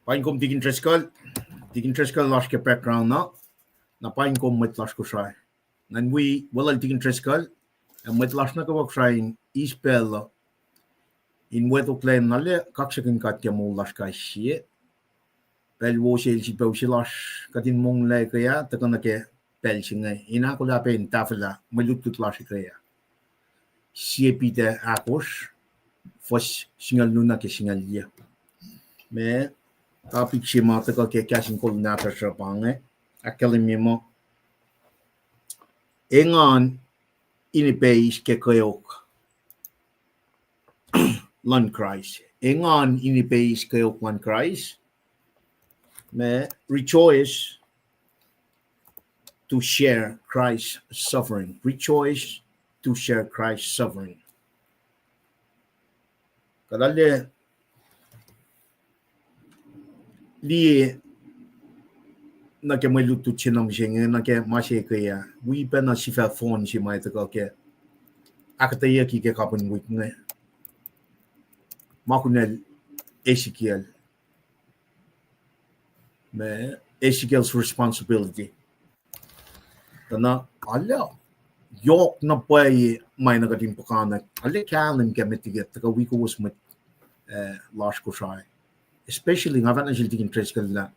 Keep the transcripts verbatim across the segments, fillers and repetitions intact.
Paing kom Tikin Driscoll. Tikin Driscoll lasr ke background na. Na paing kom mwet lasr Kosrae. Ngan wi welul Tikin Driscoll, ac mwet lasr nuh kwewa Kosrae in eis pacl uh in wetoklac na lah kaksakihn God ke moul lasr kais sie. Pacl wo se el sifilpac use lasr kuht in monglac ke ah tuhkuh nuh ke pacl se inge in ahkolah pac in tahfwelah mwe lutlut lasr ke ah. Sie Peter ahkosr, fuhs singucul luo nuh ke singucul yac. Ma topic se ma tuhkuh ke kahs in kol nahtuhsr uh pa inge, ahkkahlwemye muh, engan in ipeis ke kweok luhn Kraist. Engan in ipeis kweok luhn Kraist. Ma rejoice to share Christ's suffering. Rejoice to share Christ's suffering. Kuht arlac liye nuh ke mwe lutlut se na mihsenge nuh ke ma se ke ah, wi pacna sifacna fohn se ma tuhkuh ke ahkuhtweyucki ke kapihn wik inge. Ma kunacl Ezekiel. Ma Ezekiel's responsibility. Tuh na arlac yohk na pwacye ma na kuht in puhkantwen, arlac kahlwem ke met liki tuhkuh wi kowos mwet, eh, lasr Kosrae. Especially nga fahk nuh sel Tikin Driscoll lah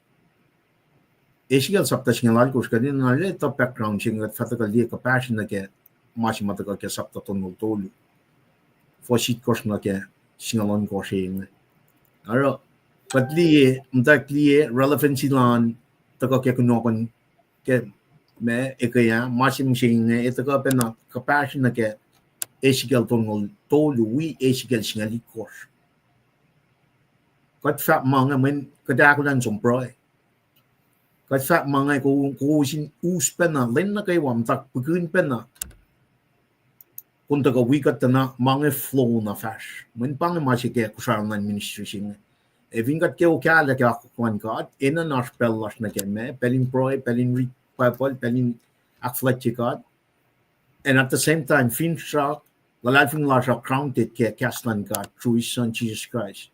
Ezekiel sapta singucul alkosr, kuht in arlac etuh background se inge, kuht fah tuhkuh liye kuhpahsr nuh ke ma se ma tuhkuh ke sapta tolngoul tolu, fuhs itkohsr nuh ke singucul ohnkohsr inge. Oruh kuht liye, muhtwacwacack liye relevancy lal tuhkuh ke kunohkohn ke ma eke ah, ma se mihsenge, e tuhkuh pacna kuhpahsr nuh ke Ezekiel tolngoul tolu wi Ezekiel singucul itkohsr. Kuht fahk ma inge mweyen kuht ahkolah in som pruhe. Kuht fahk ma inge ko-, kowos in us pacna, lwen nuh kwewa muhta pihkihn pacna. Kom tuhkuh wi kuht tuh na ma inge flow na fahsr. Mweyen pa inge ma se ke Kosrae online ministry se inge. Ac fin kuht ke okahllah ke akwuck luhn God, enenuh oasr pacl lasr nuh ke ma, pacl in pruhe, pacl in read Bible, pacl in ahkfuhlwactye God. And at the same time, finsrak, luhlahlfongi lasr uh grounded ke kahs luhn God through His Son, Jesus Christ.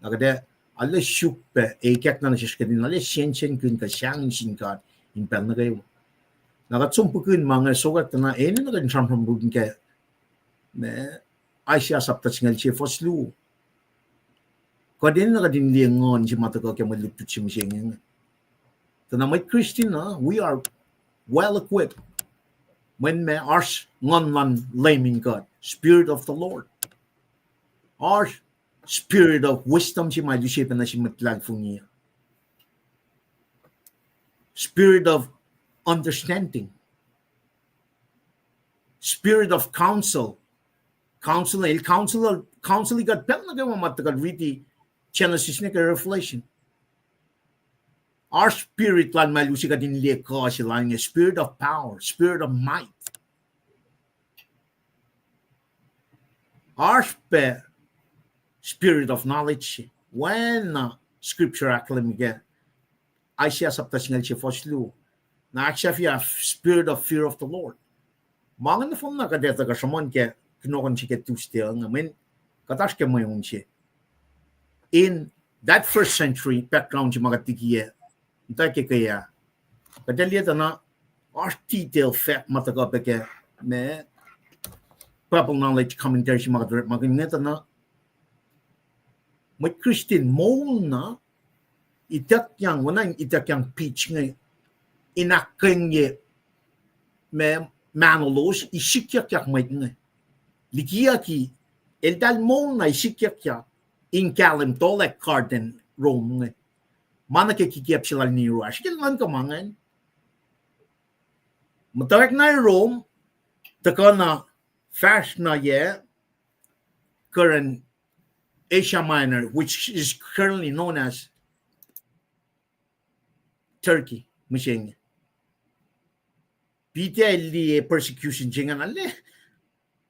Na kuht ac arlac suk pac, ac ikackna nuh sesr kuht in arlac sensenkihn kuh sahngweng sin God in pacl nuh kwewa. Na kuht som pihkihn ma inge sokwack tuh na enenuh kuht in sramsramkihn ke ma Isaiah sapta singucul sie fuhs luo. Kuht enenuh kuht in liye nguhn se ma tuhkuh ke mwe lutlut se mihsenge inge. Tuh na mwet Christian uh, we are well equipped. Mweyen ma oasr nguhn luhn Leum in God, Spirit of the Lord. Oasr spirit of wisdom se ma El use pacna sin mwet luhlahlfongi uh. Spirit of understanding. Spirit of counsel. Counsel, El counsel, counsel kuht pacl nuh kwewa ma tuhkuh riti Genesis nuh ke Revelation. Oasr spirit lal ma El use kuht in liye kuh se lal inge, spirit of power, spirit of might. Oasr pac spirit of knowledge, oacna scripture ahkkahlwemye ke Isaiah sapta singucul sie fuhs luo. Na ahksahfye spirit of fear of the Lord. Ma inge nohfohn na kuht etuh kuh sruhmuhn ke kunohkohn se ke Tuesday inge, mweyen kuht oasr ke mweun se in that first century background se ma kuht likiyac, muhtwacwacack ke ah, kuht liye tuh na oasr detail fahk ma tuhkuh pac ke ma Bible Knowledge Commentary se ma kuht orekmakihn inge tuh na mwet Christian moul na ituckyang, oacna in ituckyang pitch inge, in ahkkweye ma, mahnolos, isikyakyuck mwet inge. Likiyucki, eltahl moul na isikyakyuck in kahlwem tolack garden Rome inge. Ma nuh ke kikiacp se lal Nero ah, srihke nuhnkuh ma ingacn. Muhtwacwacack na Rome, tuhkuh na fahsr na yac, current Asia Minor, which is currently known as Turkey, mihsenge. Peter el liye persecution se ingacn, arlac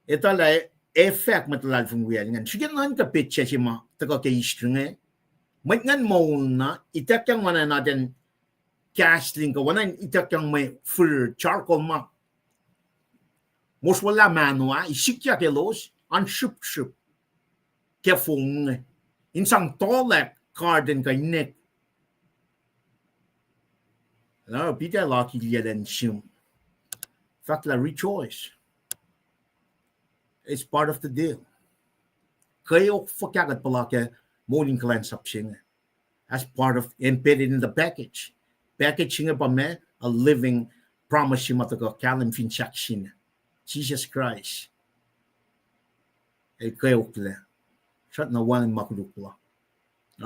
etuh lah ac fahk mwet luhlahlfongi wiyacl ingacn. Srihke nuhnkuh petsac se ma tuhkuh ke history inge. Mwet ingacn moul na ituckyang oacna in atacn gasoline kuh oacna in ituckyang mwe fir charcoal ma mosrwaclah mahno ah, isikyak elos an srihpsrihp ke fong inge in sang tolack garden kuh inek Na Peter el akilyac elan sihm, fahk lah rejoice. It's part of the deal. Kweok fuhkah kuht puhla ke moul in kuhlwacnsap se inge, as part of, embedded in the package. Package se inge pa meac? A living promise se ma tuhkuh kahlwem fin sahk se inge, Jisus Kraist. El kweoklac. Srackna wacngihn ma koluk la.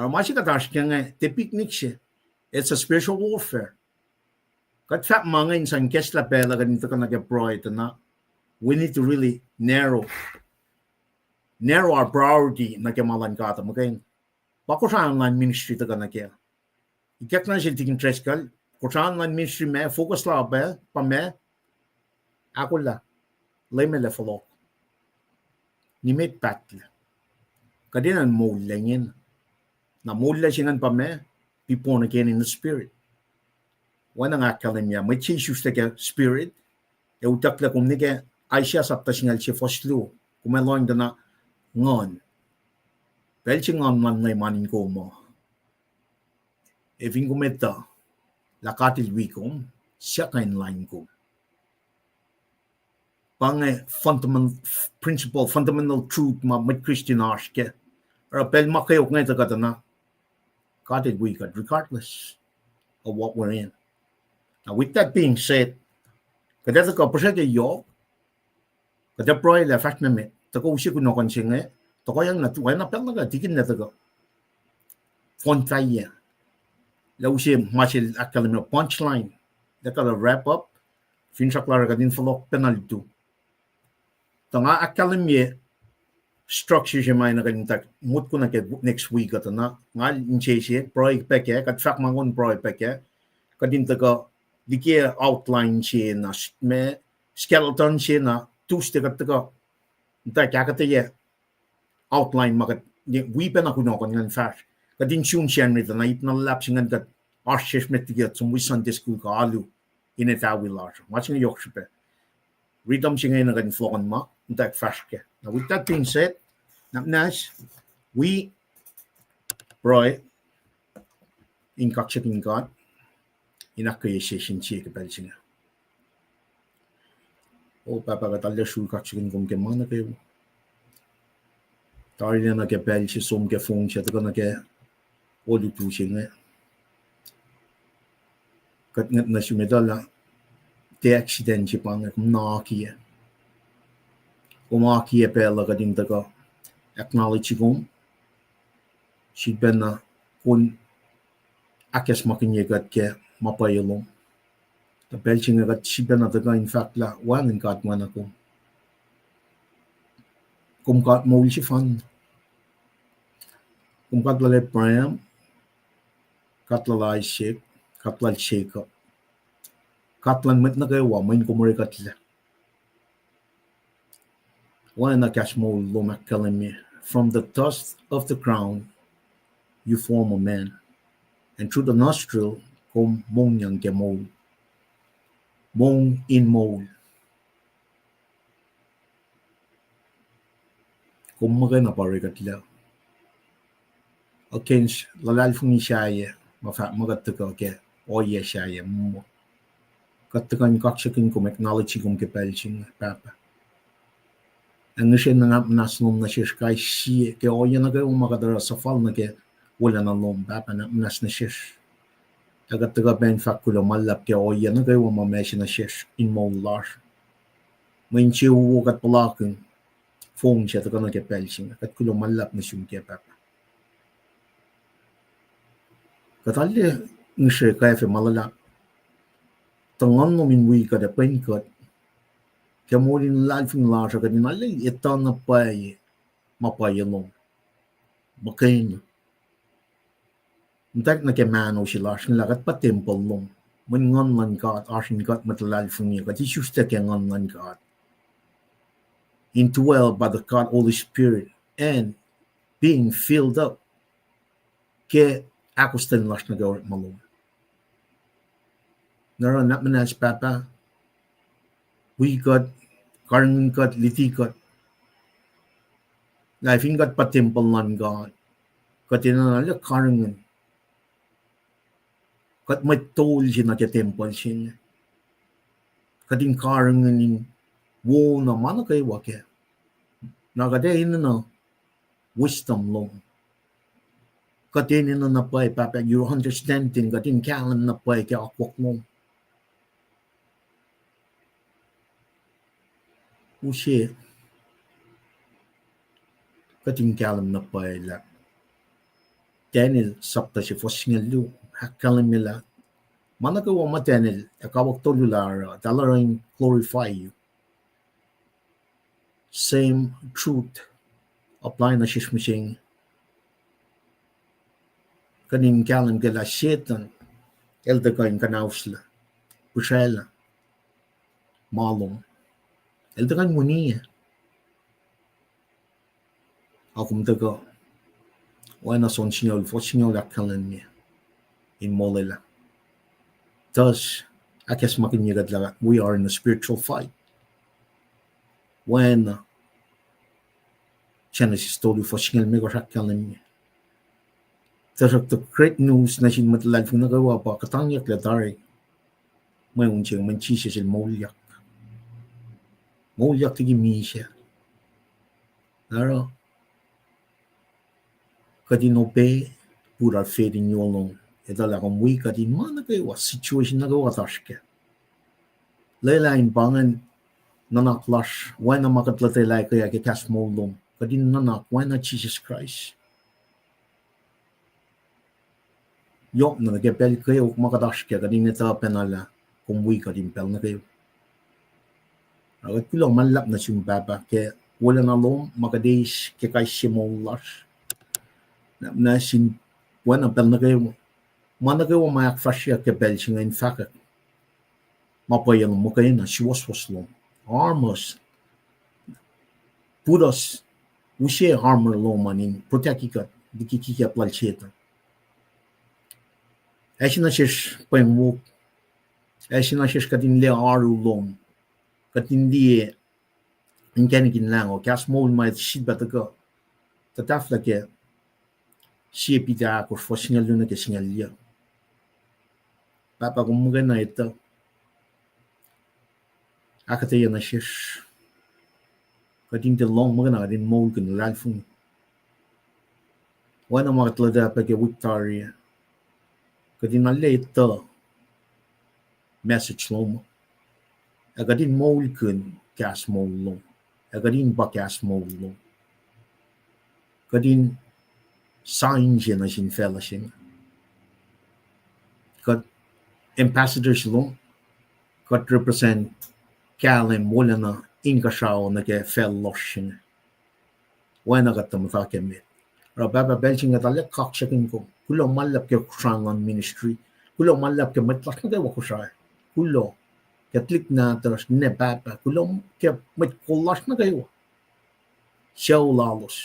Oruh ma se kuht oasr ke inge, tiac picnic se. It's a spiritual warfare. Kuht fahk ma inge in sang ikacslah pacl uh kuht in tuhkuh nuh ke pruhe tuh na, we need to really narrow, narrow our priority nuh ke ma luhn God uh muhkwena. Pa kosrahnlah in ministry tuhkuh nuh ke. Ikackna sel tikin Driscoll, kosrahnlah in ministry ma focus la pac pa meac? Ahkolah, Leum El ac fohlohk. Nimet pahtlac. Kuht enenuh in moullac ingena. Na moullac se ingacn pa meac? Be born again in the Spirit. Oacna nga ahkkahlwemye, mwet se isuslac ke Spirit, ac utucklac kom nuh ke Isaiah sapta singucul sie fuhs luo, kom ac lohng tuh na nguhn. Pacl se nguhn luhn Leum an in kom uh. Ac fin kom etuh lah God El wi kom, siyuck in lain kom. Pa inge fundamental principle, fundamental truth ma mwet Christian oasr kac. Oruh pacl ma kweok inge tuhkuh tuh na, God El wi kuht regardless of what we're in. Now, with that being said, kuht ac tuhkuh puhsrwe ke yohk, kuht ac pruhe lah fahsr nuh met, tuhkuh use kunohkohn se inge, tohkohyang na tu, oacna pacl nuh ke tikin na tuhkuh fohn fahyac, lah use ma sel ahkkahlwemye punchline, lah kuh lah wrap up, finsrak lasr kuht in fohlohk pacna lutu. Tuh nga ahkkahlwemye structure se ma na kuht in tuh motko nuh ke next week uh tuh na, nga insese pruhe pac kac, kuht fahk ma kom pruhe pac kac, kuht in tuhkuh liki outline se na, s-, ma skeleton se na, Tuesday kuht tuhkuh in tuh kahkuhtweyac outline ma kuht wi pacna kunohkohn ingacn fahsr. Kuht in sun Sacnri tuh na ip na luhlahp se ingacn kuht oasr sesr met liki kuht som wi Sunday school kuh alu in etawi lasr. Ma se inge yohk srihpac. Rhythm se inge na kuht in fohlohkohn ma in tuh fahsr kac. Now, with that being said, nap muhnahs, wi pruhe in kaksakihn God in ahkkweye session se ke pacl se inge. O Pahpah, kuht arlac sruhk kaksakihn kom ke ma nuh kwewa. Tarilac nuh ke pacl se som ke fong se tuhkuh nuh ke olutu se inge. Kuht ngwet nuh sum etuh lah tiac accident se pa inge, kom na akiyac. Kom akiyac pacl uh kuht in tuhkuh acknowledge kom. Sifilpacna kom ahkacsmakihnye kuht ke ma pwacye lom. Tuh pacl se inge kuht sifilpacna tuhkuh in fahk lah wacngihn God oacna kom. Kom God moul sefanna. Kom God lal Abraham, God lal Isaac, God lal Jacob, God luhn mwet nuh kwewa, mweyen kom orekuhtlac. Oacna kahs moul lom ahkkahlwemye, from the dust of the ground you form a man, and through the nostril kom mongyang ke moul. Mong in moul. Kom muhkwena pa orekuhtlac against luhlahlfongi sahyac, ma fahk muh kuht tuhkuh ke ohiyac sahyac muh. Kuht tuhkuh in kaksakihn kom, acknowledge kom ke pacl se inge, Pahpah. Ac ngihsre na nap muhnahs lom nuh sesr kais sie ke ohiyac nuh kwewa ma kuht oruh suhfal nuh ke wolacna lom, Pahpah, nap muhnahs nuh sesr. Ac kuht tuhkuh pac in fahk kuloh ma luhlahp ke ohiyac nuh kwewa ma ma se nuh sesr in moul lasr. Mwe insewowo kuht puhlakihn fong se tuhkuh nuh ke pacl se inge, kuht kuloh ma luhlahp nuh sum kac, Pahpah. Kuht arlac ngihsre kwacfe ma luhlahp tuh Nguhn lom in wi kuht ac pwen kuht ke moul in luhlahlfongi lasr uh, kuht in arlac etuh na pwacye ma pwacye lom muhkwena. Muhtwacwacack nuh ke mahno se lasr inge lah kuht pa tempuhl lom, mweyen Nguhn luhn God oasr in kuht mwet luhlahlfongi, kuht isuslac ke Nguhn luhn God, indwelled by the God Holy Spirit and being filled up ke ahkostwen lasr nuh ke orekma lom. Na oruh nap muhnahs, Pahpah, wi kuht, karihngihn kuht, luti kuht, lah fin kuht pa tempuhl luhn God, kuht enenuh in karihngihn Kuht mwet tol se nuh ke tempuhl se inge. Kuht in karihngihn in wona ma nuh kwewa kac. Na kuht ac enenuh wisdom lom. Kuht enenuh na pwacye, Pahpah, your understanding, kuht in kahlwem na pwacye ke akwuck lom. Use kuht in kahlwem na pwacye lah Daniel sapta se fuhs singucul luo ahkkahlwemye lah ma nuh kwewa ma Daniel ac kawuck tolu lah oruh, tuh el oruh in glorify you. Same truth apply nuh sesr mihsenge. Kuht in kahlwem ke lah Setuhn el tuhkuh in kuhnauslah, pihsraclah ma lom. El tuhkuh in winiyac. Ac kom tuhkuh, oacna John singucul, fuhs singucul ahkkahlwemye in molwelah. Thus, ahkacsmakihnye kuht lah we are in a spiritual fight. Oacna Genesis tolu fuhs singucul limekohsr ahkkahlwemye. Tuhsruhktuh great news nuh sin mwet luhlahlfongi nuh kwewa pa kuhtangyucklac tari mweun se mweyen Jisus el moulyak. Moulyak liki misac. Oruh kuht in obey, put our faith in you alone. Etuh lah kom wi kuht in ma nuh kwewa, situation nuh kwewa kuht oasr kac. Lwelah in pa ingacn nuhnak lasr, oacna ma kuht lotwelah ke kahs moul lom. Kuht in nuhnak oacna Jisus Kraist. Yohk na nuh ke pacl kweok ma kuht oasr kac, kuht in etuh pacna lah kom wi kuht in pacl nuh kwewa. Ac kuht kuloh ma luhlahp nuh sum Pahpah ke wolacna lom ma kuht eis ke kais sie moul lasr. Na sin oacna pacl nuh kwewa, ma nuh kwewa ma ahkfahsryeyuck ke pacl se inge in fahkwack ma pwacye lom, muhkwena suwohswohs lom, armors, put us, use armor lom an in protect kuht liki kikap lal Setuhn. Ac se nuh sesr pweng wok, ac se nuh sesr kuht in liye oaru lom, kuht in liye inkacnek in lahngo, kahs moul ma sifilpac tuhkuh, tuh tahfwelah ke Sie Peter ahkosr fuhs singucul luo nuh ke singucul yuc. Pahpah, kom muhkwena etuh, ahkuhtweyac nuh sesr, kuht in tiac lohng muhkwena kuht in moulkihn luhlahlfongi. Oacna ma kuht lotwelah pac ke wik tari ah, kuht in arlac etuh message lom, ac kuht in moulkihn kahs moul lom, ac kuht in pa kahs moul lom. Kuht in sign se nuh sin facluh se inge. Kuht ambassadors lom, kuht represent kahlwem wolacna inkuhsrao nuh ke facl lohsr se inge. Oacna kuht tuh muhta ke met. Oruh Pahpah, pacl se inge kuht arlac kaksakihn kom. Kuloh ma luhlahp ke Kosrae luhn ministry. Kuloh ma luhlahp ke mwet lasr nuh kwewa Kosrae. Kuloh ke tuhlihk nahtuhsr, ninac pahpah. Kuloh ke mwet kol lasr nuh kwewa, sucu lalos,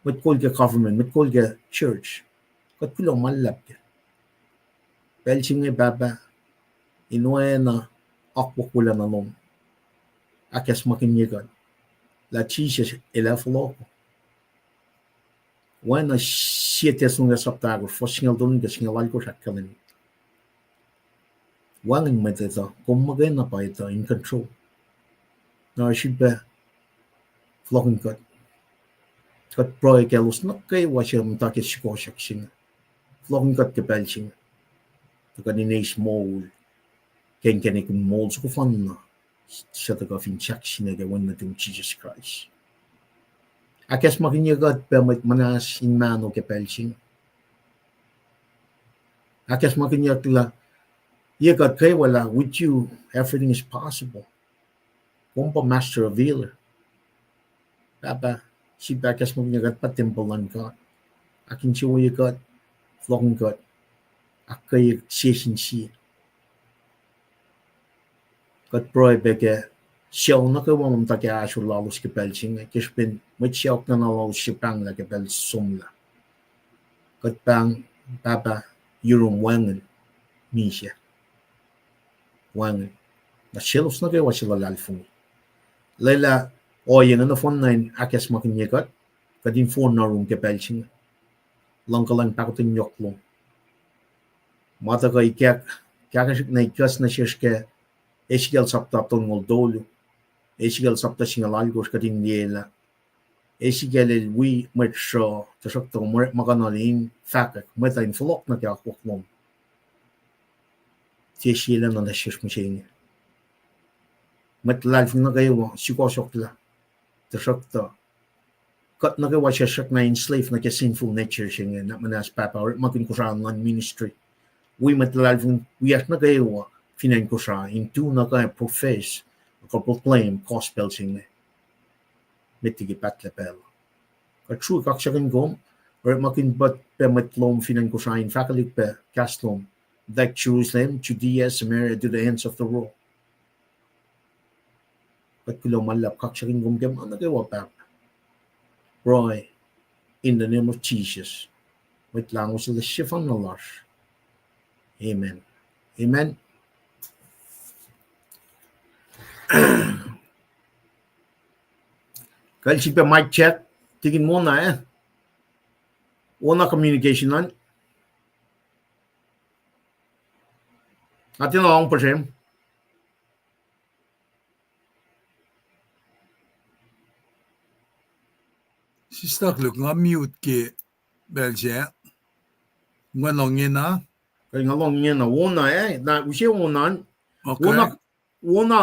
mwet kol ke government, mwet kol ke church. Kuht kuloh ma luhlahp kac pacl se inge Pahpah, in oacna akwuck wolacna lom ahkacsmakihnye kuht lah Jisus el ac fohlohk. Oacna Sie Thessalonians sapta ahkosr fuhs singucul tolu nuh ke singucul alkosr ahkkahlwemye, wacngihn mwet etuh, kom muhkwena pa etuh, in control. Na oruh sifilpac fohlohkihn kuht. Kuht pruhe kaclos nuh kwewa suc muhta ke sukohsohk se inge. Fohlohkihn kuht ke pacl se inge, tuh kuht in eis moul ke inkacnek in moul soko fanna, suc tuhkuh fin sahk sine ke Wen nuhtum Jisus Kraist. Ahkacsmakihnye kuht pac mwet muhnahs in mahno ke pacl se inge. Ahkacsmakihnye kuht lah ye kuht kwewa lah with you everything is possible. Kom pa master of healer. Pahpah, sifilpac ahkacsmakihnye kuht pa tempuhl luhn God. Ahkinsewowoye kuht, fohlohkihn kuht, ahkkweye sie sin sie. Kuht pruhe pac ke sucu nuh kwewa ma muhta ke ahsor lalos ke pacl se inge, ke srihpen mwet sacohk nana lalos se pahnglah ke pacl somlah. Kuht pahng, Pahpah, yurum wacngihn misac. Wacngihn. Na selos nuh kwewa suc luhlahlfongi, lwelah ohiyac inge nohfohn na in ahkacsmakihnye kuht, kuht in fohn na yurum ke pacl se inge. Luhngkuhlwacng, pahkotwen yohk lom. Ma tuhkuh ikack, kahkahsrihk na ikacs nuh sesr ke Ezekiel sapta tolngoul tolu, Ezekiel sapta singucul alkosr kuht in liyelah. Ezekiel el wi mwet sruh, tuhsruhktuh kom orekmakihnuhl in fahkwack, mwet uh in fohlohk nuh ke akwuck lom. Tiac sie lwen na nuh sesr mihsenge. Mwet luhlahlfongi nuh kwewa sukohsohklah. Tuhsruhktuh kuht nuh kwewa sesr srackna enslave nuh ke sinful nature se inge, nuhnak muhnahs Pahpah, orekmakihn Kosrae luhn ministry. Wi mwet luhlahlfongi wiyacsr nuh kwewa fin acn Kosrae in tu nuh ke profess, kuh proclaim gospel se inge. Met liki pahtlac pacl uh. Kuht sruhk kaksakihn kom, orekmakihn pac mwet lom fin acn Kosrae in fahkwelihk pac kahs lom, like Jerusalem, Judea, Samaria, to the ends of the world. Kuht kuloh ma luhlahp, kaksakihn kom ke ma nuh kwewa Pahpah. Pruhe in the name of Jesus. Mwet Lahngo se lal sefanna lasr. Amen. Amen. Kal sip mic check, tikin wona, eh? Wona communication an. Nga tiacna lohng puhsrem. Sister Luke, nga mute ke pacl sac. Nga lohng ingena. Nga lohng ingena, wona, eh? Na use wona an. Okay. Wona, wona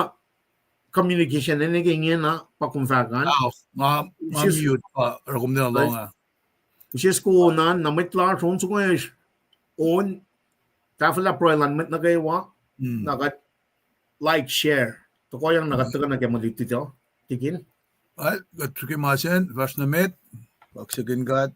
communication ac nuh ke ingena pa kom fahk an. Oh, nga, nga mute pa oruh kom tiacna lohng ah. Use soko wona an, na mwet lasr on soko on, tahfwelah pruhe luhn mwet nuh kwewa, na kuht like, share, tohkohyang na kuht tuhkuh nuh ke mwe lutlut uh, tikin. Kuht sruhke ma sacn, fahsr nuh met, kaksakihn God.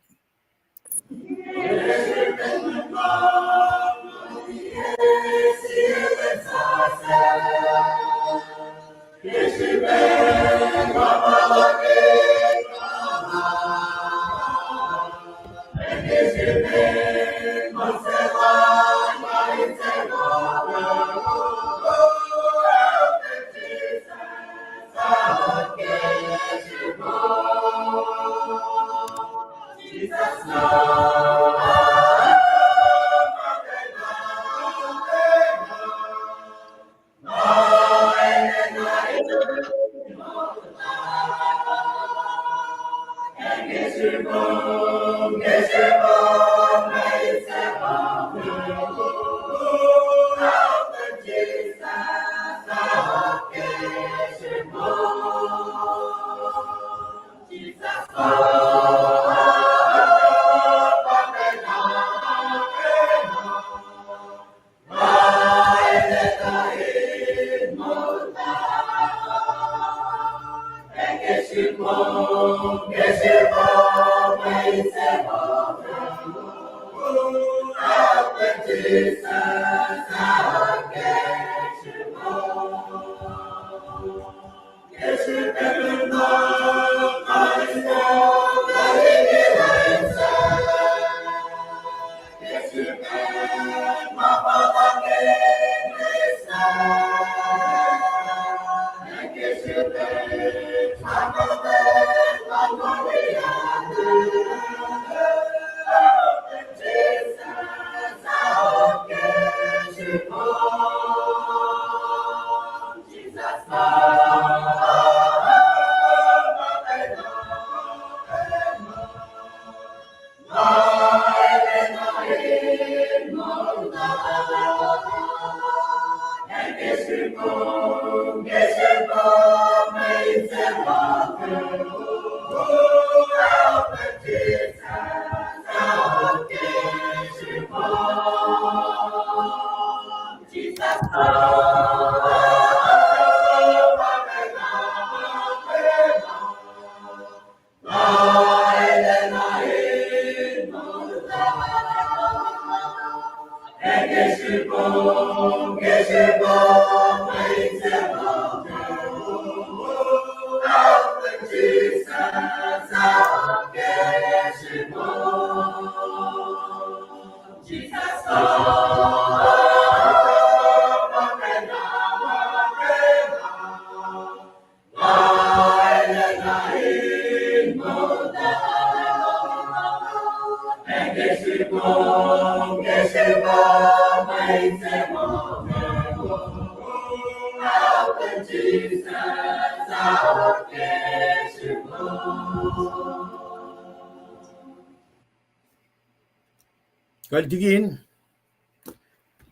Kal tikin,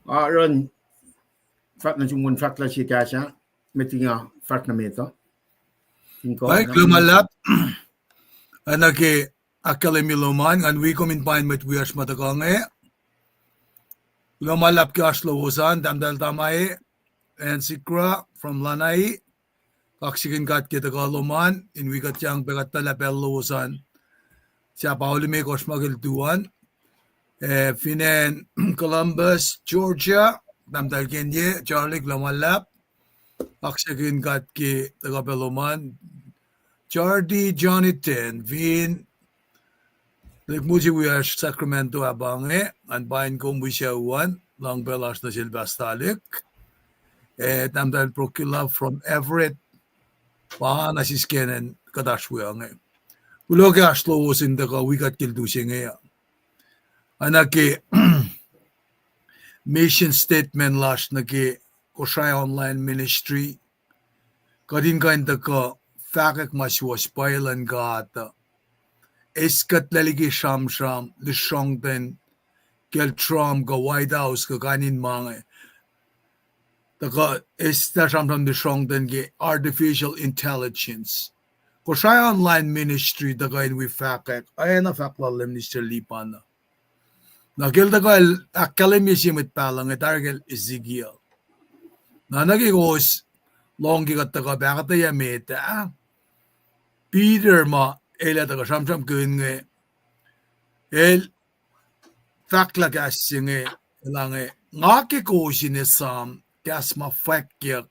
a, run, fahk nuh sin won fahk lah sie kahs ah, met nga fahk nuh met uh. Kuloh ma luhlahp. Oacna ke ahkkahlwemye lom an, ngan wi kom in pain mwet wiyacsr ma tuhkuh inge. Kuloh ma luhlahp ke oasr lowos an, tahmtahel Tamae, Ansikra from Lanai, kaksakihn God ke tuhkuh lom an, in wi kuht yang pac kuht tuh lah pacl lowos an. Sahp ao limekohsr ma ke lutu an. Eh, fin acn Columbus, Georgia, tahmtahel Kenye, Charlie, kuloh ma luhlahp. Kaksakihn God ke tuhkuh pac lom an. Chardy, Jonathan, fin tuhlihk mul se wiyacsr Sacramento ah pa inge, ngan pain kom wi sucu an, luhngpacl oasr nuh sel Pastalik. Eh, tahmtahel Prokila from Everett, pa na sisken kuht oasr we inge. Kuloh ke oasr lowos in tuhkuh wi kuht ke lutu se inge uh. Oacna ke mission statement lasr nuh ke Kosrae Online Ministry, kuht in kuh in tuhkuh fahkwack ma suwohs pwacye luhn God uh, eis kuhtlac liki sramsram lusrohngten kacl Trump kuh White House kuh kain in ma inge. Tuhkuh eis sramsram lusrohngten ke artificial intelligence. Kosrae Online Ministry tuhkuh in wi fahkwack, oacna fahk lal Minister Lipan uh. Na ke el tuhkuh el ahkkahlwemye sie mwet pahluh inge, tari kacl Ezekiel. Na nuh ke kowos lohng ke kuht tuhkuh pahkotweyac met ah, Peter ma el ac tuhkuh sramsramkihn inge, el fahk lah kahs se inge, el ah inge, nga ke kowos in esam kahs ma fwackyuck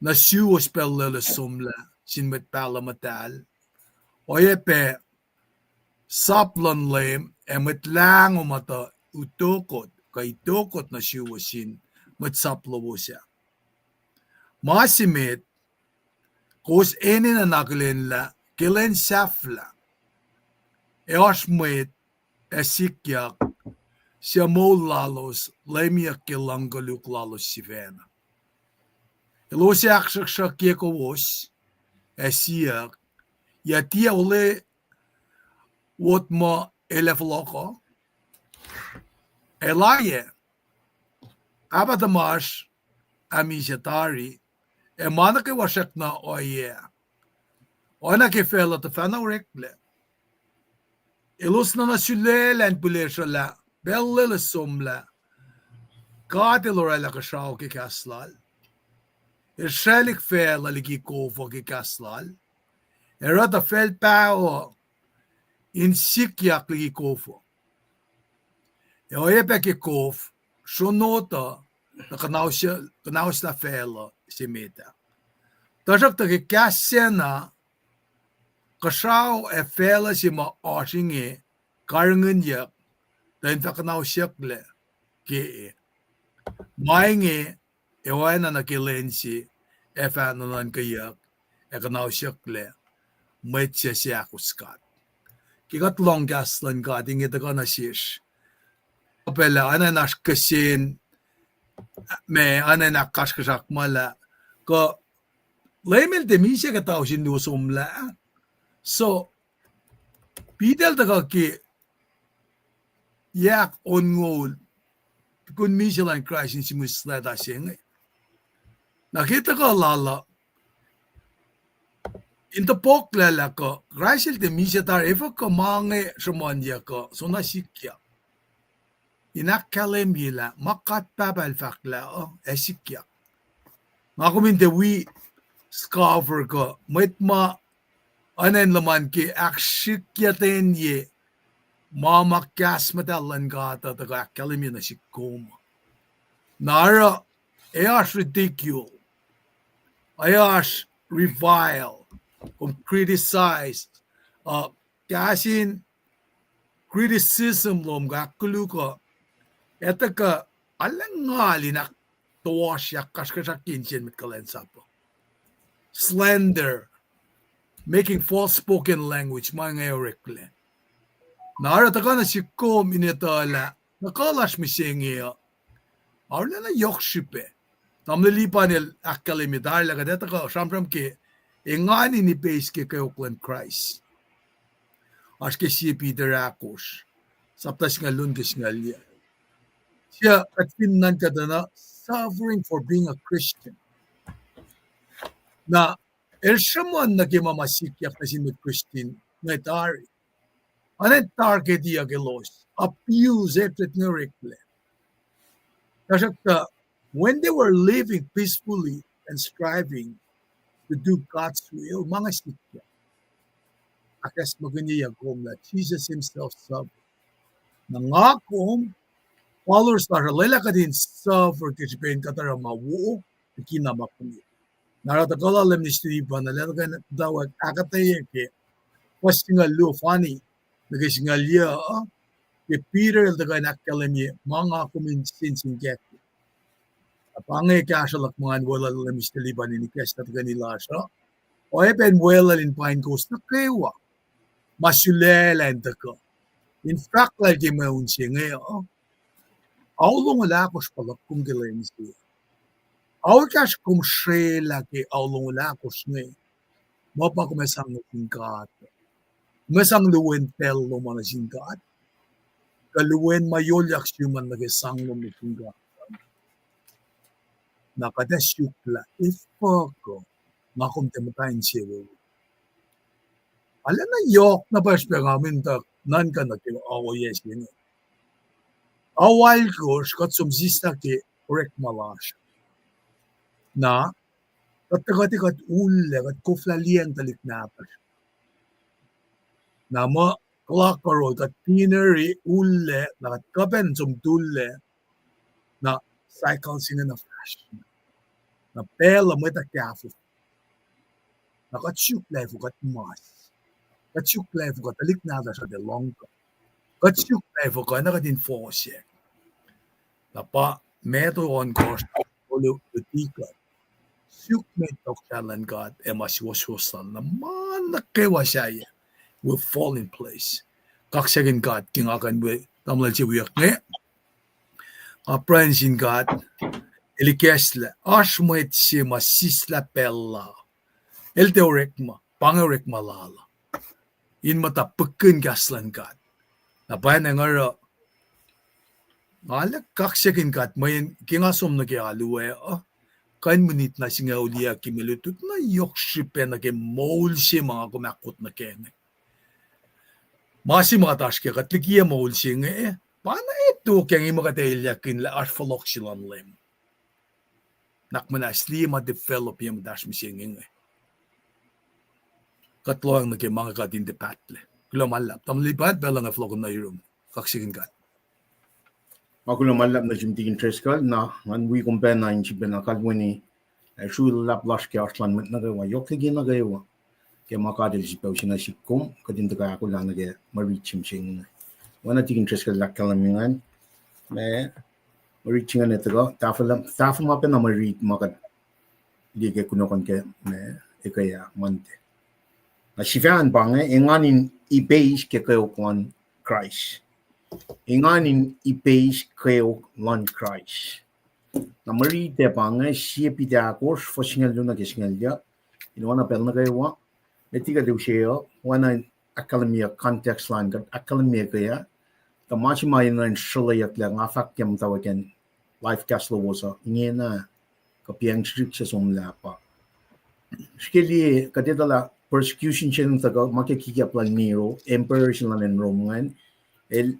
nuh suwos pacl loeloes somlah sin mwet pahluh muhtahl, oacyacpac sap luhn Leum ac Mwet Lahngo ma tuh utokot kuh itokot nuh suwos sin mwet sap lowos ah. Ma se met, kowos enenuh in akihlen lah ke lwen sahflah ac oasr mwet ac sikyak suc moul lalos leumiyuck ke luhng koluk lalos sifacna. Elos ac ahksruhksruhkye kowos ac siyuck, yac tiac olwelah muh el ac fohlohk uh? Ac layac, Pahpah tuhmasr ah misac tari, ac ma nuh kwewa srackna ohiyac, oacna ke facluh tuhfahna oreklac. Elos nuhna sulaclah in pihlesruh lah pacl loeloes somlah God El oraclah kuhsrao ke kahs Lal. El sraclihk facluh liki kof uh ke kahs Lal. Ac oruh tuh facl paho in sikyak liki kof uh. Ac oacyacpac ke kof, sronot uh, tuh kuhnauslah facluh se met ah. Tuhsruhktuh ke kahs sacna, kuhsrao ac facluh se ma oasr inge karihngihnyuck tuh in fah kuhnausyucklac ke ma inge, ac oacna nuh ke lwen se ac fah nuhnuhnkweyuck ac kuhnausyucklac mwet suc seahkos God. Ke kuht lohng kahs luhn God inge tuhkuh nuh sesr, pacl ah oacna in oasr kihsen, ma oacna in ahkkasrkuhsrak ma lah, kuh Leum El tiac misac ke tausin luo somlah. So, Peter el tuhkuh ke yac onngoul, tukun misac luhn Kraist in sihmihs lwacta se inge. Na ke tuhkuh lal uh, in topuklah lah kuh Kraist El tiac misac tari, efuh kuh ma inge sruhmuhnyuck uh soenna sikyak. In ahkkahlwemye lah ma God Pahpah El fahk lah uh ac sikyak. Nga kom in tiac wi scoffer kuh mwet ma oacna in luhman ke ahksrihkyatenye ma ma kahs muhtahl luhn God uh tuhkuh ahkkahlwemye nuh sihk kom. Na oruh ac oasr ridicule, ac oasr revile, kom criticize, uh, kahs in criticism lom kuh ahkkoluk uh, ac tuhkuh arulacna ngal in ahktoasryak kasrkuhsrak ke insiyacn mwet kuhlwacnsap uh. Slander, making false spoken language, ma inge oreklac. Na oruh tuhkuh nuh sihk kom in etuh lah tuhkuh lasr mihsenge uh, Arulacna yohk srihpac. Tamuhlwel Lipan el ahkkahlwemye tari lah kuht etuh kuh sramsram ke engan in ipeis ke kweok luhn Kraist. Oasr ke Sie Peter ahkosr, sapta singucul luo nuh ke singucul yuc. Sie kuht fin nuhnkuh tuh na suffering for being a Christian. Na el sruhmuhn nuh ke ma ma sikyak nuh sin mwet Christian inge tari. Oacna target-iyuck elos, abuse, hatred inge oreklac. Tuhsruhktuh, when they were living peacefully and striving to do God's will, ma inge sikyak. Ahkacsmakihnyeyuck kom lah Jesus himself suffered. Na nga kom, followers lasr uh, lwelah kuht in suffer ke srihpen kuht oruh ma wo, likina ma kom. Na oruh tuhkuh lal Leum Mister Lipan, lwelah kuht in muhtwacwacack ahkuhtweyac ke fuhs singucul luo fani nuh ke singucul yuc, ke Peter el tuhkuh in ahkkahlwemye ma nga kom in sensenkackihn. Na pa inge kahsruh luhk ma ngan weluhl lal Mister Lipan in ikacslah tuhkweni lasr uh. Oacyacpac weluhl in paing kowos nuh kwewa ma sulaclah in tuhkuh, in fahk lal ke mweun se inge uh, ao longoul ahkosr pa luhk kom ke lwen se. Ao ekahsr kom srwaclah ke ao longoul ahkosr inge, ma pa kom ac sang nuh sin God, kom ac sang lwen pacl lom nuh sin God, kuh lwen ma yohkyak sum an nuh ke sang lom nuh sin God. Na kuht ac suk lah efuh kuh nga kom tiac muhta insewowo. Arulacna yohk na pwacye srihpac nga mintuck nuhnkuh nuh ke ohiyac se inge. Ao alkosr kuht som sislah ke orekma lasr. Na kuht tuhkuh kuht ullac, kuht koflah liyacacng tuhlihk nahtuhsr. Na muh clock oruh kuht dinner-i, ullac, na kuht kuhpacn som tullac, na cycle se inge na fahsr. Na pacl uh mwet uh kahfofo. Na kuht suk lah efuh kuht mas. Kuht suk lah efuh kuht tuhlihk nahtuhsr uh tiac lohng kuht. Kuht suk lah efuh kuh na kuht in fohsack. Na pa Matthew ohnkohsr, tolu, luti kuht, suk met tohkohsrahi luhn God ac ma suwohswohs lal, na ma nuh kwewa sahyac will fall in place. Kaksakihn God ke nga kuh in wi tamuhlwel se wiyuck inge. Nga pruhe nuh sin God, el ikacslah, oasr mwet se ma sislah pacl lal, el tiac orekma, pa inge orekma lal uh, in muhta pihkihn kahs luhn God. Na pwacnwacng oruh nga lah kaksakihn God mweyen ke nga som nuh ke alu ac uh, kuh in minit na singucul yuc ke mwe lutlut na yohk srihpac nuh ke moul se ma nga kom ahkkot nuh kac inge. Ma se ma kuht oasr ke kuht likiyac moul se inge, pa na etuh ke inge ma kuht ac elyahkihn lah oasr fohlohk se luhn Leum. Nuhnak muhnahs liye ma develop ye muhtahsr mihsenge inge. Kuht lohacng nuh ke ma inge kuht in tiac pahtlac. Kuloh ma luhlahp. Tamuhlwel Lipan, pacl inge fohlohk nuh yurum. Kaksakihn God. Ma kuloh ma luhlahp nuh sum Tikin Driscoll, na ngan wi kom pacna in sifilpacna kalweni ac sru luhlahp lasr ke oasr lun mwet nuh kwewa, yohk liki nuh kwewa, ke ma God El sifilpac use nuh sihk kom, kuht in tuhkuh ahkolah nuh ke mwe rit se mihsenge inge. Oacna Tikin Driscoll el ahkkahlwemye ingacn, ma mwe rit se ingacn tuhkuh tahfuh, tahfuh ma pacna mwe rit ma kuht liye ke kunohkohn ke ma ekuh ah Monday. Na sifacna pa inge, engan in ipeis ke kweok luhn Kraist. Engan in ipeis kweok luhn Kraist. Na mwe rit ah pa inge, Sie Peter ahkosr, fuhs singucul luo nuh ke singucul yuc. In oacna pacl nuh kwewa, met liki kuht use uh, oacna in ahkkahlwemye context lun kuht ahkkahlwemye ke ah, tuh ma se ma enenuh in sruhlweyucklac, nga fahk ke muhtwacwacack in live cast lowos uh, ingena, kuh pacng srihsrihk se somlah pa, srihke liye kuht etuh lah persecution se inge tuhkuh ma ke kikiap lal Nero, emperor se lun acn Rome ingacn, el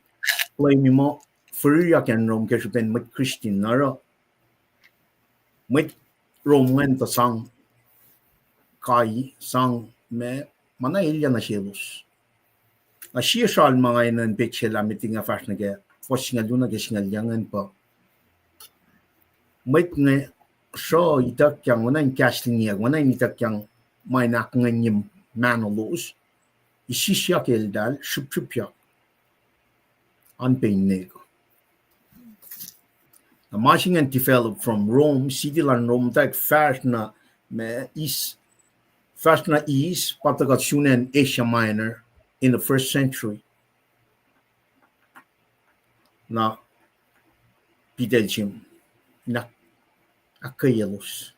claim-i muh firiryak acn Rome ke srihpen mwet Christian, na oruh mwet Rome ingacn tuh sang kai, sang ma, ma na elyah nuh selos. Na sie sral ma nga enenuh in pet se lah met liki nga fahsr nuh ke fuhs singucul luo nuh ke singucul yuc ingacn pa mwet inge sruh ituckyang, oacna in kahs lingiyuck, oacna in ituckyang ma in ahkngwengye mahnolos, isisyak eltahl, sripsripyak an pac in nwe. Na ma se ingacn develop from Rome, city lun Rome, tak fahsr na, ma, east, fahsr na east, pa tuhkuh sun acn Asia Minor in the first century. Na Peter el sihm, in ahk-, ahkkweyaclos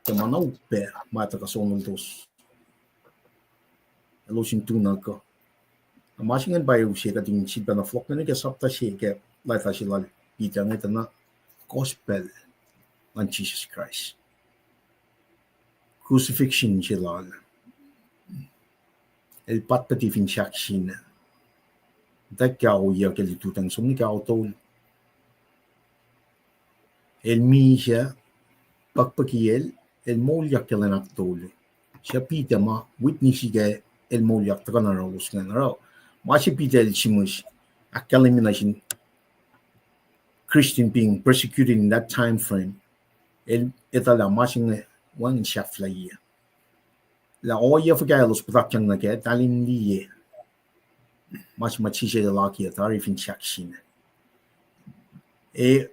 ke ma na upac ma tuhkuh sonoltos elos in tu na kuh. Na ma se ingacn pa use kuht in sifilpacna fohlohk nuh ke sapta se ke leta se lal Peter inge, tuh na gospel luhn Jisus Kraist. Crucifixion se lal. El patpati fin sahk sina. Tuh ke ao yuc ke lututacng, som nuh ke ao tolu. El misac, pukpuki el, el moulyak ke lwen ahktolu. Suc Peter ma witness ke el moulyak tuhkuh nuh yohrohlos ingacn oruh. Ma se Peter el sihmihs, ahkkahlwemye nuh sin Christian being persecuted in that time frame. El etuh lah ma se inge wacngihn sahflahiyac. Lah ohiyac fuhkah elos puhtatyang nuh kac, tahl in liye ma se ma Jisus el akiyac tari fin sahk sina. E,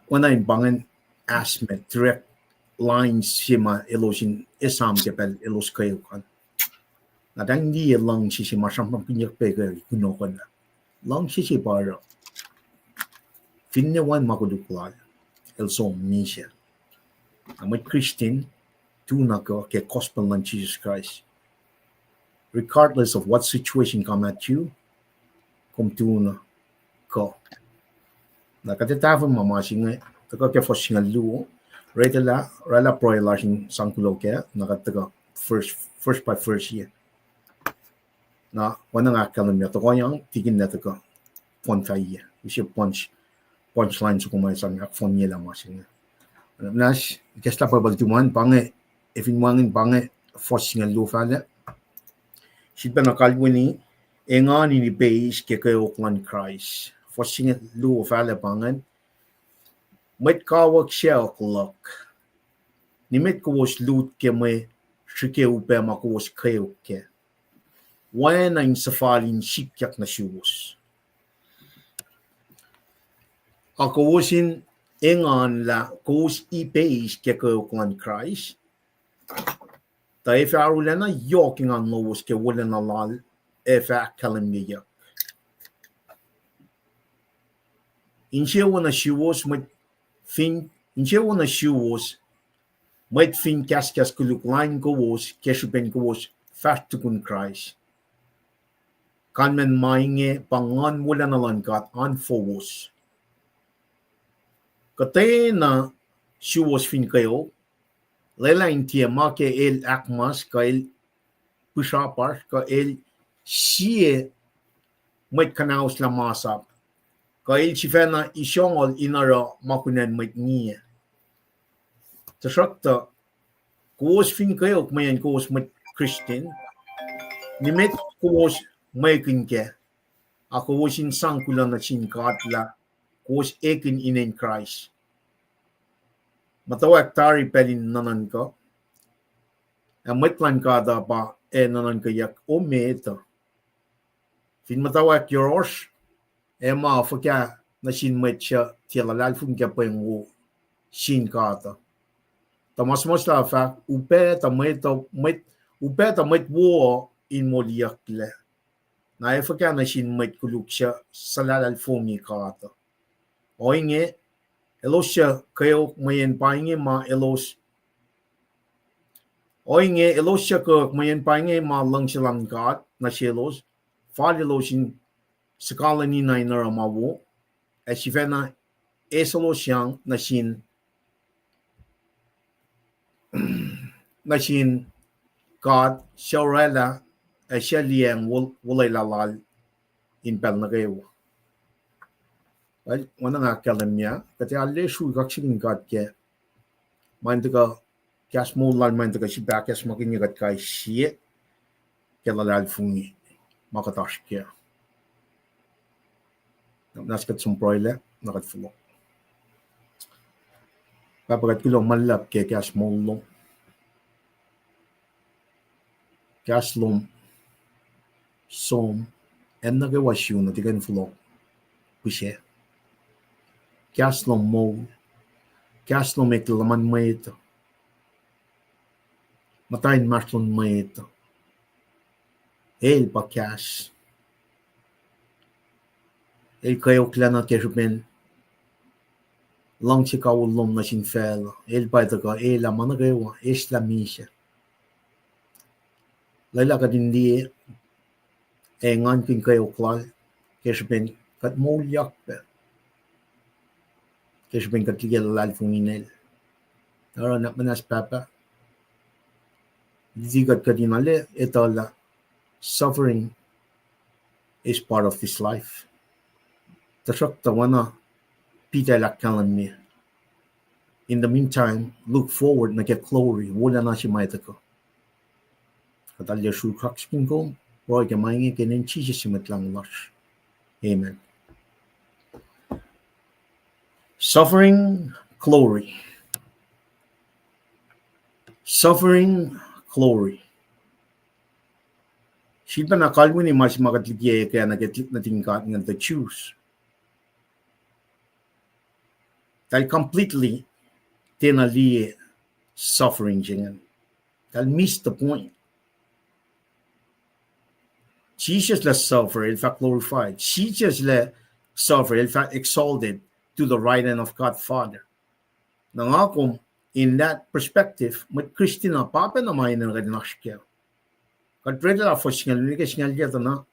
oacna in pa ingacn, ass met, direct line se ma elos in esam ke pacl elos kweok an. Na tahl in liye luhngse se ma sramsramkihnyuck pac ke kunohkohn ah. Luhngse se pa oruh, finne wacngihn ma koluk lal, el som misac. Na mwet Christian, tu na kuh ke gospel luhn Jisus Kraist. Regardless of what situation come at you, kom tu na kuh. Na kuht ac tahfuh ma ma se inge, tuhkuh ke fuhs singucul luo, oraclah, oraclah pruhe lasr in sang kuloh kac, na kuht tuhkuh first, first by first se. Na oacna nga ahkkahlwemye, tohkohyang tikin na tuhkuh fohn fahyac, use punch, punchline soko ma sang ahkfohnyelah ma se inge. Nash, ikacslah Bible tuhmom an, pa inge, efin wacngihn pa inge, fuhs singucul luo fahlac. Sifilpacna kalweni, engan in ipeis ke kweok luhn Kraist. Fuhs singucul luo fahlac pa ingacn, mwet kawuck sacohk luhk, nimet kowos lut ke mwe srihke upac ma kowos kweok kac, oacna in suhfal in sikyak nuh suwos. A kowos in engan lah kowos ipeis ke kweok luhn Kraist, tuh ac fah arulacna yohk engan lowos ke wolacna lal ac fah ahkkahlwemyeyuck. Insewowo nuh suwos mwet fin, insewowo nuh suwos mwet fin kahskahs koluk lain kowos ke srihpen kowos fahsr tukun Kraist. Kalmacn ma inge pa Nguhn wolacna luhn God an fowos. Kuhtwena suwos fin kweok, lwelah in tiac ma ke el ahkmas kuh el pihsrapasr kuh el sie mwet kuhnahoslah masap, kuh el sifacna isongol in oruh ma kunacn mwet ngiac. Tuhsruhktuh, kowos fin kweok mweyen kowos mwet Christian, nimet kowos mwekihn kac, a kowos in sang kuloh nuh sin God lah kowos ekihn inen Kraist. Muhtwacwacack tari pacl in nuhnuhnkuh, ac mwet luhn God uh pa ac nuhnuhnkweyuck, o met uh. Fin muhtwacwacack yohrohsr, ac ma fuhkah nuh sin mwet suc tiac luhlahlfongi ke pweng wo sin God uh? Tuh ma suhmuhslah fahk, upac tuh mwet, mwet, upac tuh mwet wo uh in moliyucklac. Na ac fuhkah nuh sin mwet koluk suc suhlahlahlfongi God uh? Ohinge, elos suc kweok mweyen pa inge ma elos, ohinge, elos suc kweok mweyen pa inge ma luhngse luhn God nuh selos, fal elos in suhkaluhni na in oruh ma wo, ac sifacna eselosyang nuh sin nuh sin God suc oraclah ac suc liyacacng wol-, wolwelah lal in pacl nuh kwewa. Well, oacna nga ahkkahlwemye, kuht ac arlac srui kaksakihn God ke ma in tuhkuh, kahs moul lal ma in tuhkuh sip ahkacsmakihnye kuht kais sie ke luhlahlfongi ma kuht oasr kac. Na muhnahs kuht som pruhelah, na kuht fohlohk. Pahpah, kuht kuloh ma luhlahp ke kahs moul lom. Kahs lom som, acn nuh kwewa sun uh tiac kuh in fohlohk pihsac. Kahs lom moul, kahs lom eklac luhman mwet uh, muhta inmahsrlon mwet uh. El pa kahs. El kweoklacna ke srihpen Luhngse kawihl lom nuh sin facluh, el pa tuhkuh, el ac ma nuh kwewa, eslah misac. Lwelah kuht in liye, ac engankihn kweok lal, ke srihpen kuht moulyak pac, ke srihpen kuht liye luhlahlfongi inel. Oruh nuhnak muhnahs Pahpah, luti kuht kuht in ale etuh lah suffering is part of this life. Tuhsruhktuh oacna Peter el ahkkahlwemye, in the meantime, look forward nuh ke glory, wolacna se ma tuhkuh. Kuht arlac sruhk kaksakihn kom, pruhe ke ma inge ke inen Jisus se Mwet Lahngo lasr. Amen. Suffering, glory. Suffering, glory. Sifilpacna kalweni ma se ma kuht likiyac ke nuh ke tuhlihk nuhtin God ingacn, the Jews, eltahl completely tiacna liye suffering se ingacn. Eltahl miss the point. Jisus lah suffer, el fah glorified. Jisus lah suffer, el fah exalted to the right hand of God Father. Na nga kom, in that perspective, mwet Kristin uh pa pacna ma enenuh kuht in oasr kac. Kuht read lah fuhs singucul luo nuh ke singucul yac tuh na,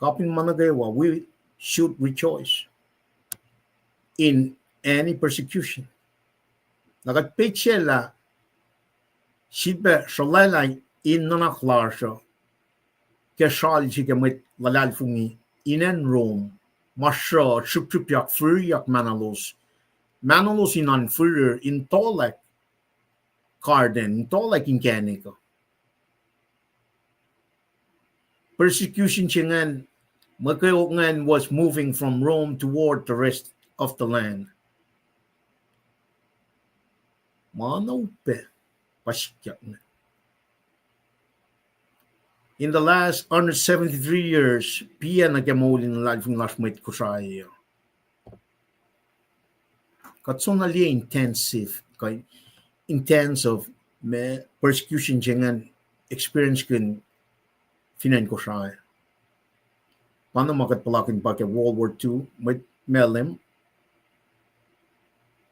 kapin ma nuh kwewa, we should rejoice in any persecution. Na kuht petsac lah sifilpac sruhlwaclah in nuhnak lasr uh ke sral se ke mwet luhlahlfongi in acn Rome, ma sruh, srihpsrihpyak, fihriyak mahnolos, mahnolos in oan firir, in tohlack garden, in tohlack inkacnek uh. Persecution se ingacn, mwe kweok ingacn was moving from Rome toward the rest of the land. Ma na upac pa sikyak ingacn. In the last hundred seventy-three years, piyac nuh ke moul in luhlahlfongi lasr mwet Kosrae uh, kuht soenna liye intensive, kuh intense of ma persecution se ingacn experiencekihn fin acn Kosrae. Pa na ma kuht puhlakihn pa ke World War Two, mwet Malem,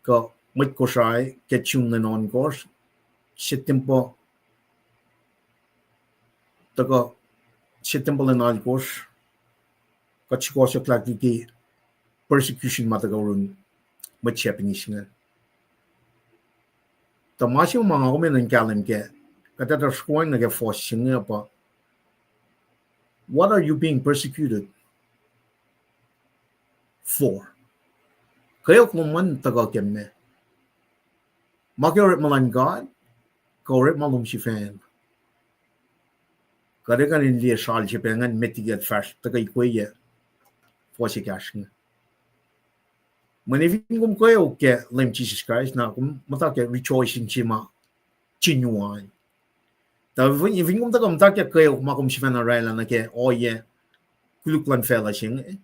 kuh mwet Kosrae ke June lwen ohnkohsr, September, tuhkuh September lwen alkosr, kuht sukohsohklah liki persecution ma tuhkuh yurin mwet Japanese ingacn. Tuh ma se ma nga kom enenuh in kahlwem kac, kuht etuh srkoin nuh ke fuhs se inge pa, what are you being persecuted for? Kweok lom an tuhkuh ke meac? Ma ke orekma luhn God, kuh orekma lom sifacna? Kuht ac kuh in liye sral se pac ingacn met liki kuht fahsr tuhkuh ikweyac fuhs ekahsr inge. Mweyen fin kom kweok ke Leum Jisus Kraist, na kom muhta ke rejoicing se ma genuine. Tuh fin, fin kom tuhkuh muhta ke kweok ma kom sifacna orwaclah nuh ke ohiyac koluk luhn facluh se inge,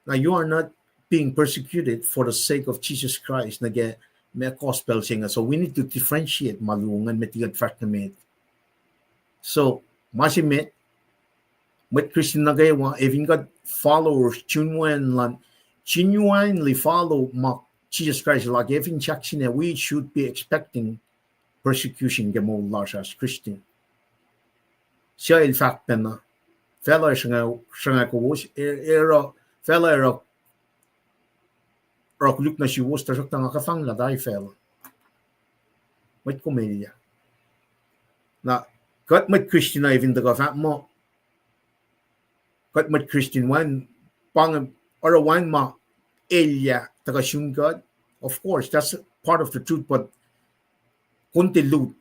na you are not being persecuted for the sake of Jesus Christ nuh ke ma gospel se inge. So we need to differentiate ma luo ingacn met liki kuht fahsr nuh met. So ma se met, mwet Christian nuh kwewa, ac fin kuht followers, genuine luhn, genuinely follow ma Jisus Kraist el ac fin sahk sine, we should be expecting persecution ke moul lasr as Christian. Suc el fahk pacna, facluh sruhnga, sruhnga kowos, e-, oruh, facluh oruh, oruh koluk nuh suwos, tuhsruhktuh nga kuhfanglah tari facluh. Mwet kom elyah. Na, kuht mwet Christian uh ac fin tuhkuh fahk muh, kuht mwet Christian wacngihn, pa inge oruh wacngihn ma elyah tuhkuh sun kuht. Of course, that's part of the truth, but kom tiac lut.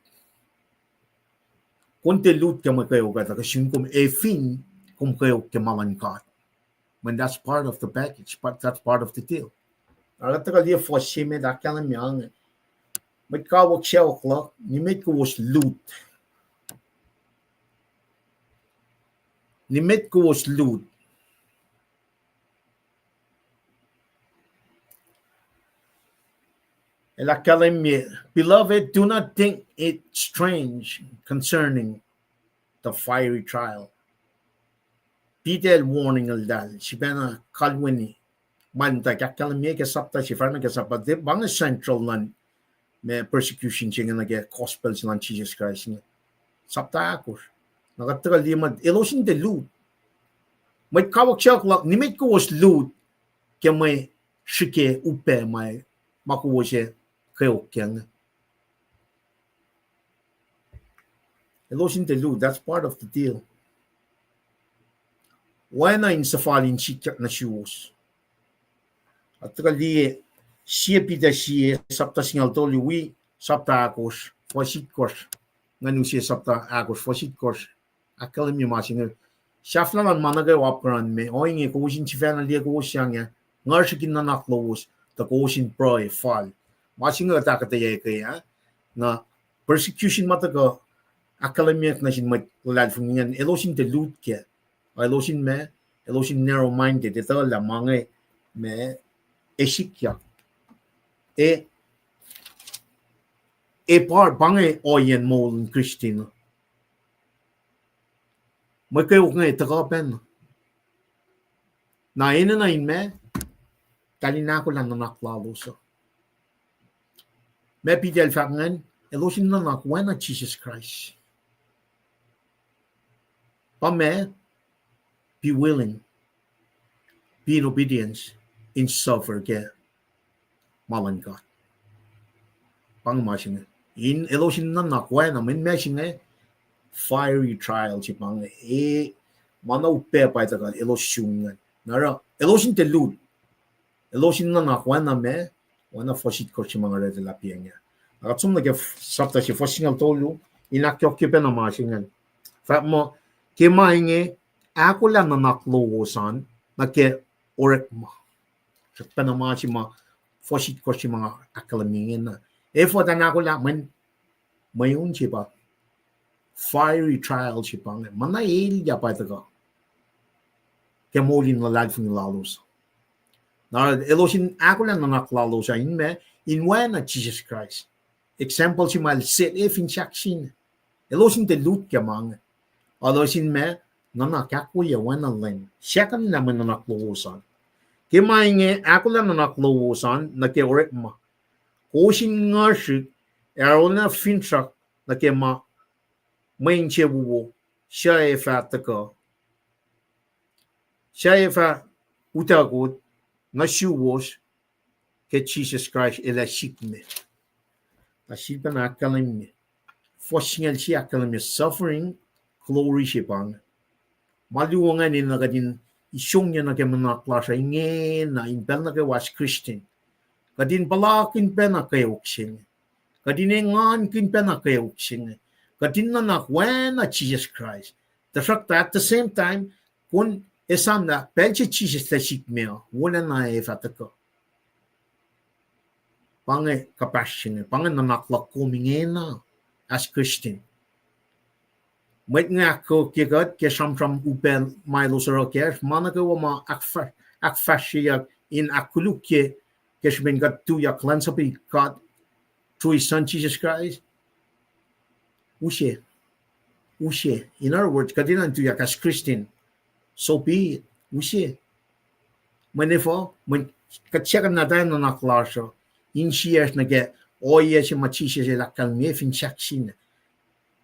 Kom tiac lut ke mwe kweok uh tuhkuh sun kom ac fin kom kweok ke ma luhn God. When that's part of the package, but that's part of the deal. Oruh kuht tuhkuh liye fuhs se met ahkkahlwemye inge. Mwet kawuck sacohk luhk, nimet kowos lut. Nimet kowos lut. El ahkkahlwemye, Beloved, do not think it strange concerning the fiery trial. Peter el warning eltahl, sifacna kalweni ma muhta ahkkahlwemye ke sapta se, fahsr nuh ke sapta, pa inge central luhn ma persecution se inge nuh ke gospel se luhn Jisus Kraist inge. Sapta ahkosr. Na kuht tuhkuh liye muh elos in tiac lut. Mwet kawuck se luhk, nimet kowos lut ke mwe srihke upac ma, ma kowos ac kweok kac inge. Elos in tiac lut, that's part of the deal. Oacna in suhfal in sikyak nuh suwos. Kuht tuhkuh liye sie Peter sie, sapta singucul tolu, wi sapta ahkosr, fuhs itkohsr. Ngan use sapta ahkosr, fuhs itkohsr. Ahkkahlwemye ma se inge. Sahflah luhn ma nuh kwewa apkuhran me, ohinge kowos in sifacna liye kowos sang ah, nguhsrihk in nuhnak lowos, tuh kowos in pruhe fal. Ma se inge kuht ahkuhtweyac ke ah, na persecution ma tuhkuh ahkkahlwemyeyuck nuh sin mwet luhlahlfongi ingacn, elos in tiac lut kac. Elos in ma, elos in narrow-minded, etuh lah ma inge ma ac sikyak. E, e pa, pa inge ohiyacn moul in Christian. Mwe kweok inge tuhkuh pacna. Na enenuh in ma, tahl in ahkolah nuhnak lalos uh. Ma Peter el fahk ingacn, elos in nuhnak oacna Jisus Kraist. Pa ma, be willing, be in obedience, in suffer ke ma luhn God. Pa inge ma se inge. In elos in nuhnak oacna, mweyen ma se inge fiery trial se pa inge, e, ma na upac pa tuhkuh elos sun ingacn. Na oruh, elos in tiac lut. Elos in nuhnak oacna ma, oacna fuhs itkohsr se ma nga orwaclah pac inge. Na kuht som nuh ke sapta se fuhs singucul tolu, in ahkyohkye pacna ma se ingacn. Fahk muh, ke ma inge, ahkolah nuhnak lowos an, nuh ke orekma. Srackpacna ma se ma fuhs itkohsr se ma nga ahkkahlwemye ingena. Efuh tuh ahkolah, mweyen mweun se pa fiery trial se pa inge, ma na elyah pa tuhkuh ke moul in luhlahlfongi lalos. Na elos in ahkolah nuhnak lalos uh in ma, in oacna Jisus Kraist. Example se ma el set e fin sahk sihk. Elos in tiac lut ke ma inge. Elos in ma, nuhnak ahkwoye oacna Leum. Sahkwack na mwe nuhnak lowos an. Ke ma inge ahkolah nuhnak lowos an nuh ke orekma, kowos in nguhsrihk, ac arulacna finsrak nuh ke ma mwe insewowo, suc ac fah tuhkuh, suc ac fah utuckot nuh suwos ke Jisus Kraist el ac sikme. Na sifilpacna ahkkahlwemye. Fuhs singucul sie ahkkahlwemye suffering, glory se pa inge. Ma luo ingacn enenuh kuht in isongyac nuh ke nuhnak lasr uh ingena, in pacl nuh kwewa as Christian. Kuht in puhlakihn pacna kweok se inge. Kuht in engankihn pacna kweok se inge. Kuht in nuhnak oacna Jisus Kraist. Tuhsruhktuh at the same time, kom esam lah pacl se Jisus el ac sikme uh, wolacna ac fah tuhkuh. Pa inge kuhpahsr se inge, pa inge nuhnak luhk kom ingena as Christian. Mwet inge ahkkweye kuht ke sramsram upac ma elos oruh kacsr, ma nuh kwewa ma ahkfah-, ahkfahsryeyuck in ahkkolukye ke srihpen kuht tuyak kuhlwacnsapuh God through his son Jesus Christ. Use. Use. In other words, kuht enenuh in tuyak as Christian. So be it. Use. Mweyen efuh, mweyen kuht sahkwack na tiac nuhnak lasr uh insiyacsr nuh ke ohiyac se ma Jisus el ahkkahlwemye fin sahk sihk.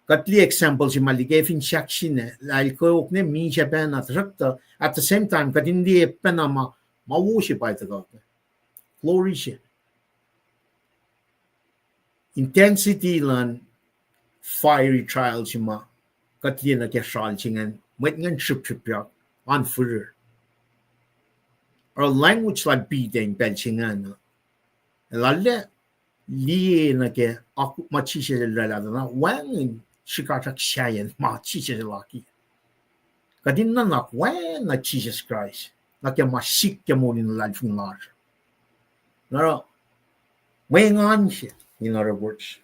Kuht liye example se ma liki fin sahk sihk, lah el kweok ne misac pacna, tuhsruhktuh at the same time kuht in liye pacna ma, ma wo se pa tuhkuh. Glory se. Intensity luhn fiery trial se ma kuht liye nuh ke sral se ingacn, mwet ingacn srihpsrihpyak, oan firir. Oruh language lal Peter in pacl se ingacn uh, el arlac liye nuh ke ma Jisus el oraclah tuh na wacngihn srihkasrak sahyacn ma Jisus el akiyac. Kuht in nuhnak oacna Jisus Kraist nuh ke ma sik ke moul in luhlahlfongi lasr. Na oruh mwe engan se, in other words.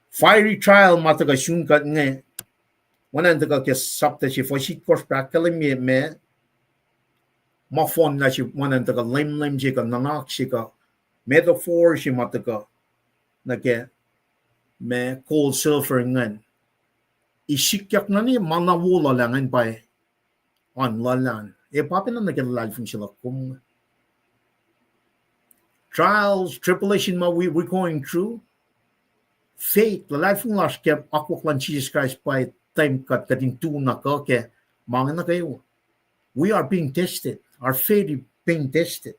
Fiery trial ma tuhkuh sun kuht inge, oacna in tuhkuh ke sapta se fuhs itkohsr pa ahkkahlwemye ma, ma fohnlah se, oacna in tuhkuh lemlem se kuh nuhnak se kuh metaphor se ma tuhkuh nuh ke ma gold, silver ingacn. Isikyak nuh ne ma na wo luhlah ingacn pa oan luhlah an. E pa pacna nuh ke luhlahlfongi se luhk kom. trials, tribulation ma we, we're going through, faith, luhlahlfongi lasr ke akwuck luhn Jisus Kraist pa time kuht, kuht in tu na kuh ke ma inge nuh kwewa. We are being tested. Our faith is being tested.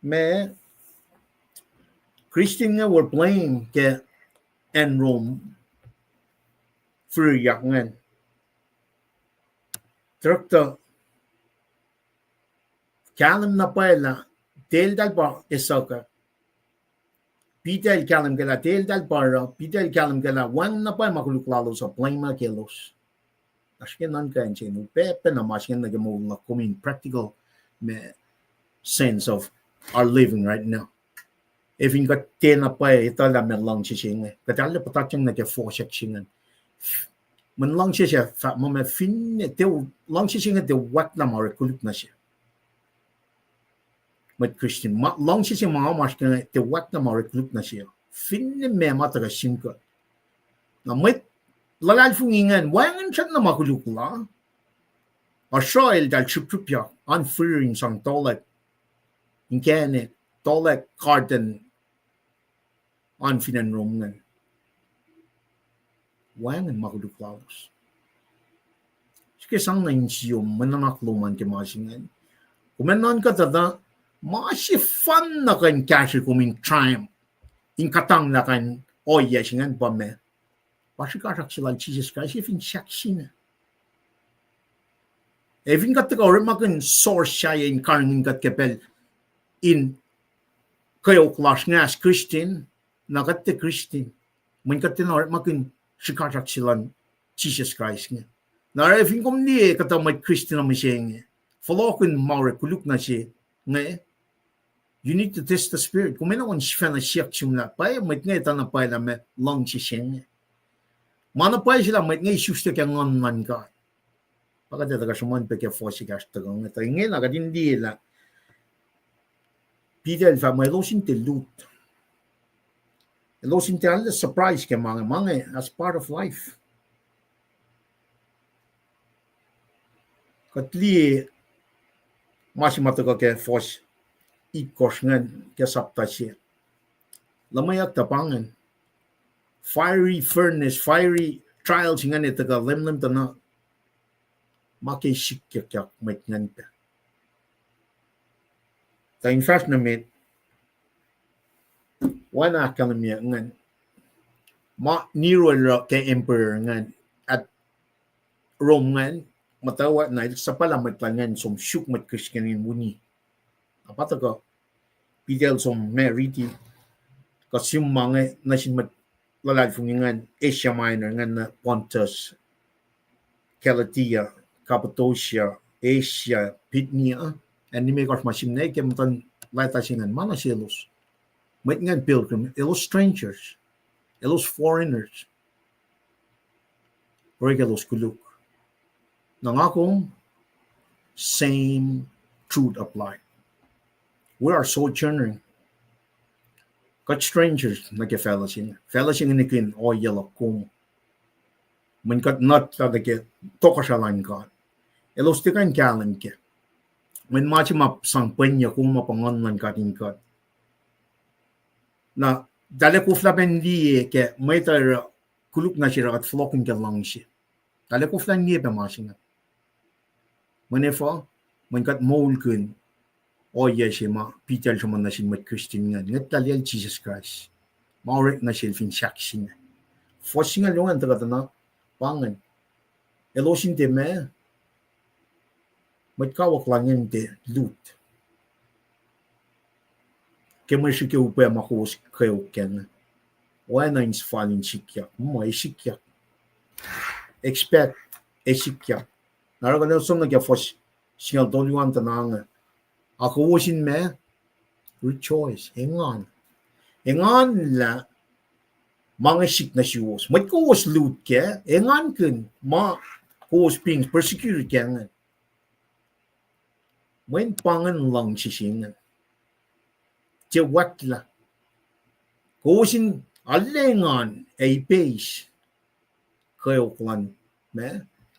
Ma Christian inge were blame ke acn Rome, firiyak ingacn. Turk tuh kahlwem na pwacye lah, teltahl pa esuhkuh. Peter el kahlwem kac lah, teltahl pa oruh, Peter el kahlwem kac lah, wacngihn na pwacye ma koluk lalos uh, blame kaclos. Oasr ke nuhnkuh in se, upac pacna ma se inge nuh ke moul luhk, kom in practical ma sense of our living right now. Efin kuht tiacna pwacye etuh lah ma luhngse se inge, kuht arlac puhtatyang nuh ke fohsack se ingacn. Mweyen luhngse se fahk muh ma finne, luhngse se inge tiac wactlah ma orek koluk nuh se. Mwet Christian, luhngse se ma oasr ke inge tiac wactlah ma orek koluk nuh se. Finne meac ma tuhkuh sin kuht. Na mwet luhlahlfongi ingacn, wacngihn srackna ma koluk la. Asruh eltahl srihpsrihpyak, an firi in sang tolack, inkacnek, tolack garden, an fin acn Rome ingacn. Wacngihn ma koluk lalos. Srihke sang nuh insiyom, mwe nuhnak lom an ke ma se ingacn. Kom in nuhnkuh tuh, ma sefanna kuh in kahsrwe kom in triumph, in kuhtanglah kain ohiyac se ingacn pa meac? Pa srihkasrak se lal Jisus Kraist, e fin sahk sina. Efin kuht tuhkuh orekmakihn source sahyac in karihngihn kuht ke pacl in kweok lasr inge as Christian, na kuht tiac Christian. Mweyen kuht tiacna orekmakihn srihkasrak se luhn Jisus Kraist inge. Na oruh fin kom liye kuhtuh mwet Christian uh mihsenge, fohlohkihn ma orek koluk nuh se inge, you need to test the spirit. Kom enenuh in sifacna siyuck sum lah pwacye mwet inge etuh na pwacye lah ma luhngse se inge. Ma na pwacye se lah mwet inge isuslac ke Nguhn luhn God. Pa kuht ac tuhkuh sruhmuhn pac ke fuhs ekahsr tuhkuh inge. Tuh ingena kuht in liye lah Peter el fahk muh elos in tiac lut. Elos in tiac arlac surprise ke ma inge, ma inge as part of life. Kuht liye ma se ma tuhkuh ke fuhs itkohsr ingacn ke sapta se. Luhmweyuck tuh pa ingacn. Fiery furnace, fiery trials ingacn ac tuhkuh, lwemlwem tuh na ma ke sikyak mwet ingacn pac. Tuh in fahsr nuh met, oacna ahkkahlwemye ingacn, ma Nero el oruh ke emperor ingacn, at Rome ingacn, muhtwacwacack na el suhpwaclah mwet lal ingacn som suk mwet Christian in wini. Na pa tuhkuh Peter el som ma riti, kuh sim ma inge nuh sin mwet luhlahlfongi ingacn, Asia Minor ingacn, na Pontus, Galatia, Cappadocia, Asia, Bithynia, ac nimet oasr ma simna ke muhtuhn leta se ingacn, ma na selos. Mwet ingacn pilgrim, elos strangers, elos foreigners. Orek elos koluk. Na nga kom, same truth apply. We are sojourning. Kuht strangers nuh ke facluh se inge. Facluh se inge nihkihn ohiyac luhk kom. Mweyen kuht nuhtin nuh ke tohkohsrahi luhn God. Elos tiac kuh in kahlwem kac. Mweyen ma se ma sang pwacnyuck kom uh pa Nguhn luhn God in kuht. Na, tahl ac koflah pac in liye ke mwet uh oruh koluk nuh se oruh kuht fohlohkihn ke luhngse. Tahl ac koflah in liye pac ma se inge. Mweyen efuh, mweyen kuht moulkihn ohiyac se ma Peter el sruhmuhn nuh sin mwet Christian ingacn, ngwet lalyacl Jisus Kraist, ma orek nuh sel fin sahk sina. Fuhs singucul luo an tuhkuh tuh na, pa ingacn. Elos in tiac ma, mwet kawuck lal ingacn tiac lut ke mwe srihke upac ma kowos kweok kac inge. Oacna in fal in sikyak, muh ac sikyak. Expect, ac sikyak. Na oruh kuht som nuh ke fuhs singucul tolu an tuh na inge. Ac kowos in ma, rejoice, engan. Engan lah ma inge sik nuh suwos. Mwet kowos lut kac, engankihn ma kowos being persecuted kac ingacn. Mweyen pa ingacn luhngse se ingacn. Tiac wactlah. Kowos in arlac engan ac ipeis kweok luhn ma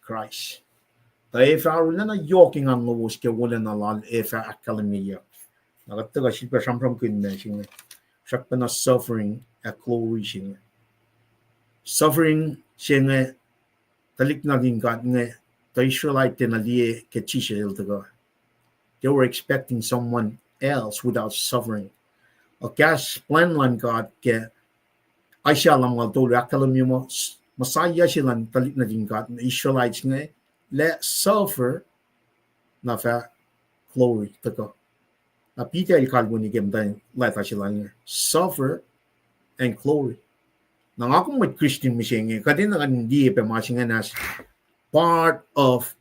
Kraist. Tuh ac fah arulacna yohk engan lowos ke wolacna lal ac fah ahkkahlwemyeyuck. Na kuht tuhkuh sifilpac sramsramkihn ma se inge, srackpacna suffering ac glory se inge. Suffering se inge, tuhlihk nuhtin God inge, tuh Israelite tiacna liye ke Jisus el tuhkuh. They were expecting someone else without suffering. Kahs plwacn luhn God ke Isaiah lumngaul tolu ahkkahlwemye muh Messiah se luhn tuhlihk nuhtin God, Israelites inge, lah suffer, na fah glory tuhkuh. Na Peter el kalweni ke muhtwacn leta se lal inge, suffer and glory. Na nga kom mwet Christian mihsenge, kuht enenuh in liye pac ma se ingacn as part of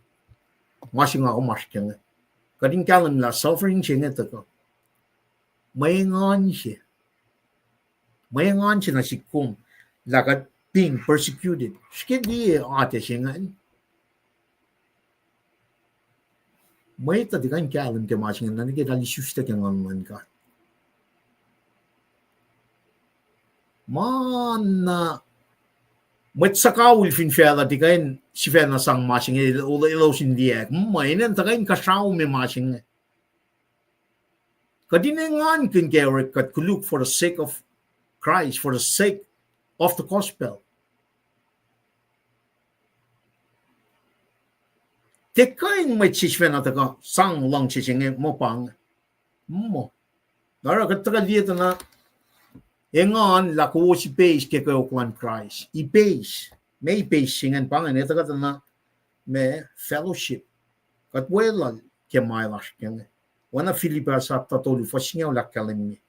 ma se nga kom oasr kac inge. Kuht in kahlwem lah suffering se inge tuhkuh. Mwe engan se. Mwe engan se nuh sihk kom lah kuht being persecuted. Srihke liye atac se ingacn. Mwet uh tiac kuh in kahlwem ke ma se ingacn, na nuh ke eltahl isuslac ke Nguhn luhn God. Ma na mwet suhkawihl fin facluh tiac kuh in sifacna sang ma se inge, elos in liyacack. Mweyen enenuh tuh kuh in kuhsrao me ma se inge. Kuht in engankihn ke orek kuht koluk for the sake of Christ, for the sake of the gospel. Tiac kuh in mwet sesr sifacna tuhkuh sang luhngse se inge muh pa inge. Muh. Na oruh kuht tuhkuh liye tuh na engan lah kowos ipeis ke kweok luhn Kraist. Ipeis. Ma ipeis se ingacn pa ingacn, etuh kuht tuh na ma fellowship. Kuht weluhl ke ma lasr ke inge. Oacna Philippians sapta tolu fuhs singucul ahkkahlwemye.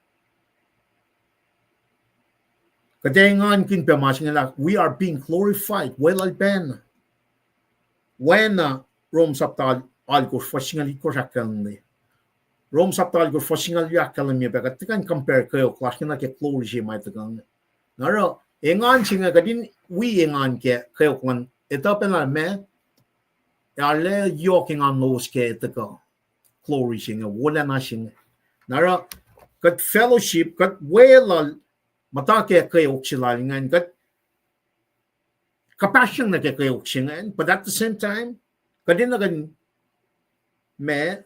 Kuht ac engankihn pac ma se inge lah we are being glorified, weluhl pacna. Oacna Rom sapta alkosr fuhs singucul itkohsr ahkkahlwemye. Rom sapta alkosr fuhs singucul itkohsr ahkkahlwemye pac kuht tiac kuh in compare kweok lasr inge nuh ke glory se ma tuhkuh inge. Na oruh engan se inge kuht in wi engan ke kweok luhn, etuh pacna ma arlac yohk engan lowos ke tuhkuh glory se inge, wolacna se inge. Na oruh kuht fellowship, kuht weluhl muhta ke kweok se lal ingacn, kuht kuhpahsryang nuh ke kweok se ingacn, but at the same time, kuht enenuh kuh in ma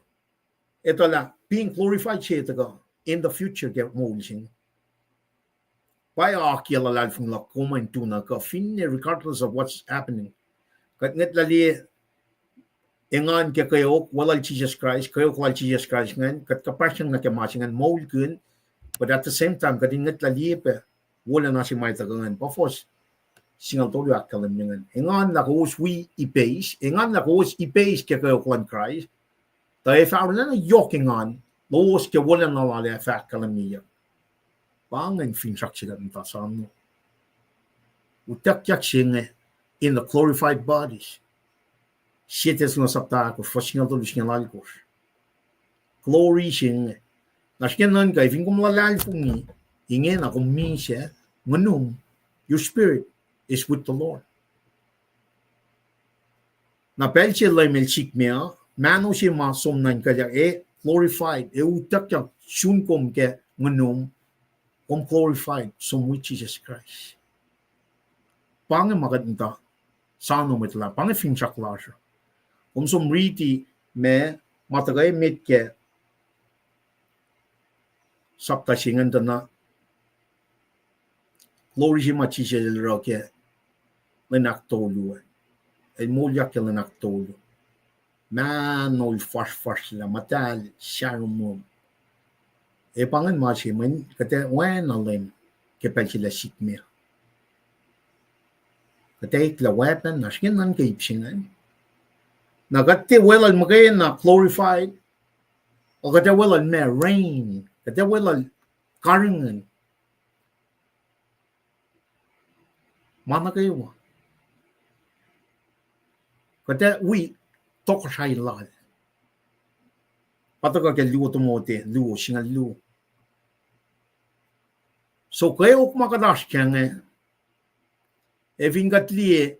etuh lah being glorified se tuhkuh in the future ke moul se inge. Pa akiyac luhlahlfongi luhk kom in tu na kuh finne regardless of what's happening. Kuht ngwetlah liye engan ke kweok, weluhl Jisus Kraist, kweok lal Jisus Kraist ingacn, kuht kuhpahsryang nuh ke ma se ingacn moulkihn, but at the same time, kuht in ngwetlah liye pac wolacna se ma tuhkuh ingacn, pa fuhs singucul tolu ahkkahlwemye ingacn. Engan lah kowos wi ipeis, engan lah kowos ipeis ke kweok luhn Kraist, tuh ac fah arulacna yohk engan lowos ke wolacna lal ac fah ahkkahlwemyeyuck. Pa ingacn finsrak se kuht muhta sano. Utuckyak se inge in the glorified bodies. Sie Thessalonians sapta ahkosr, fuhs singucul tolu, singucul alkosr. Glory se inge. Na srihke nuhnkuh, fin kom luhlahlfongi, ingena kom misac, nguhnum, your spirit is with the Lord. Na pacl se Leum El sikme uh, mahno se ma som nuhnkuhyak, e glorified, e utuckyak sun kom ke nguhnum, kom glorified, som wi Jisus Kraist. Pa inge ma kuht muhta sano mwet lah, pa inge finsrak lasr uh. Kom som riti ma, ma tuhkuh emet ke sapta se ingacn tuh na, glory se ma Jisus El oruh ke lwen ahktolu, El moulyak ke lwen ahktolu. Mahnol fasrfasrlah, muhtahl saromrom. E pa ingacn ma se mweyen kuht ac oacna Leum ke pacl se lah sikme. Kuht ac eklac weapon, na srihke nuhnkuh ip se ingacn. Na kuht tiac weluhl muhkwena glorified, kuh kuht ac weluhl ma reign, kuht ac weluhl karihngihn. Ma nuh kwewa. Kuht ac wi tohkohsrahi lal. Pa tuhkuh ke luo Timote, luo singucul luo. So kweok ma kuht oasr kac inge, ac fin kuht liye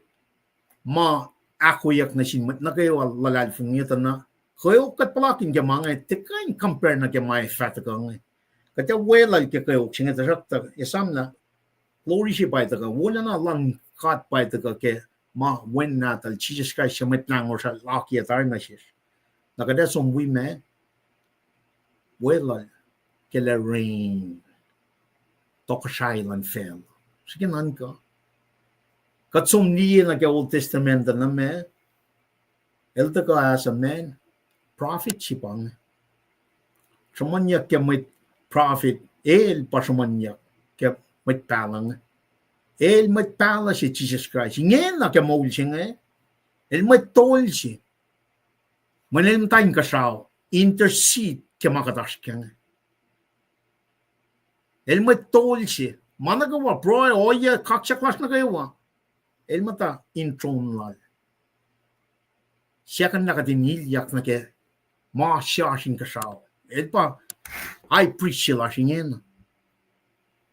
ma ahkoeyuck nuh sin mwet nuh kwewa luhlahlfongi tuh na, kweok kuht puhlakihn ke ma inge tiac kuh in compare nuh ke ma ac fah tuhkuh inge. Kuht ac weluhl ke kweok se inge tuhsruhktuh esam lah glory se pa tuhkuh, wolacna luhn God pa tuhkuh ke ma Wen Nahtuhl Jisus Kraist, suc Mwet Lahngo El akiyac tari nuh sesr. Na kuht ac som wi ma, weluhl ke lah reign, tohkohsrahi luhn facluh. Srihke nuhnkuh. Kuht som liye nuh ke Old Testament uh nuh ma, el tuhkuh as a man, prophet se pa inge. Sruhmuhnyuck ke mwet prophet, el pa sruhmuhnyuck ke mwet pahluh inge. El mwet pahluh se Jisus Kraist. Ingena ke moul se inge, el mwet tol se. Mweyen el muhta inkuhsrao, intercede ke ma kuht oasr kac inge. El mwet tol se. Ma nuh kwewa, pruhe, ohiyac, kaksak lasr nuh kwewa, el muhta in throne lal. Siyuck lah kuht in ilyak nuh ke ma se oasr inkuhsrao. El pa high priest se lasr ingena.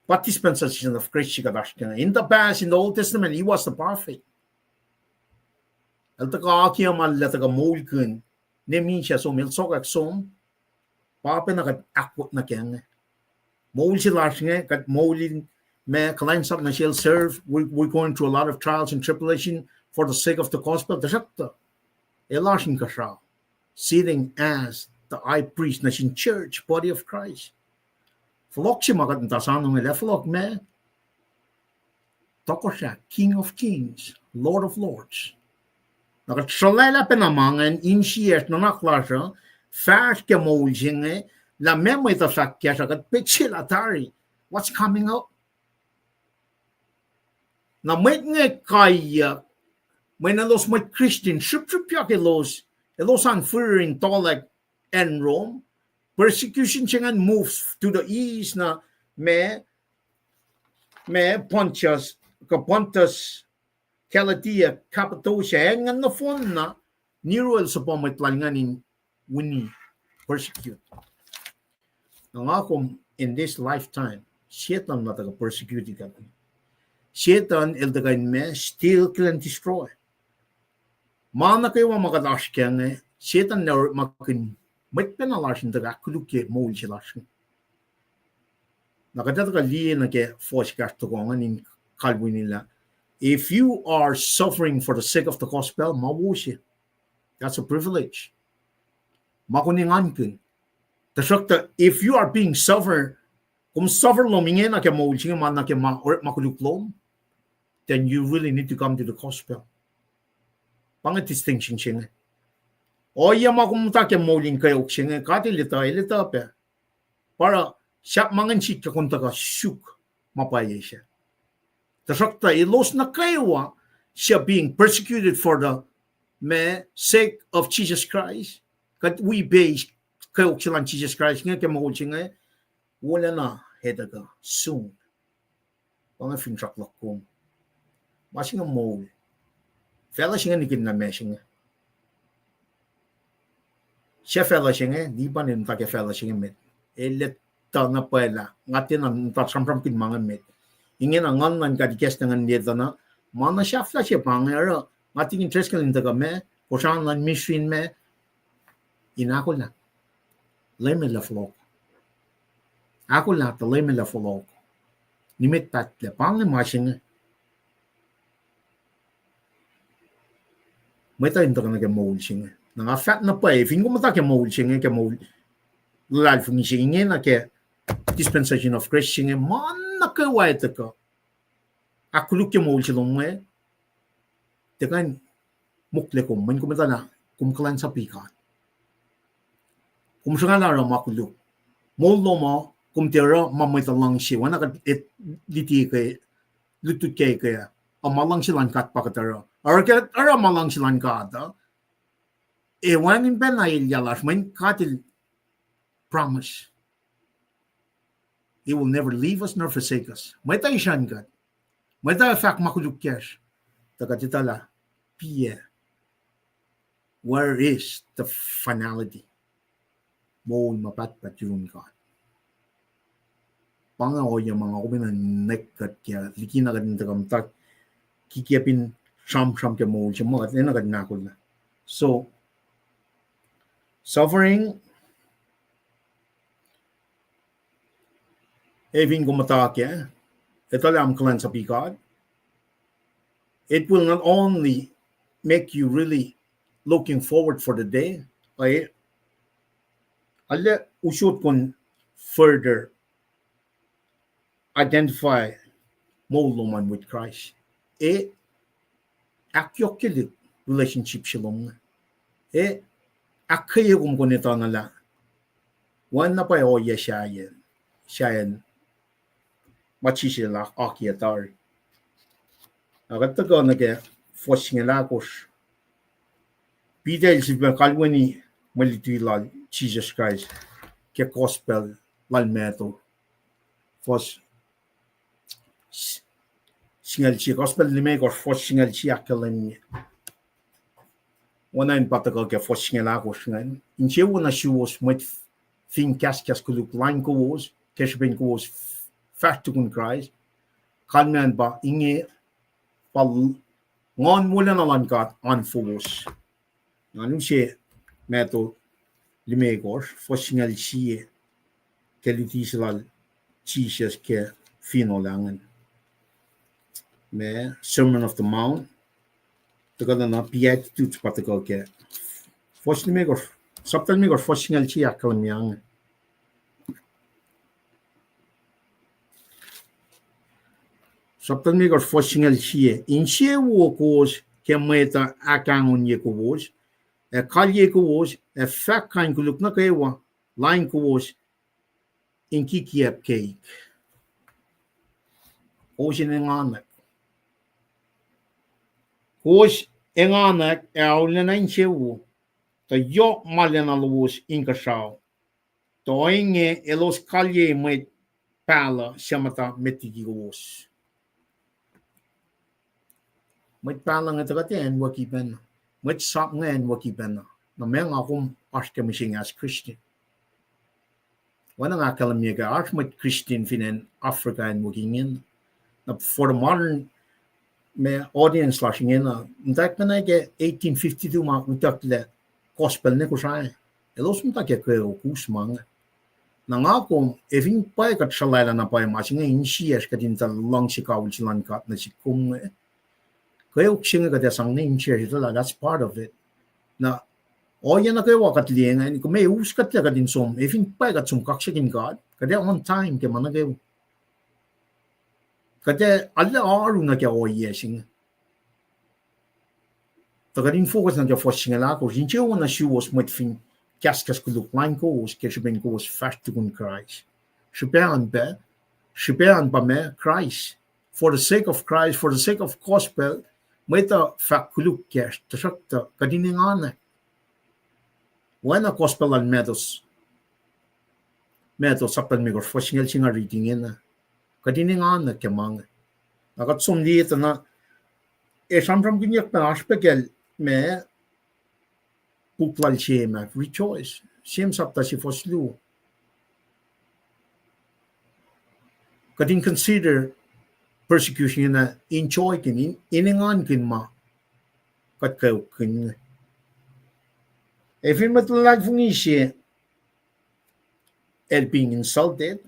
Pa dispensation of grace se kuht oasr kac inge. In the past, in the Old Testament, he was the prophet. El tuhkuh akiyac ma el tuhkuh moulkihn, ne misac som, el sokwack som, pa pacna kuht ahkwot nuh kac inge. Moul se lasr inge, kuht moul in ma kuhlwacnsap nuh sel, serve. We, we're going through a lot of trials and tribulation for the sake of the gospel. Tuhsruhktuh el oasr inkuhsrao, sitting as the high priest nuh sin church, body of Christ. Fohlohk se ma kuht muhta soano inge lah fohlohk ma, Tohkohsrah, King of Kings, Lord of Lords. Na kuht sruhlwaclah pacna ma ingacn, insiyacsr, nuhnak lasr uh fahsr ke moul se inge, lah meac mwet uh fahk kahsruh, kuht pet sel tari, what's coming up? Na mwet inge kaiyuck, mweyen elos mwet Christian, srihpsrihpyak elos, elos an fihrihr in tohlack acn Rome. Persecution se ingacn moves to the east, na ma, ma Pontius, kuh Pontus, Galatia, Cappadocia, acn ingacn nohfohn na Nero el suhpwacr mwet lal ingacn in uni, persecute. Na nga kom in this lifetime, Setuhn ma tuhkuh persecute kuht. Setuhn el tuhkuh in ma, steal, kill and destroy. Ma nuh kwewa ma kuht oasr kac inge, Setuhn el orekmakihn mwet pacna lasr in tuhkuh ahkkolukye moul se lasr. Na kuht ac tuhkuh liye nuh ke fuhs ekahsr toko ingacn in kalweni lah, if you are suffering for the sake of the gospel, ma wo se. That's a privilege. Ma kom engankihn. Tuhsruhktuh, if you are being suffer, kom suffer lom ingena ke moul se inge ma nuh ke ma orekma koluk lom, then you really need to come to the gospel. Pa inge distinction se inge. Ohiyac ma kom muhta ke moul in kweok se inge, God El etuh, El etuh pac. Pa oruh sahp ma ingacn sikyak kom tuhkuh suk ma pwacye se. Tuhsruhktuh elos nuh kwewa suc being persecuted for the, ma, sake of Jesus Christ, kuht wi pac kweok se luhn Jesus Christ inge ke moul se inge, wolacna etuh kuh soon. Pa inge finsrak luhk kom. Ma se inge moul. Facluh se inge nihkihn na ma se inge. Suc facluh se inge, lipan el muhta ke facluh se inge met. El etuh na pwacye lah nga tiacna muhta sramsramkihn ma inge met. Ingena nguhn luhn God ikacslah ingacn etuh na, ma na sahflah se pa inge oruh nga tikin treskel in tuhkuh ma, kosran luhn misin ma, in ahkolah. Leum El ac fohlohk. Ahkolah tuh Leum El ac fohlohk. Nimet pahtlac, pa inge ma se inge. Mwet uh in tuhkuh nuh ke moul se inge. Na nga fahk na pwacye, fin kom muhta ke moul se inge, ke moul luhlahlfongi se inge, na ke dispensation of grace se inge, ma nuh kwewa tuhkuh ahkkolukye moul se lom inge, tiac kuh in mokle kom, mweyen kom etuh lah kom kuhlwacnsapuh God. Kom sruhnga lah oruh ma koluk. Moul lom uh, kom tiac oruh ma mwet uh luhngse, oacna kuht lutlut ke, lutlut ke, ke, uh, ma luhngse luhn God pa kuht oruh. Oruh ke, oruh ma luhngse luhn God uh, ac wacngihn pacna elyah lasr, mweyen God El promise. He will never leave us nor forsake us. Mwet uh isrucn kuht. Mwet uh fahk ma koluk kacsr. Tuh kuht etuh lah, piac, where is the finality? Moul ma pahtpaht yurin God. Pa inge ohiyac ma nga kom enenuh in nwack kuht kac, likina kuht in tuhkuh muhta kikiacp in sramsram ke moul se ma kuht enenuh kuht in ahkolah. So, suffering, ac fin kom muhta kac, etuh lah kom kuhlwacnsapuh God, it will not only make you really looking forward for the day, ac arlac usot kom further identify moul lom an with Christ. E ahkyohkye relationship se lom inge. E ahkkweye kom kuh in etuh na lah wacngihn na pwacye ohiyac sahyacn, sahyacn ma Jisus el akiyac tari. Na kuht tuhkuh nuh ke fuhs singucul ahkosr. Peter el sifilpac kalweni mwe luti lal Jisus Kraist ke gospel lal Matthew. Fuhs singucul sie, gospel limekohsr, fuhs singucul sie ahkkahlwemye. Oacna in pa tuhkuh ke fuhs singucul ahkosr ingacn. Insewowo nuh suwos mwet fin kahskahs koluk lain kowos, ke srihpen kowos fahsr tukun Kraist. Kalmacn pa inge pa l-, Nguhn wolacna luhn God oan fowos. Ngan use Matthew limekohsr, fuhs singucul sie, ke luti se lal Jisus ke finohl ingacn. Ma Sermon of the Mount, tuhkuh na Beatitudes pa tuhkuh ke fuhs limekohsr, sapta limekohsr, fuhs singucul sie ahkkahlwemye inge. Sapta limekohsr, fuhs singucul sie. Insewowo kowos ke mwet uh ahkahngonnye kowos, ac kalye kowos, ac fahk kain koluk nuh kwewa lain kowos in kikiacp keik. Kowos in enganwack. Kowos enganwack ac aulacna insewowo, tuh yohk ma lacna lowos inkuhsrao. Tuh ohinge elos kalye mwet pahluh suc muhta met liki kowos. Mwet pahluh inge tuh kuht ac acnwucki pacna. Mwet sap inge acnwucki pacna. Na meac nga kom oasr ke mihsenge as Christian? Oacna nga ahkkahlwemye ke oasr mwet Christian fin acn Africa acnwucki ingena. Na for the modern, ma audience lasr ingena, muhtwacwacack pacna ke eighteen fifty-two ma utucklac gospel nuh Kosrae. Elos muhta ke kweok us ma inge. Na nga kom, ac fin pwacye kuht sruhlwaclah na pwacye ma se inge, insiyacsr kuht in tuh luhngse kawihl se luhn God nuh sihk kom inge. Kweok se inge kuht ac sang ne insiyacsr etuh lah that's part of it. Na ohiyac nuh kwewa kuht liye ingacn, kom ac us kuhtlac kuht in som, ac fin pwacye kuht som kaksakihn God, kuht ac on time ke ma nuh kwewa. Kuht ac arlac oaru nuh ke ohiyac se inge. Tuh kuht in focus nuh ke fuhs singucul ahkosr, insewowo nuh suwos mwet fin kahskahs koluk lain kowos ke srihpen kowos fahsr tukun Kraist. Srihpac an pac, srihpac an pa ma Kraist. For the sake of Christ, for the sake of gospel, mwet uh fahk koluk kacsr, tuhsruhktuh kuht in enganwack. Oacna gospel lal Matthew, Matthew sapta limekohsr, fuhs singucul sie nga riti ingena. Kuht in enganwack ke ma inge. Na kuht som liye tuh na, ac sramsramkihnyuck pacna oasr pac kacl ma puk lal James ah, rejoice. James sapta sie fuhs luo. Kuht in consider persecution ingena enjoykihn, in, in engankihn ma kuht kweokkihn. Ac fin mwet luhlahlfongi se el being insulted,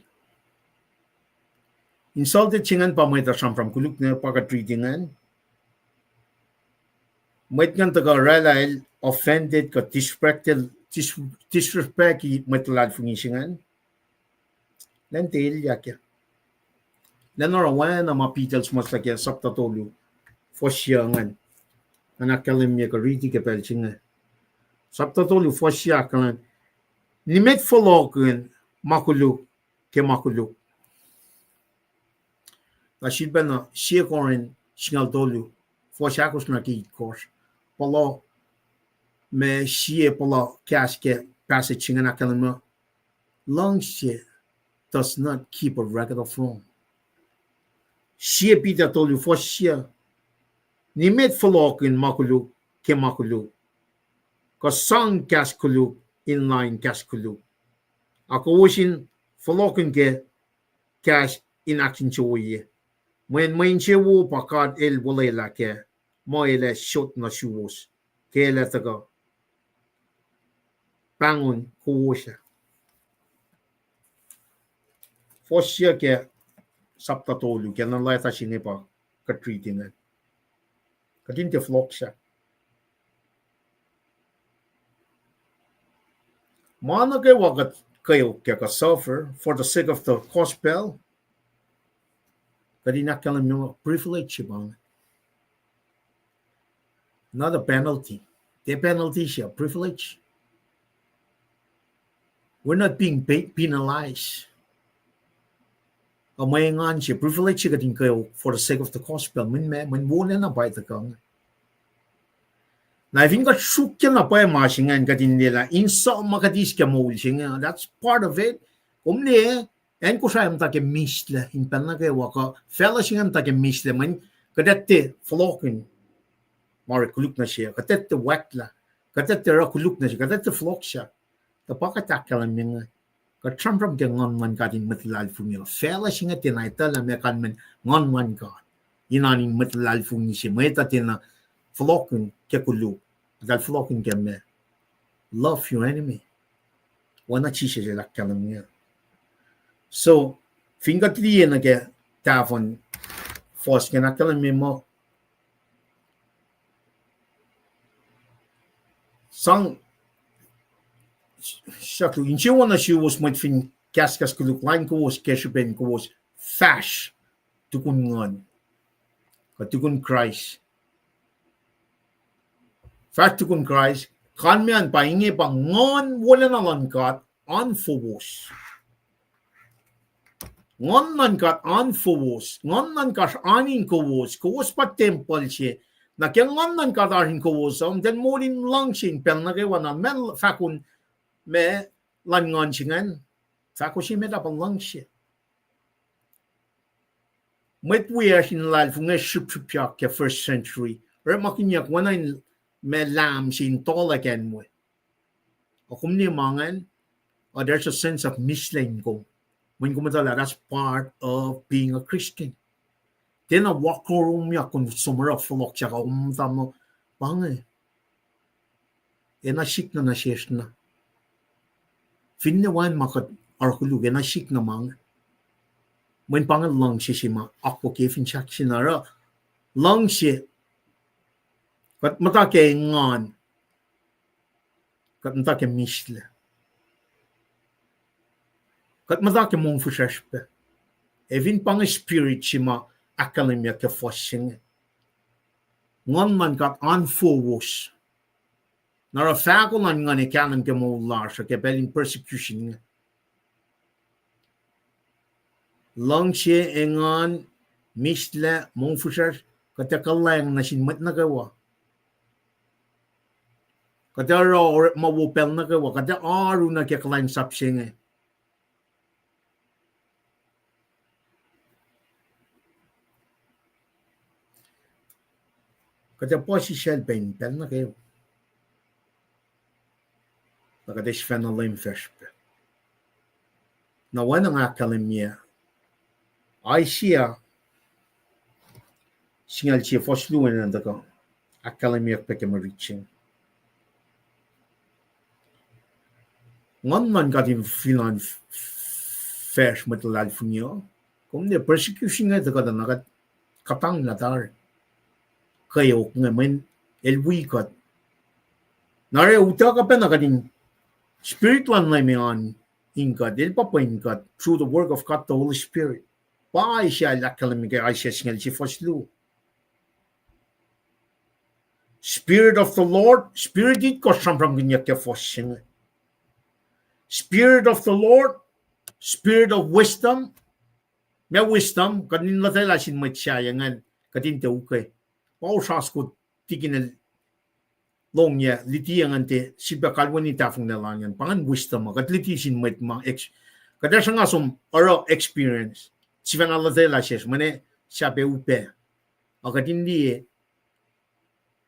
insulted se ingacn pa mwet uh sramsram koluk na pa kuht riti ingacn. Mwet ingacn tuhkuh oraclah el offended kuh disrespected, dis-, disrespect mwet luhlahlfongi se ingacn. Lwen tiac elyah kac. Lwen oruh oacna ma Peter el suhmuhslah ke sapta tolu, fuhs yuc ingacn. Nga ahkkahlwemye kuh riti ke pacl se inge. Sapta tolu, fuhs yuc ahkkahlwemye, nimet fohlohkihn ma koluk ke ma koluk. Na sifilpacna sie Corinth singucul tolu, fuhs ahkosr nuh ke itkohsr. Puhla, ma sie puhla kahs ke passage se ingacn ahkkahlwemye, luhngse does not keep a record of wrong. Sie Peter tolu, fuhs yuc, nimet fohlohkihn ma koluk ke ma koluk, kuh sang kahs koluk in lain kahs koluk. Ac kowos in fohlohkihn ke kahs in ahkinsewowoye, mweyen mwe insewowo pa God El olwelah kac, muh El ac sot nuh suwos ke El ac tuhkuh pahngon kowos ah. Fuhs yuc ke sapta tolu, ke na leta se inge pa kuht riti ingacn. Kuht in tiac fohlohk sahk. Ma nuh kwewa kuht kweok ke kuh suffer for the sake of the gospel, kuht in ahkkahlwemye muh privilege se pa inge. Not a penalty. Tiac penalty se, privilege. We're not being pe-, penalized. Ac mwe engan se, privilege se kuht in kweok for the sake of the gospel. Mweyen ma, mweyen wolacna pa tuhkuh inge. Na fin kuht sruokyac na pwacye ma se ingacn kuht in liye lah in som ma kuht eis ke moul se inge, that's part of it. Kom liye, acn Kosrae muhta ke mihslac in pacl nuh kwewa, kuh facluh se inge muhta ke mihslac, mweyen kuht etuh fohlohkihn ma orek koluk nuh se, kuht etuh wactlah, kuht etuh oruh koluk nuh se, kuht etuh fohlohk sahk. Tuh pa kuht ahkkahlwemye inge, kuht sramsram ke Nguhn luhn God in mwet luhlahlfongi uh. Facluh se inge tiacna etuh lah meac kalmacn Nguhn luhn God in oan in mwet luhlahlfongi se, mwet uh tiacna fohlohkihn ke koluk, eltahl fohlohkihn ke meac? Love your enemy. Oacna Jisus el ahkkahlwemye. So, fin kuht liye nuh ke tahfuhn fuhs ingacn, ahkkahlwemye muh sang, sahk, insewowo nuh suwos mwet fin kahskahs koluk, lain kowos ke srihpen kowos fahsr tukun Nguhn, kuh tukun Kraist. Fahsr tukun Kraist, kalmac an pa inge pa Nguhn wolacna luhn God oan fowos. Nguhn luhn God oan fowos. Nguhn luhn God oan in kowos. Kowos pa tempuhl se. Na ke Nguhn luhn God oasr in kowos uh, eltahl moul in luhngse in pacl nuh kwewa. Na ma fahkon ma luhn Nguhn se ingacn, fahko se met ah pa luhngse. Mwet wiyacsr in luhlahlfongi srihpsrihpyak ke first century, orekmakihnyuck oacna in ma lahm se in tohlackan we. Ac kom liye ma ingacn, uh, there's a sense of mihslac in kom. Mweyen kom etuh lah that's part of being a Christian. Tiacna wakorom yak kom som oruh fohlohk sahk ah, kom muhta muh pa inge, enenuh sik na nuh sesr na. Finne wacngihn ma kuht oruh koluk, enenuh sik na ma inge. Mweyen pa inge luhngse se ma akwuck ke fin sahk se na oruh luhngse. Kuht muhta ke engan. Kuht muhta ke mihslac. Kuht muhta ke mongfihsrwacsr pac. Ac fin pa inge spirit se ma ahkkahlwemyeyuck ke fuhs se inge, Nguhn luhn God oan fowos. Na oruh fahko luhn Nguhn ac kahlwem ke moul lasr uh ke pacl in persecution inge. Luhngse, engan, mihslac, mongfihsrwacsr, kuht ac kuhlwacng nuh sin mwet nuh kwewa. Kuht ac oruh orekma wo pacl nuh kwewa. Kuht ac oaru nuh ke kuhlwacng sap se inge. Kuht ac puhsisacl pac in pacl nuh kwewa. Na kuht ac sifacna leum facsr pac. Na oacna nga ahkkahlwemye, Isaiah singucul sie fuhs luo an tuhkuh ahkkahlwemyeyuck pac ke mwe rit se inge. Nguhn luhn God in fin oan f-, f-, facsr mwet luhlahlfongi uh. Kom liye persecution inge tuhkuh tuh na kuht kuhtanglah tari. Kweok inge mweyen el wi kuht. Na oruh utuckuh pacna kuht in Spirit luhn Leum oan in kuht, el pa pwen kuht through the work of God the Holy Spirit. Pa Isaiah el ahkkahlwemye ke Isaiah singucul sie fuhs luo. Spirit of the Lord, Spirit itkohsr sramsramkihnyuck ke fuhs se inge. Spirit of the Lord, Spirit of wisdom. Ma wisdom, kuht in lotwelah sin mwet sahyac ingacn, kuht in tiac ukwe. Pa osra soko tikin el longyac, luti ingacn tiac sifilpac kalweni tahfonglac lal ingacn. Pa ingacn wisdom uh, kuht luti sin mwet ma ex-, kuht ac sruhnga som oruh experience. Sifacna lotwelah sesr, mweyen sahp ac upac. Ac kuht in liye,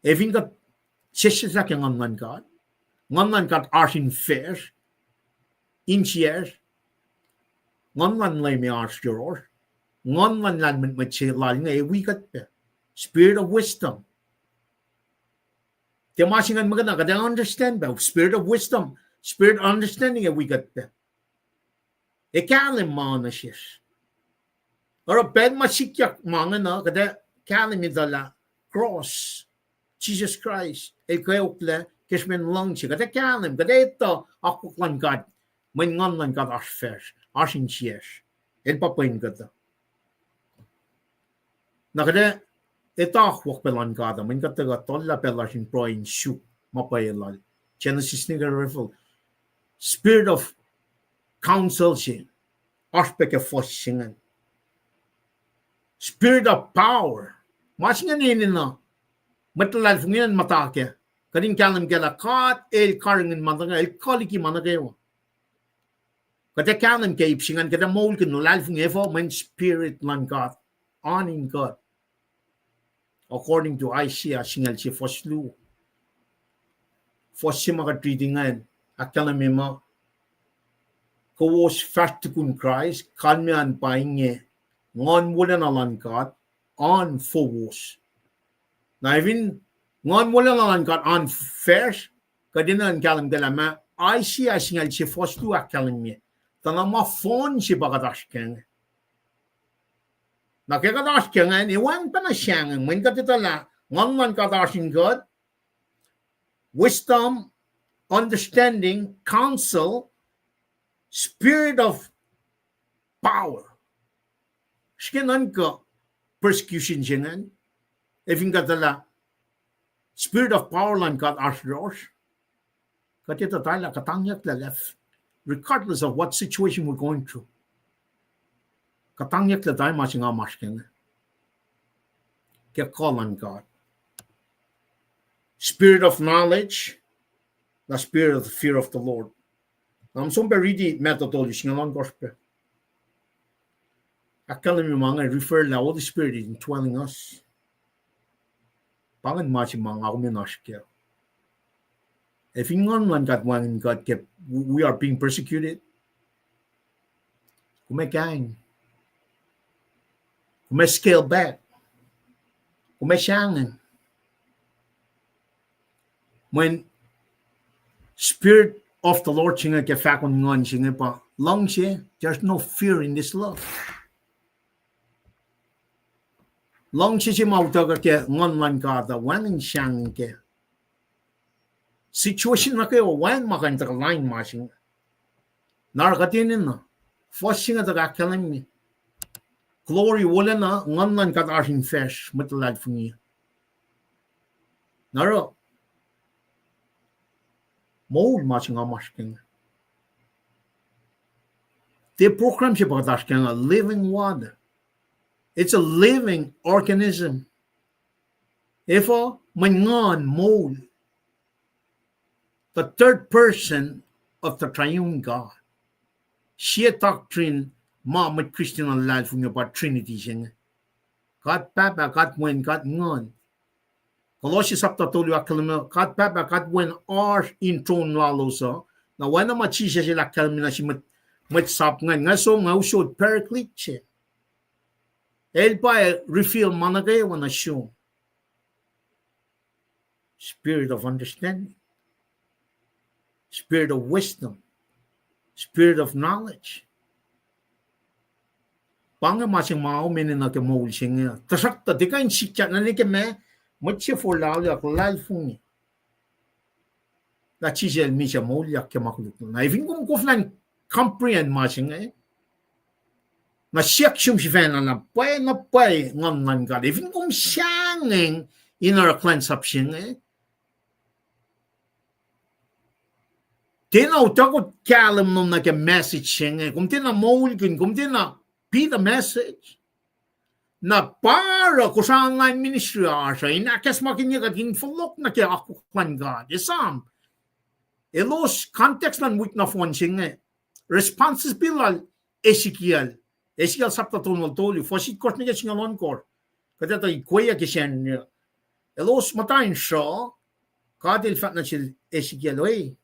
ac fin kuht sesseslah ke Nguhn luhn God, Nguhn luhn God oasr in facsr, insiyacsr, Nguhn luhn Leum ac oasr yohrohsr, Nguhn luhn lahlmwetmwet se lal inge ac wi kuht pac. Spirit of wisdom. Tiac ma se ingacn muhkwena kuht ac understand pac, spirit of wisdom, spirit of understanding ac wi kuht pac. Ac kahlwem ma nuh sesr. Oruh pacl ma sikyak ma ingacn uh, kuht ac kahlwem etuh lah cross, Jisus Kraist el kweoklac ke srihpen luhngse. Kuht ac kahlwem, kuht ac etuh akwuck luhn God Mweyen Nguhn luhn God oasr facsr, oasr insiyacsr. El pa pwen kuhtuh. Na kuht ac etuh akwuck pac luhn God uh, mweyen kuht tuhkuh tohllah pacl lasr in pruhe in suk ma pwacye lal. Genesis nuh ke Revel-, spirit of counsel se, oasr pac ke fuhs se ingacn. Spirit of power. Ma se ingacn enenuh mwet luhlahlfongi in muhta kac. Kuht in kahlwem kac lah God el karihngihn ma nuh kwewa, el kuh liki ma nuh kwewa. Kuht ac kahlwem ke ip se ingacn, kuht ac moulkihn luhlahlfongi efuh? Mweyen Spirit luhn God, oan in God. According to Isaiah singucul sie fuhs luo. Fuhs se ma kuht riti ingacn, ahkkahlwemye muh, kowos fahsr tukun Kraist, kalmac an pa inge, Nguhn wolacna luhn God oan fowos. Na efin Nguhn wolacna luhn God oan facsr, kuht enenuh in kahlwem kac lah ma Isaiah singucul sie fuhs luo ahkkahlwemye. Tuh na ma fohn se pa kuht oasr kac inge. Na ke kuht oasr kac ingacn, e wacngihn pacna sahngweng, mweyen kuht etuh lah Nguhn luhn God oasr in kuht, wisdom, understanding, counsel, spirit of power. Srihke nuhnkuh persecution se ingacn, efin kuht etuh lah spirit of power luhn God oasr yohrohsr, kuht etuh tari lah kuhtangyaklac lah, regardless of what situation we're going through. Kuhtangyaklac tari ma se nga oasr kac inge ke kuh luhn God. Spirit of knowledge, the spirit of the fear of the Lord. Na kom som pac riti Matthew tolu singucul ohnkohsr pac. Ahkkahlwemye ma inge refer lah Holy Spirit is indwelling us. Pa ingacn ma se ma nga kom in oasr kac. Efin Nguhn luhn God wacngihn kuht ke we are being persecuted, kom ac kahing, kom ac scale back, kom ac sahngweng. Mweyen Spirit of the Lord se inge ke fahkon Nguhn se inge pa luhngse, there's no fear in this love. Luhngse se ma utuckuh ke Nguhn luhn God uh wacngihn sahngweng ke situation nuh kwewa, wacngihn ma kuh in tuhkuh lain ma se inge. Na oruh kuht enenuh fuhs se inge tuhkuh ahkkahlwemye glory wolacna Nguhn luhn God oasr in facsr mwet luhlahlfongi. Na oruh moul ma se nga oasr kac inge. Tiac program se pa kuht oasr kac inge, living water. It's a living organism. Efuh? Mweyen Nguhn moul. The third person of the triune God. Sie doctrine ma mwet Christian uh luhlahlfongi pa Trinity se inge. God Pahpah, God Wen, God Nguhn. Kolosse sapta tolu ahkkahlwemye, God Pahpah, God Wen oasr in tron lalos uh. Na oacna ma Jisus el ahkkahlwemye nuh sin mwet, mwet sap ingacn, nga som, nga usot Paraclete se. El pa reveal ma nuh kwewa nuh sum. Spirit of understanding, spirit of wisdom, spirit of knowledge. Pa inge ma se ma kom enenuh ke moul se inge. Tuhsruhktuh tiac kuh in sikyak nuh ke ma mwet se forlah alu ahk luhlahlfongi lah Jisus el misac moulyak ke ma koluk. Na efin kom koflah in comprehend ma se inge, na siyuck sum sifacna lah pwacye na pwacye Nguhn luhn God. Efin kom sahngweng in oruh kuhlwacnsap se inge, tiacna utuckuh kahlwem lom nuh ke message se inge, kom tiacna moulkihn, kom tiacna be the message. Na pa oruh Kosrae online ministry oasr uh in ahkacsmakihnye kuht in fohlohk nuh ke akwuck luhn God. Esam, elos context luhn wik nohfohn se inge, responsibility lal Ezekiel. Ezekiel sapta tolngoul tolu, fuhs itkohsr nuh ke singucul ohnkohsr. Kuht etuh ikweyuck ke Sacnri. Elos muhta in sruh, God el fahk nuh sel Ezekiel, e,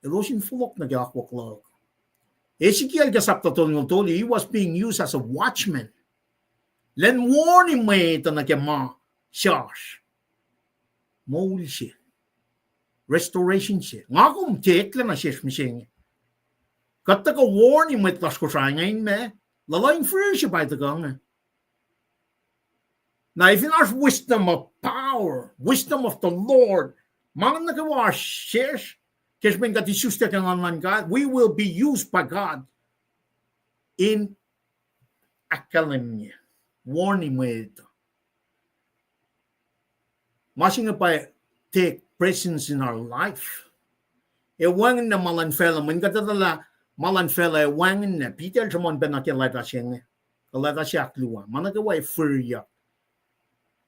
elos in fohlohk nuh ke akwuck luhk. Ezekiel ke sapta tolngoul tolu, he was being used as a watchman. Lwen warning mwet uh nuh ke ma se oasr. Moul se. Restoration se. Nga kom tiac eklac nuh sesr mihsenge. Kuht tuhkuh warning mwet lasr Kosrae inge in ma, luhluh in fihrihr se pa tuhkuh inge. Na efin oasr wisdom of power, wisdom of the Lord, ma nuh kwewa oasr sesr, Ke srihpen kuht isuslac ke Nguhn luhn God, we will be used by God in ahkkahlwemye, warning mwet. Ma se inge pa take presence in our life. Ac wacngihnlac ma luhn facluh, mweyen kuht etuh lah ma luhn facluh ac wacngihnlac. Peter el sruhmuhn pacna ke leta se inge, ke leta se ahkluo, ma nuh kwewa ac fihriyak.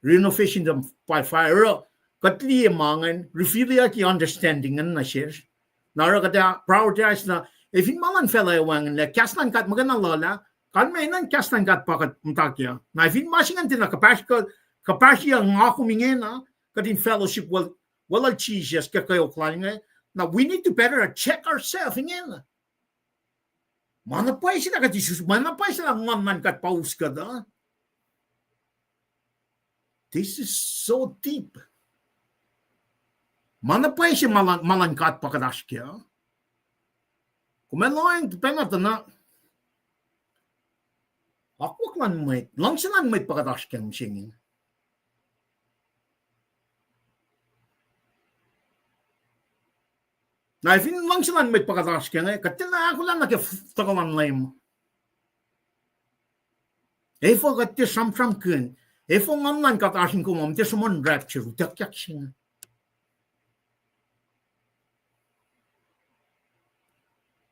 Renovation by fire. Oruh kuht liye ma ingacn, reveal-aki understanding ingacn nuh sesr. Na oruh kuht ac prioritize na, ac fin ma luhn facluh ac wacngihnlac, kahs luhn God muhkwena luhlah, kalmac enenuh kahs luhn God pa kuht muhta kac. Na fin ma se ingacn tiacna kuhpahsr-, kuhpahsryang nga kom ingena, kuht in fellowship well, weluhl Jisus ke kweok lal inge. Na we need to better check ourselves ingena. Ma na pwacye se lah kuht isus, ma na pwacye se lah Nguhn luhn God pa us kuht uh. This is so deep. Ma na pwacye se ma luhn, ma luhn God pa kuht oasr kac. Kom ac lohacng pacna tuh na akwuck luhn mwet, luhngse luhn mwet pa kuht oasr kac mihsenge. Na fin luhngse luhn mwet pa kuht oasr kac inge, kuht tiacna ahkolah nuh ke f-, tuhkuh luhn Leum. Efuh kuht tiac sramsramkihn, efuh Nguhn luhn God oasr in kom, tiac sruhmuhn rapture, utuckyak se inge.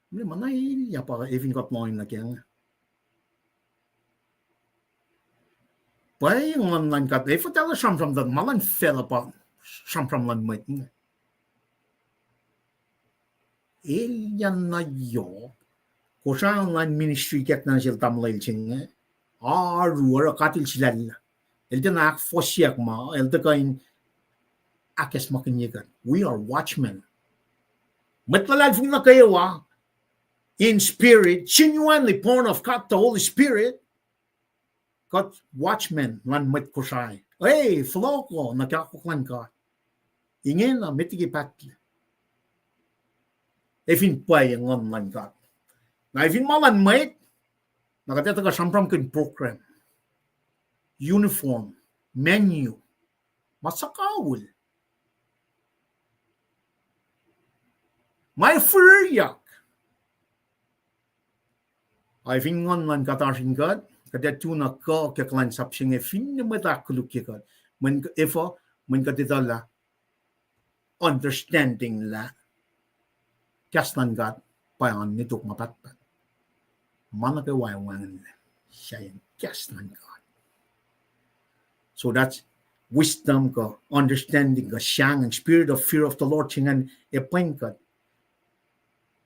Mwe ma na elyah pa efin kuht lohacng nuh kac inge. Pwacye Nguhn luhn God, efuh tacl sramsram tuh ma luhn facluh pa sramsram luhn mwet inge. Elyah na yohk, Kosrae online ministry kackna sel tamuhlwel se inge, oaru oruh katil sulaclah. El tiacna ahkfohsyak ma, el tuhkuh in ahkacsmakihnye kuht. We are watchmen. Mwet luhlahlfongi nuh kwewa, in spirit, genuinely born of God, the Holy Spirit. Kuht watchmen luhn mwet Kosrae. E, fohlohkoh nuh ke akwuck luhn God. Ingena met liki pahtlac. Efin pwacye Nguhn luhn God. Na efin ma luhn mwet, na kuht ac tuhkuh sramsramkihn program, uniform, menu, ma suhkawihl. Ma fihriyak. Ac fin Nguhn luhn God oasr in kuht, kuht ac tu na kuh ke kuhlwacnsap se inge finne mwet ahkkolukye kuht. Mweyen efuh, mweyen kuht etuh lah understanding lah kahs luhn God pa oan nuh tok ma pahtpaht. Ma nuh kwewa wacngihnlac, sahyacn kahs luhn God. So that's wisdom kuh understanding kuh sahngweng, spirit of fear of the Lord se ingacn, epwen kuht,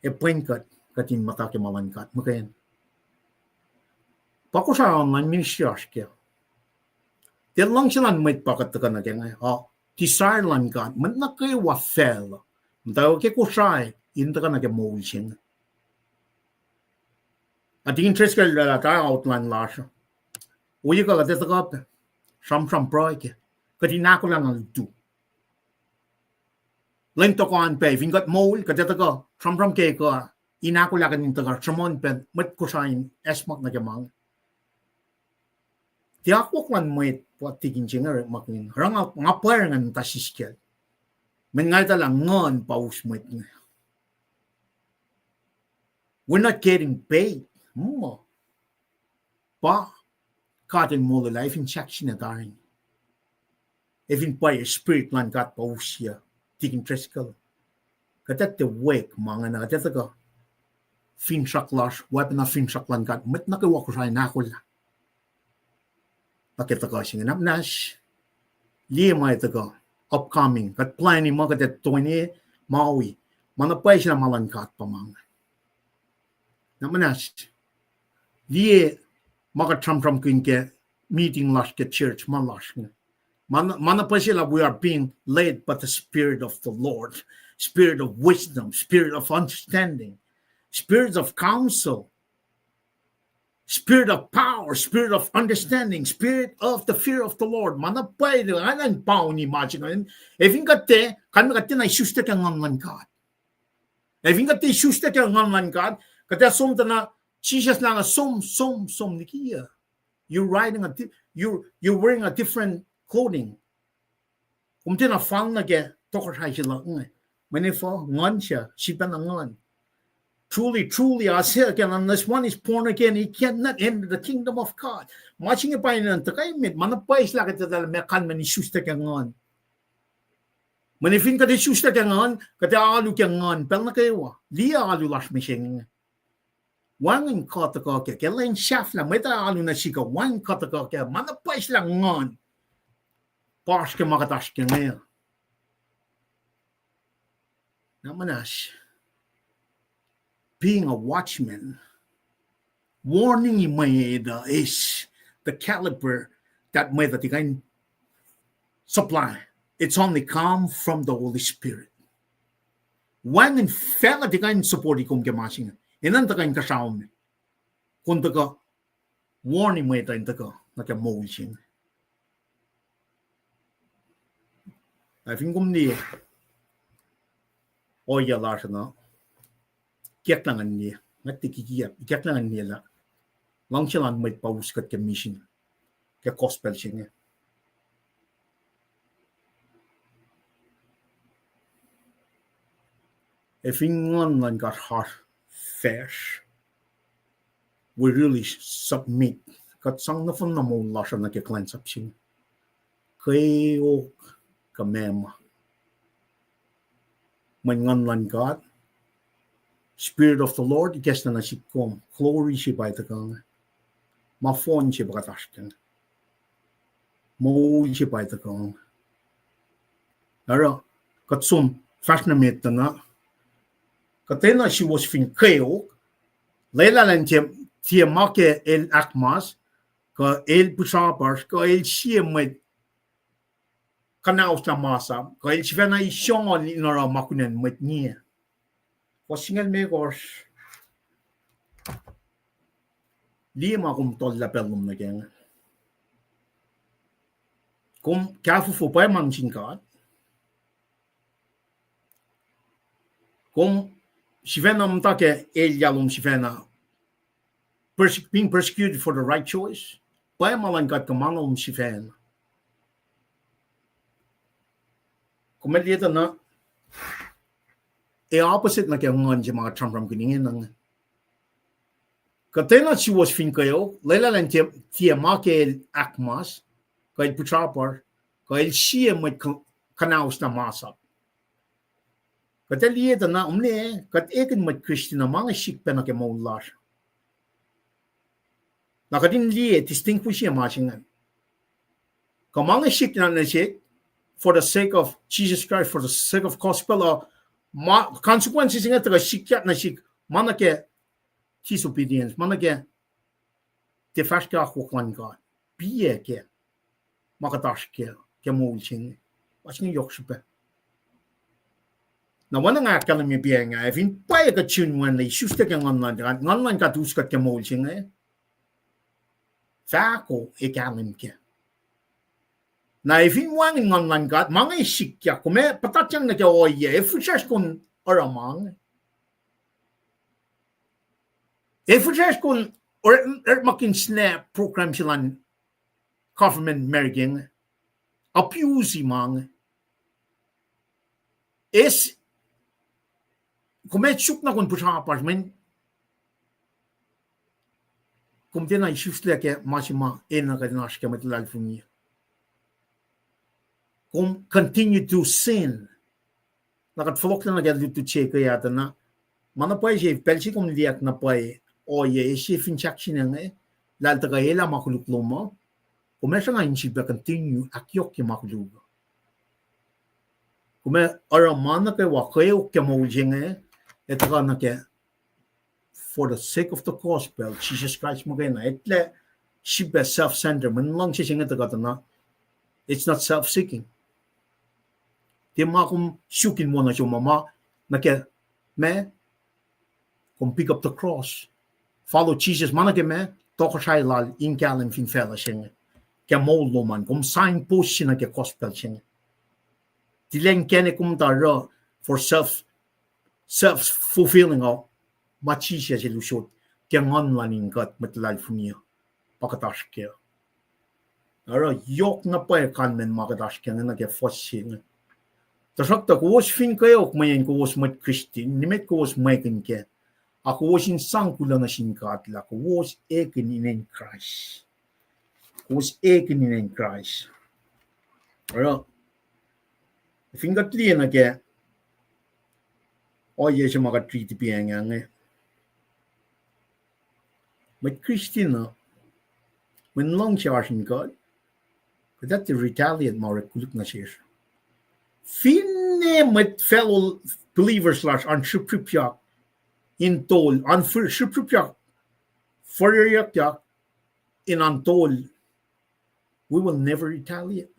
epwen kuht, kuht in muhta ke ma luhn God muhkwena. Pa Kosrae online ministry oasr kac. Tiac luhngse luhn mwet pa kuht tuhkuh nuh kac inge, uh, desire luhn God, mwet nuh kwewa facluh, muhtwacwacack ke Kosrae, in tuhkuh nuh ke moul se inge. Ac Tikin Driscoll el oraclah outline lasr uh. Ohiyac kuh kuht ac tuhkuh pac sramsram pruhe kac, kuht in ahkolah na lutu. Lwen tohkoh an pac, fin kuht moul, kuht ac tuhkuh sramsram ke kuh, in ahkolah kuht in tuhkuh sruhmuhn pac mwet Kosrae in acsmak nuh ke ma inge. Tiac akwuck luhn mwet pa tikin se inge orekmakihn, oruh nga pwacr ingacn muhta siskacl. Mweyen nga etuh lah Nguhn pa us mwet inge. We're not getting paid. Muh pa God in molwelah, efin sahk sina tari, efin pwacye Spirit luhn God pa us sie Tikin Driscoll. Kuht ac tiac wek ma inge na kuht ac tuhkuh finsrak lasr, oacpacna finsrak luhn God, mwet nuh kwewa Kosrae in ahkolah nuh ke tuhkuh se inge. Na muhnahs, liye ma ac tuhkuh upcoming, kuht plani muh kuht ac toeni Maui, ma na pwacye se lah ma luhn God pa ma inge. Na muhnahs, liye ma kuht sramsramkihn ke meeting lasr ke church ma lasr inge. Ma na, ma na pwacye lah we are being led by the Spirit of the Lord, Spirit of wisdom, Spirit of understanding, Spirit of counsel, Spirit of power, Spirit of understanding, Spirit of the fear of the Lord. Ma na pwacye lah nga in pauni ma se ingacn. Ac fin kuht tiac, kalmac kuht tiacna isuslac ke Nguhn luhn God. Ac fin kuht tiac isuslac ke Nguhn luhn God, kuht ac som tuh na, Jisus lah nga som, som, som liki uh. You're riding a di-, you're, you're wearing a different clothing. Kom tiacna fal nuh ke tohkohsrahi se luhk inge. Mweyen efuh? Nguhn se, sifacna nguhn. Truly, truly, I say again, unless one is born again, he cannot enter the kingdom of God. Ma se inge pa enenuh in tuhkuh met, ma na pwacye lah kuht etuh lah meac kalmacn isuslac ke nguhn. Mweyen fin kuht isuslac ke nguhn, kuht ac alu ke nguhn pacl nuh kwewa. Liye alu lasr mihsenge. Wacngihn kuh tuhkuh kac, ke lwen sahflah, mwet uh alu nuh sihk uh, wacngihn kuh tuhkuh kac, ma na pwacye lah nguhn. Pa oasr ke ma kuht oasr ke inge. Na muhnahs, being a watchman, warning mwet uh is the caliber that mwet uh tiac kuh in supply. It's only come from the Holy Spirit. Wacngihn facluh tiac kuh in support-i kom ke ma se inge. Enenuh in tuhkuh in kuhsrao me. Kom tuhkuh warn-i mwet uh in tuhkuh nuh ke moul se inge. Ac fin kom liye ohiyac lasr uh na, kiyuhk lah ngan liye, nga tiac kikiap, kiyuhk lah ngan liye lah luhngse luhn mwet pa us kuht ke misin, ke gospel se inge. Ac fin Nguhn luhn God oasr facsr, we really submit. Kuht sang nohfohn na moul lasr uh nuh ke kuhlwacnsap se inge. Kweok kuh meac ma, mweyen Nguhn luhn God, Spirit of the Lord, ikacslah nuh sihk kom, glory se pa tuhkuh inge. Ma fohn se pa kuht oasr ke inge. Moul se pa tuhkuh inge. Oruh, kuht som fahsr nuh met tuh na, kuhtwena suwohs fin kweok, lwelah elan tiac, tiac ma ke el ahkmas, kuh el pihsrapasr, kuh el sie mwet kuhnauslah masap, kuh el sifacna isongon in oruh ma kunacn mwet ngiac. Fuhs singucul limekohsr, liye ma kom tuhlac pacl lom nuh ke inge. Kom kahfofo pwacye ma nuh sin God. Kom sifacna muhta ke elyah lom sifacna perse-, being persecuted for the right choice. Pwacye ma luhn God kuh ma lom sifacna. Kom liye tuh na, ac opposite nuh ke nguhn se ma kuht sramsramkihn ingena inge. Kuhtwena suwohs fin kweok, lwelah elan tiac, tiac ma ke el ahkmas, kuh el pihsrapasr, kuh el sie mwet kuh-, kuhnauslah masap. Kuht ac liye tuh na, omne, kuht ekihn mwet Christian uh ma inge sik pac nuh ke moul lasr. Na kuht in liye, distinguish-i ma se inge. Kuh ma inge sik na nuh sihk, for the sake of Jesus Christ, for the sake of gospel, uh, ma, consequences inge tuhkuh sikyak nuh sihk, ma nuh ke disobedience, ma nuh ke tiac fahsr ke akwuck luhn God. Piyac ke ma kuht oasr ke, ke moul se inge. Ma se inge yohk srihpac. Na oacna nga ahkkahlwemye pa inge, ac fin pwacye kuht sun wen lah isuslac ke Nguhn luhn God, Nguhn luhn God us kuht ke moul se inge, fahko ac kahlwem kac. Na ac fin wacngihn Nguhn luhn God, ma inge sikyak, kom ac puhtatyang nuh ke ohiyac, ac fihsracsr kom oruh ma inge. Ac fihsracsr kom or-, orekmakihn SNAP program se luhn government America inge. Abuse ma inge. Ac kom ac suk na kom pihsrapasr, mweyen kom tiacna isuslac ke ma se ma enenuh kuht in oasr ke mwet luhlahlfongi. Kom continue to sin. Na kuht fohlohklac nuh ke lutlut se ke ah tuh na, ma na pwacye se, pacl se kom liyak na pwacye ohiyac, ac sie fin sahk se inge, lah el tuhkuh elah ma koluk lom uh, kom ac sruhnga in sifilpac continue ahkyohkye ma koluk. Kom ac oruh ma nuh kwewa kweok ke moul se inge, ac tuhkuh nuh ke for the sake of the gospel, Jisus Kraist muhkwena, etuh lah sifilpac self-centered, mweyen luhngse se inge tuhkuh tuh na, it's not self-seeking. Tiac ma kom suk in wona som ma, ma nuh ke ma, kom pick up the cross. Follow Jesus, ma nuh ke ma, tohkohsrahi lal in kahlwem fin facluh se inge. Ke moul lom an, kom signpost se nuh ke gospel se inge. Tiac lah inkacnek kom tuh oruh for self, self-fulfilling uh, ma Jisus el usot ke nguhn luhn in kuht mwet luhlahlfongi uh, pa kuht oasr kac. Oruh yohk na pwacye kalmacn ma kuht oasr kac inge nuh ke fuhs se inge. Tuhsruhktuh kowos fin kweok mweyen kowos mwet Christian, nimet kowos mwekihn kac, a kowos in sang kuloh nuh sin God lah kowos ekihn inen Kraist. Kowos ekihn inen Kraist. Oruh, fin kuht liye nuh ke ohiyac se ma kuht riti pa inge, mwet Christian uh, mweyen luhngse oasr in God, kuht ac tiac retaliate ma orek koluk nuh sesr. Finne mwet fellow believers lasr an srihpsrihpyak in tol, an srihpsrihpyak, foriyuckyak in an tol, we will never retaliate.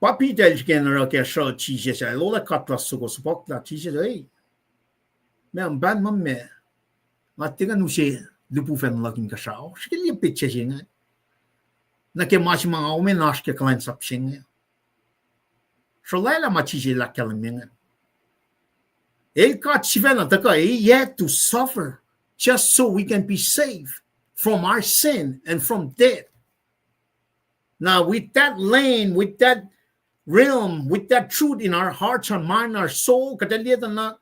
Pa Peter el srihke in oruh ke sruh Jisus ah, el ola katlas soko suhpuhklah Jisus, ei, meac, pahn ma meac, nga tiac kuh in use lihpufacn luhk inkuhsrao, srihke liye petsac se inge. Nuh ke ma se ma nga kom in oasr ke kuhlwacnsap se inge. Srolwaclah ma Jisus el ahkkahlwemye inge. El God sifacna tuhkuh, he had to suffer just so we can be saved from our sin and from death. Now, with that lane, with that realm, with that truth in our hearts, our mind, our soul, kuht ac liye tuh na,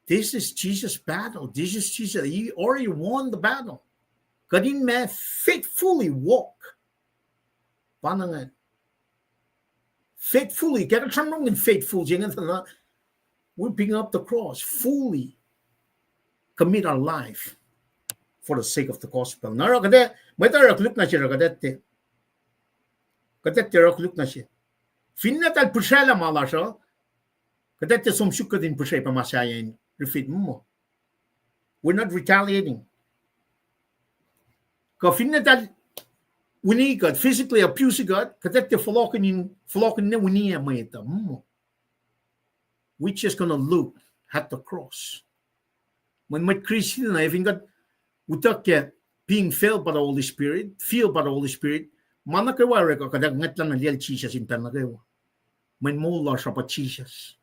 this is Jesus' battle. This is Jesus. He already won the battle. Kuht in ma faithfully walk. Pa na ingacn. Faithfully, ke kuht sramsramkihn faithful se inge tuh na, we pick up the cross, fully commit our life for the sake of the gospel. Na oruh kuht ac, mwet uh oruh koluk nuh se, oruh kuht ac tiac, kuht ac tiac oruh koluk nuh se. Finne eltahl pihsraclah ma lasr uh, kuht ac tiac som suk kuht in pihsraclah pa ma sahyac in refit muh, we're not retaliating. Kuh finne eltahl wini kuht, physically abuse kuht, kuht ac tiac fohlohkihn, fohlohkihn ne wini ac mwet uh muh, we're just gonna look at the cross. Mweyen mwet Christian na, fin kuht utuck ke being filled by the Holy Spirit, filled by the Holy Spirit, ma nuh kwewa orek uh kuht ac ngwetlah na liyacl Jisus in pacl nuh kwewa. Mweyen moul lasr uh pa Jisus.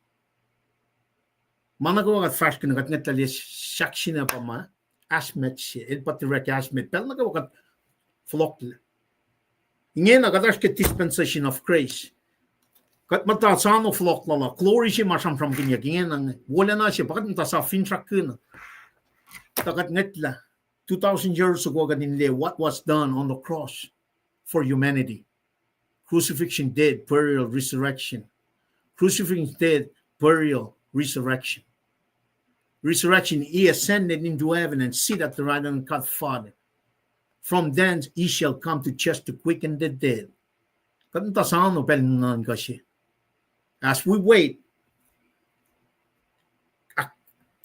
Ma nuh kwewa kuht fahsr kihn kuht ngwetlah liye sahk se na pa ma, hazmat se, el pa direct hazmat, pacl nuh kwewa kuht fohlohklac. Ingena kuht oasr ke dispensation of grace. Kuht muhta sano fohlohk lal uh, glory se ma sramsramkihnyuck ingena inge. Wolacna se pa kuht muhta sa finsrakkihn. Tuh kuht ngwetlah two thousand years ago kuht in liye what was done on the cross for humanity. Crucifixion, death, burial, resurrection. Crucifixion, death, burial, resurrection. Resurrection, he ascended into heaven and sit at the right hand of God Father. From thence he shall come to judge the quick and the dead. Kuht muhta sano pacl nuhnuhnkuh se. As we wait, ah,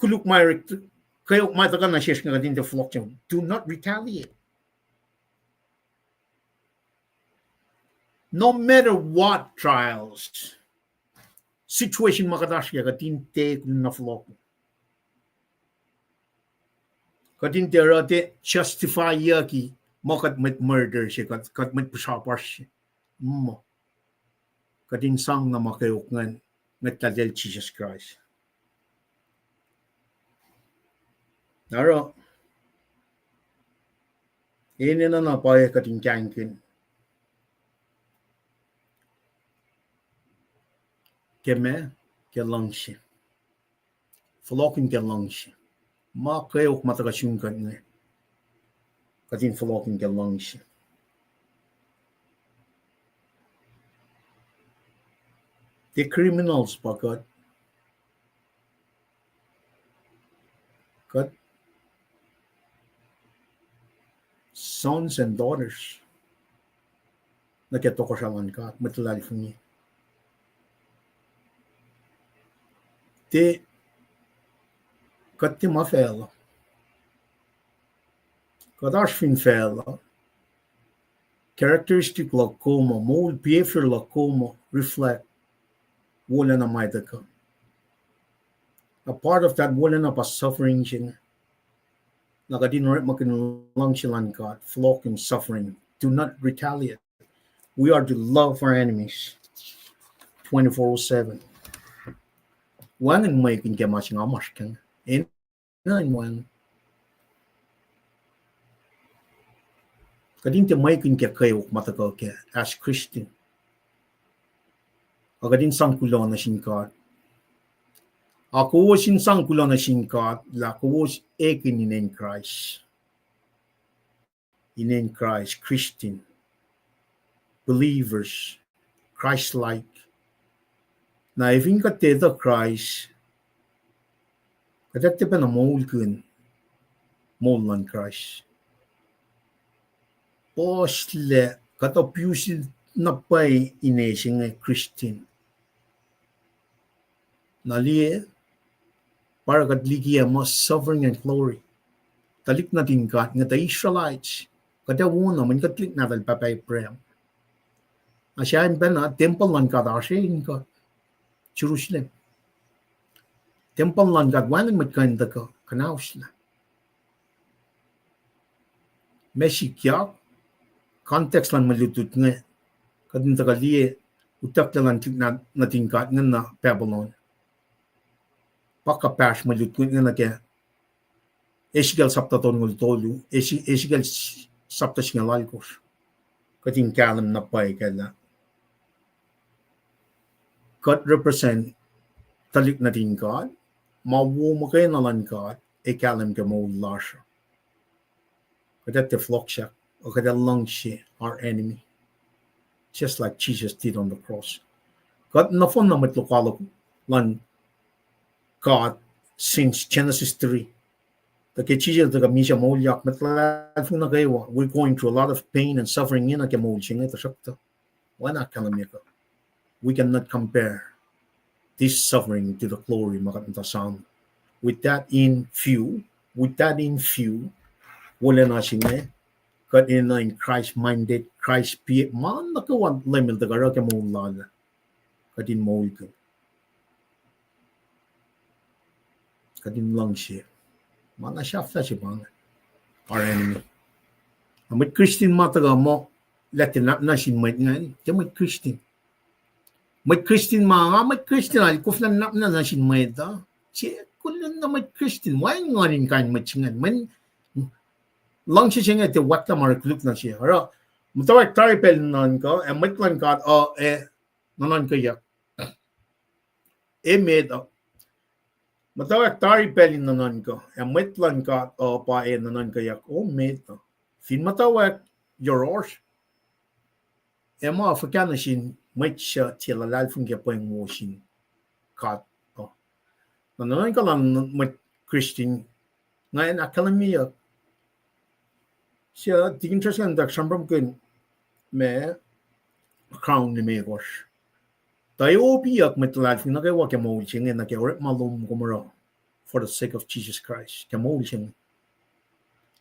koluk ma, kweok ma tuhkuh nuh sesr inge kuht in tiac fohlohk, do not retaliate. No matter what trials, situation ma kuht oasr ke, kuht in tiac kuh in fohlohk. Kuht in tiac oruh tiac justifyyucki muh kuht mwet murder se, kuht, kuht mwet pihsrapasr se. Muh kuht in sang na ma kweok ingacn, ngwetlah liyacl Jisus Kraist. Oruh, enenuh na pwacye kuht in kahingkihn ke ma, ke luhngse. Fohlohkihn ke luhngse. Ma kweok ma tuhkuh sun kuht inge, kuht in fohlohkihn ke luhngse. Tiac criminals pa kuht. Kuht sons and daughters nuh ke tohkohsrahi luhn God, mwet luhlahlfongi. Tiac, kuht tiac ma facluh. Kuht oasr fin facluh. Characteristic luhk kom uh, moul, behavior luhk kom uh, reflect wolacna ma tuhkuh. A part of that wolacna pa suffering se inge. Na kuht in orekmakihn luhngse luhn God, fohlohkihn suffering. Do not retaliate. We are to love our enemies twenty-four seven. Wacngihn mwekihn ke ma se nga masr kac inge. Enenuh in wacngihn. Kuht in tiac mwekihn ke kweok ma tuhkuh kac as Christian. Ac kuht in sang kuloh nuh sin God. Ac kowos in sang kuloh nuh sin God lah kowos ekihn inen Kraist. Inen Kraist, Christian, believers, Christ-like. Na efin kuht etuh Kraist, kuht ac tiac pacna moulkihn moul luhn Kraist. Puhslac kuht abuse na pwacye ine se inge Christian. Na liye, pa oruh kuht likiyac muh sovereign and glory. Tuhlihk nuhtin God inge tuh Israelites. Kuht ac wona mweyen kuht tuhlihk nahtuhl pahpah Abraham. Ac sahyacn pacna tempuhl luhn God oasr in kuht Jerusalem. Tempuhl luhn God wacngihn mwet kuh in tuhkuh kuhnauslah. Ma sikyak, context luhn mwe lutlut inge, kuht in tuhkuh liye utucklac luhn tuhlihk nuhtin God inge nuh Babylon. Pa kuhpahsr mwe lutlut inge nuh ke Ezekiel sapta tolngoul tolu, Eze-, Ezekiel sapta singucul alkosr. Kuht in kahlwem na pwacye kac lah kuht represent tuhlihk nuhtin God, ma wo muhkwena luhn God ac kahlwem ke moul lasr uh. Kuht ac tiac fohlohksak, kuht ac luhngse our enemy, just like Jesus did on the cross. Kuht nohfohn na mwet lokoalok luhn God since Genesis three. Tuh ke Jisus el tuhkuh misac moulyak, mwet luhlahlfongi nuh kwewa, we're going through a lot of pain and suffering ingena ke moul se inge, tuhsruhktuh oacna ahkkahlwemye kuh, we cannot compare this suffering to the glory ma kuht muhta sang. With that in view, with that in view, wolacna se inge, kuht enenuh in Christ-minded, Christ be, ma nuh kwewa Leum el tuhkuh oruh ke moul lal, kuht in moulkihn. Kuht in luhngse. Ma na sahflah se pa inge, our enemy. Na mwet Christian ma tuhkuh muh lah tiac nuhnak nuh sin mwet ingacn, tiac mwet Christian. Mwet Christian ma, nga mwet Christian, el koflah nuhnak nuh sin mwet uh. Tiac kuloh na mwet Christian, wacngihn nguhn in kain mwet se ingacn. Mweyen luhngse se inge tiac wacngihn ma oreklac koluk nuh se. Oruh, muhtwacwacack tari pacl in nuhnuhnkuh, ac mwet luhn God uh ac nuhnuhnkweyuck. Emet uh, muhtwacwacack tari pacl in nuhnuhnkuh, ac mwet luhn God uh pa ac nuhnuhnkweyuck. O met uh, fin muhtwacwacack yohrohsr, ac ma fuhkah nuh sin mwet suc tiac luhlahlfongi ke pweng wo sin God uh? Na nuhnuhnkuh luhn mwet Christian ingacn ahkkahlwemyeyuck. Suc Deacon Treskan tuh sramsramkihn ma crown limekohsr. Tuh opiyuck mwet luhlahlfongi nuh kwewa ke moul se inge nuh ke orekma lom kom oruh for the sake of Jesus Christ ke moul se inge.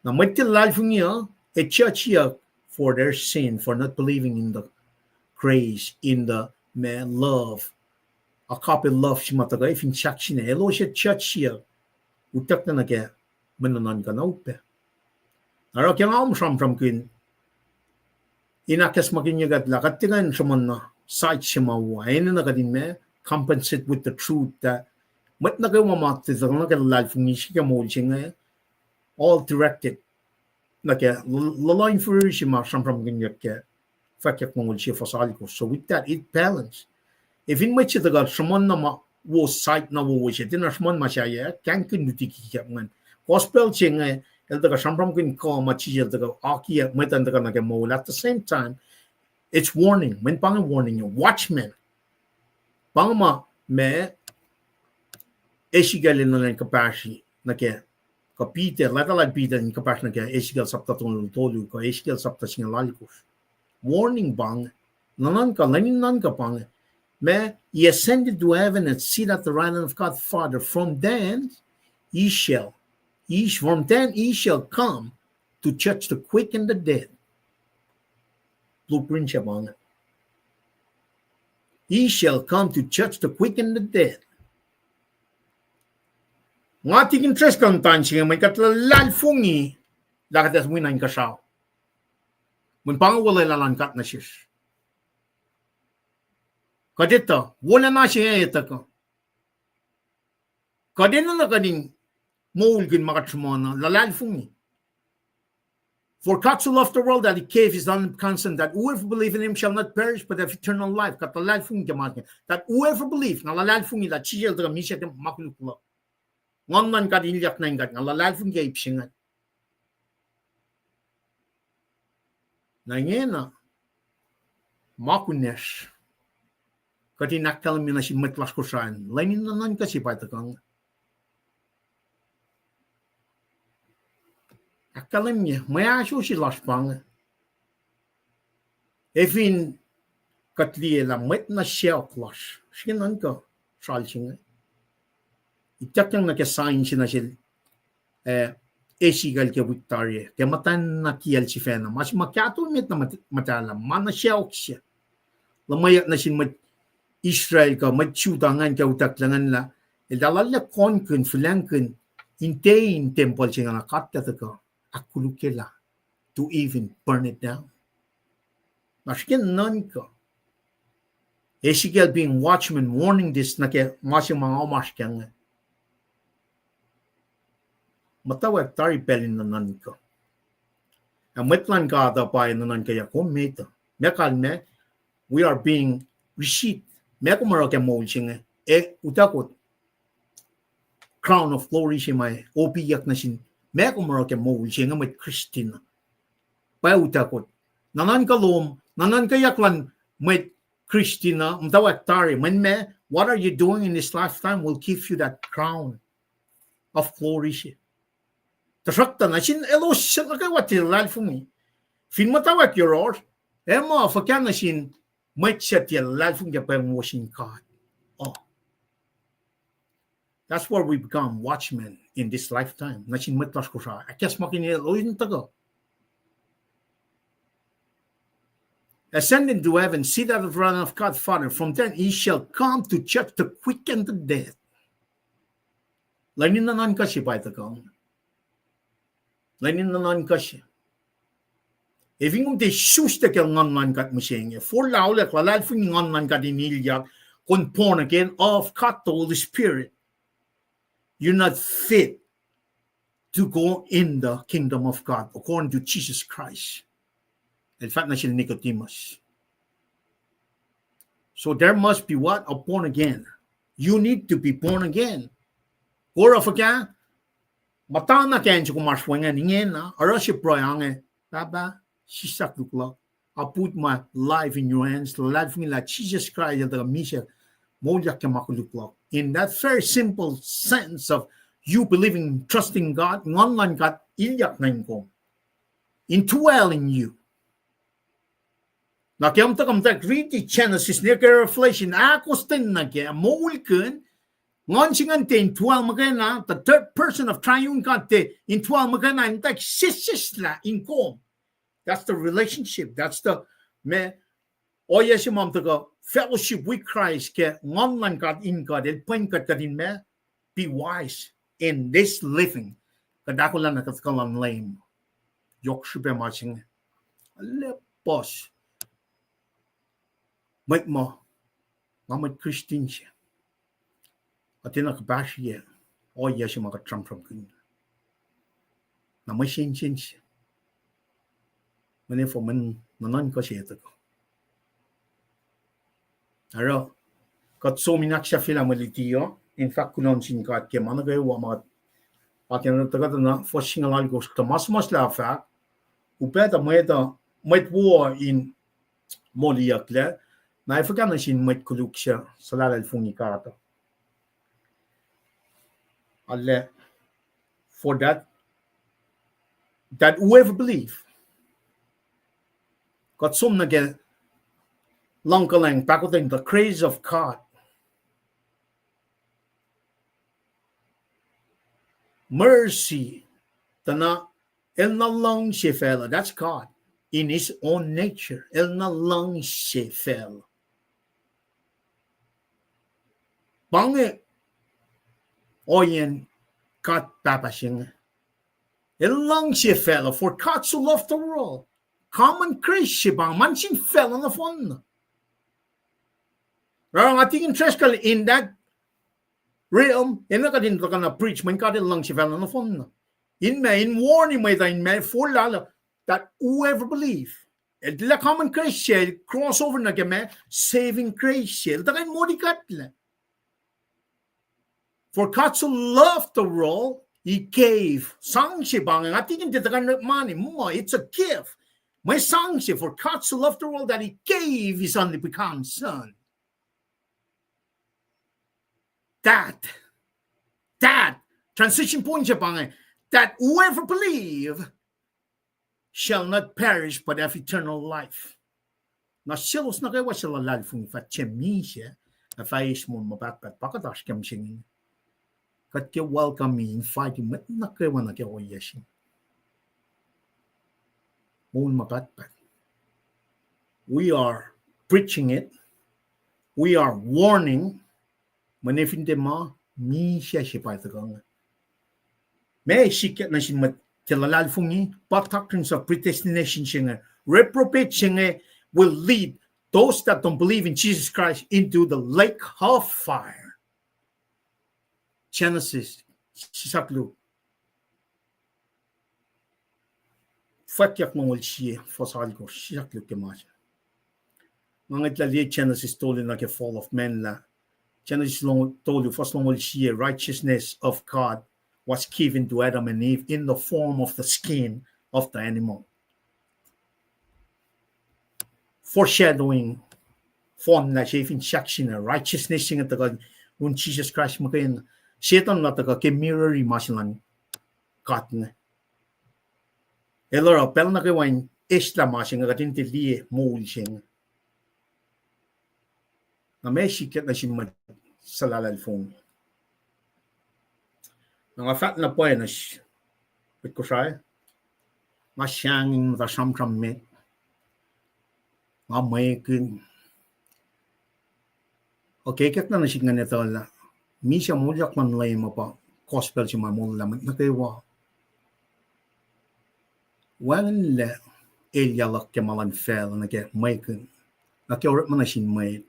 Na mwet tiac luhlahlfongi uh, ac judgeyuck for their sin, for not believing in the grace, in the, ma, love, agape love se ma tuhkuh fin sahk sina. Elos ac judgeyuck utucklac nuh ke mwe nuhnuhnkuh na upac. Na oruh ke nga sramsramkihn, in ahkacsmakihnye kuht lah kuht tiac kuh in sruhmuhn na side se ma wo, enenuh kuht in, ma, compensate with the truth that mwet nuh kwewa ma tiac tuhkuh nuh ke luhlahlfongi se ke moul se inge, all directed nuh ke luhluh inferi se ma sramsramkihnyuck ke Fwackyuck longoul sie fuhs alkosr. So with that, it balance. Efin mwet se tuhkuh sruhmuhn na ma wo side na wowo se, tiacna sruhmuhn ma sahyac, kahngkihn luti kikiap ingacn. Gospel se inge, el tuhkuh sramsramkihn kuh ma Jisus el tuhkuh akiyac mwet an tuhkuh nuh ke moul. At the same time, it's warning. Mweyen pa inge warning, watchman. Pa inge ma, ma Ezekiel el nuhnuhnkuh kuhpahsri nuh ke, kuh Peter, leta lal Peter in kuhpahsr nuh ke Ezekiel sapta tolngoul tolu, kuh Ezekiel sapta singucul alkosr. Warning pa inge, nuhnuhnkuh, lwen in nuhnkuh pa inge. Ma, he ascended to heaven and seated at the right hand of God Father. From then, he shall, he, from then he shall come to judge the quick and the dead. Blueprint se pa inge. He shall come to judge the quick and the dead. Nga tikin tres kuh in tan se inge, mweyen kuht luhlahlfongi lah kuht ac wi nuh inkuhsrao. Mweyen pa inge wolacna luhn God nuh sesr. Kuht etuh, wolacna se inge etuh kuh, kuht enenuh kuht in moulkihn ma kuht sruhmuhn uh, luhlahlfongi. For God so loved the world that he gave his only begotten Son, that whoever believe in him shall not perish but have eternal life. Kuht luhlahlfongi ke ma, that whoever believe, na luhlahlfongi lah Jisus el tuhkuh misac ke ma koluk luhk. Nguhn luhn God ilyak nuh in kuht, na luhlahlfongi ke ip se ingacn. Na ingena, ma kunacsr, kuht in ahkkahlwemye nuh sin mwet lasr Kosrae, lwen in nuhnuhnkuh se pa tuhkuh inge. Ahkkahlwemye, mwe ahsrohsr lasr pa inge. Efin kuht liye lah mwet na sacohk lasr srihke nuhnkuh sral se inge. Ituckyang nuh ke sign se nuh sel, eh, Ezekiel ke wik tari ah, ke muhtwacn na kiyacl sifacna. Ma se ma kahto met na muht-, muhtahlah, ma na sacohk se. Luhmweyuck nuh sin mwet Israel kuh mwet Judah ingacn ke utucklah ingacn lah eltahl arlac kohnkihn, fihlacngkihn, in tiac in tempuhl se ingacn, God El tuhkuh ahkkolukye lah to even burn it down. Na srihke nuhnkuh. Ezekiel being watchman warning this nuh ke ma se ma oasr ke inge. Muhtwacwacack tari pacl in nuhnuhnkuh. Ac mwet luhn God uh pa nuhnuhnkuh, ya kom met uh. Meac kalmac, we are being receipt. Meac kom oruh ke moul se inge, ac utuckot crown of glory se ma opiyuck nuh sin meac kom oruh ke moul se inge mwet Christian uh. Pa utuckot. Nuhnuhnkuh lom, nuhnuhnkuhyak luhn mwet Christian uh, muhtwacwacack tari, mweyen meac, what are you doing in this lifetime will give you that crown of glory se. Tuhsruhktuh nuh sin elos suc nuh kwewa tiac luhlahlfongi, fin muhtwacwacack yohrohsr, ac muh fuhkah nuh sin mwet suc tiac luhlahlfongi ke pweng wo sin God uh. That's where we become watchmen in this lifetime. Nuh sin mwet lasr Kosrae, ahkacsmakihnye elos in tuhkuh ascend into heaven, sit at the right hand of God Father. From there he shall come to judge the quick and the dead. Lwen in nuhnuhnkuh se pa tuhkuh. Lwen in nuhnuhnkuh se. Efin kom tiac isuslac ke Nguhn luhn God mihsenge, forlah olwelah luhlahlfongi Nguhn luhn God in ilyak, kom born again of God the Holy Spirit, you're not fit to go in the kingdom of God according to Jesus Christ. El fahk nuh sel Nicodemus. So there must be what? A born again. You need to be born again. Oruh fuhkah? Muhtana ke acn soko ma oasr wacngihn ingena, oruh se pruhe inge, Pahpah, sislah koluk luhk. I put my life in your hands. Luhlahlfongi lah Jisus Kraist El tuhkuh misac, moulyak ke ma koluk luhk. In that very simple sense of you believing, trusting God, Nguhn luhn God ilyak nuh in kom, indwell in you. Na ke kom tuhkuh muhtwacwacack riti Genesis nuh ke Revelation, ahkostwen nuh ke moulkihn, Nguhn se ingacn tiac indwell muhkwena, the third person of triune God tiac indwell muhkwena, in fact sesseslah in kom. That's the relationship. That's the, ma, ohiyac se ma tuhkuh fellowship with Christ ke Nguhn luhn God in kuht, El pwen kuht, kuht in ma, be wise in this living. Kuht ahkolah na kuht kuh luhn Leum. Yohk srihpac ma se inge. Lepuhs. Mwet ma, nga mwet Christian se, kuht tiacna kuhpahsrye ohiyac se ma kuht sramsramkihn. Na mwe sensen se, mwe ne fo mwe nuhnuhnkuh se tuhkuh. Oruh, kuht som in ahksahfyelah mwe luti uh, in fahk kuloh nuh sin God ke ma nuh kwewa ma, akena tuhkuh tuh na fuhs singucul alkosr, tuh ma suhmuhslah fahk, upac tuh mwet, mwet wo in moliyucklac, na ac fuhkah nuh sin mwet koluk suc suhlahlahlfongi God uh. Arlac, for that, that whoever believe. Kuht som nuh ke luhngkuhlwacng, pahkotwen, the grace of God. Mercy, tuh na, El na luhngse facluh, that's God, in his own nature. El na luhngse facluh. Pa inge ohiyacn God Pahpah se inge. El luhngse facluh, for God so loved the world. Common grace se pa inge, ma nuh sin facluh nohfohn na. Oruh nga tikin treskal in that realm, enenuh kuht in tuhkuh na preach mweyen God El luhngse facluh nohfohn na. In ma, in warn mwet uh, in ma forlah lah, that whoever believe, el tilac common grace se, el cross over nuh ke ma saving grace se, el tuhkuh in moli kuhtlac. For God so loved the world, he gave. Sang se pa inge, nga tikin tiac tuhkuh in orekma na, muh it's a gift. Mwe sang se, for God so loved the world that he gave his only begotten Son. That, that, transition point se pa inge, that whoever believe shall not perish but have eternal life. Na selos nuh kwewa suc luhlahlfongi fah tiac misac, ac fah eis moul ma pahtpaht. Pa kuht oasr ke mihsenge. Kuht ke welcome-i, invite-i mwet nuh kwewa nuh ke ohiyac se. Moul ma pahtpaht. We are preaching it. We are warning. Mwe ne fin tiac ma, misac se pa tuhkuh inge. Ma sikyak nuh sin mwet ke luhlahlfongi, pa doctrines of predestination se inge, reprobate se inge will lead those that don't believe in Jesus Christ into the lake of fire. Genesis, sisak luo. Fwackyuck longoul sie, fuhs alkosr, sisak luo ke ma se. Nga ngwetlah liye Genesis tolu nuh ke fall of man lah. Genesis long-, tolu, fuhs longoul sie, righteousness of God was given to Adam and Eve in the form of the skin of the animal. Foreshadowing, fohnlah se fin sahk se inge, righteousness se inge tuhkuh lun Jisus Kraist muhkwena. Setuhn na tuhkuh ke mirror-i ma se luhn God inge. El oruh pacl nuh kwewa in eslah ma se inge, kuht in tiac liye moul se inge. Na ma sikyak nuh sin mwet suc luhlahlfongi. Na nga fahk na pwacye nuh s-, mwet Kosrae, nga sahngweng muhta sramsram met, nga mwekihn. Okay, kek na nuh sik ingacn etuh lah misac moulyak luhn Leum uh pa gospel se ma molwelah mwet nuh kwewa. Wacngihnlac elyah luhk ke ma luhn facluh nuh ke mwekihn, nuh ke orekma nuh sin mwet.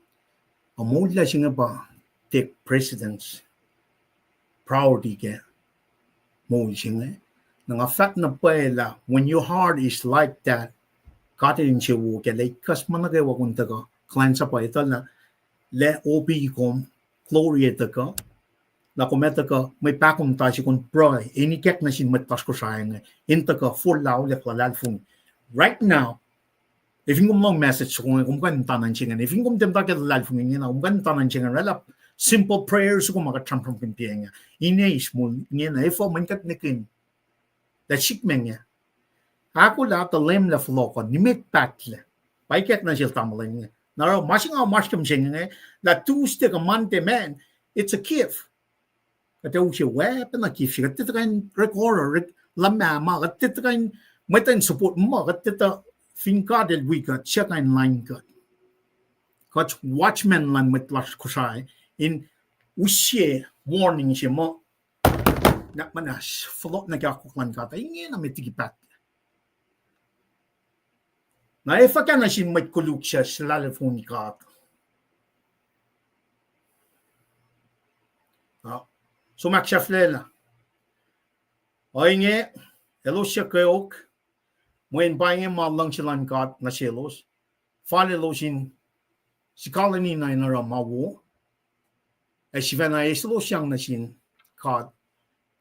Ac moullah se inge pa take precedence, priority ke moul se inge. Na nga fahk na pwacye lah when your heart is like that, God El insewowo kac lah ikacs ma nuh kwewa kom tuhkuh kuhlwacnsap uh etuh lah, lah opi kom, glory e tuhkuh, lah kom ac tuhkuh mwe pahkomuhta se kom pruhe, in ikack nuh sin mwet lasr Kosrae inge, in tuhkuh forlah auliyak luhlahlfongi. Right now, efin kom lohng message soko inge, kom kuh in muhta nuh in se ingacn. Efin kom tiac muhta ke luhlahlfongi ingena, kom kuh in muhta nuh in se ingacn, oraclah simple prayer soko ma kuht sramsramkihn pa inge. In eis moul ingena, efuh? Mweyen kuht nihkihn lah sikme inge, ahkolah tuh Leum lah fohlohk uh, nimet pahtlac. Pa ikack nuh sel tamuhlwel inge. Na oruh ma se nga oasr ke mihsenge inge, lah Tuesday kuh Monday, man, it's a gift. Kuht ac use weapon of gift se, kuht tiac tuhkuh in orek oruh, orek luhmah ma, kuht tiac tuhkuh in, mwet in support ma, kuht tiac tuh, fin God El wi kuht, suc kuh in lain kuht? Kuht watchman luhn mwet lasr Kosrae, in use warning se muh, na muhnahs fohlohk nuh ke akwuck luhn God uh, ingena met liki pahtlac. Na efuh kacna sin mwet koluk suc luhlahlfongi God? Ah, som ahksahfyelah. Ohinge, elos suc kweok, mweyen pa inge ma luhngse luhn God nuh selos, fal elos in sikalweni na in oruh ma wo, ac sifacna eselosyang nuh sin God,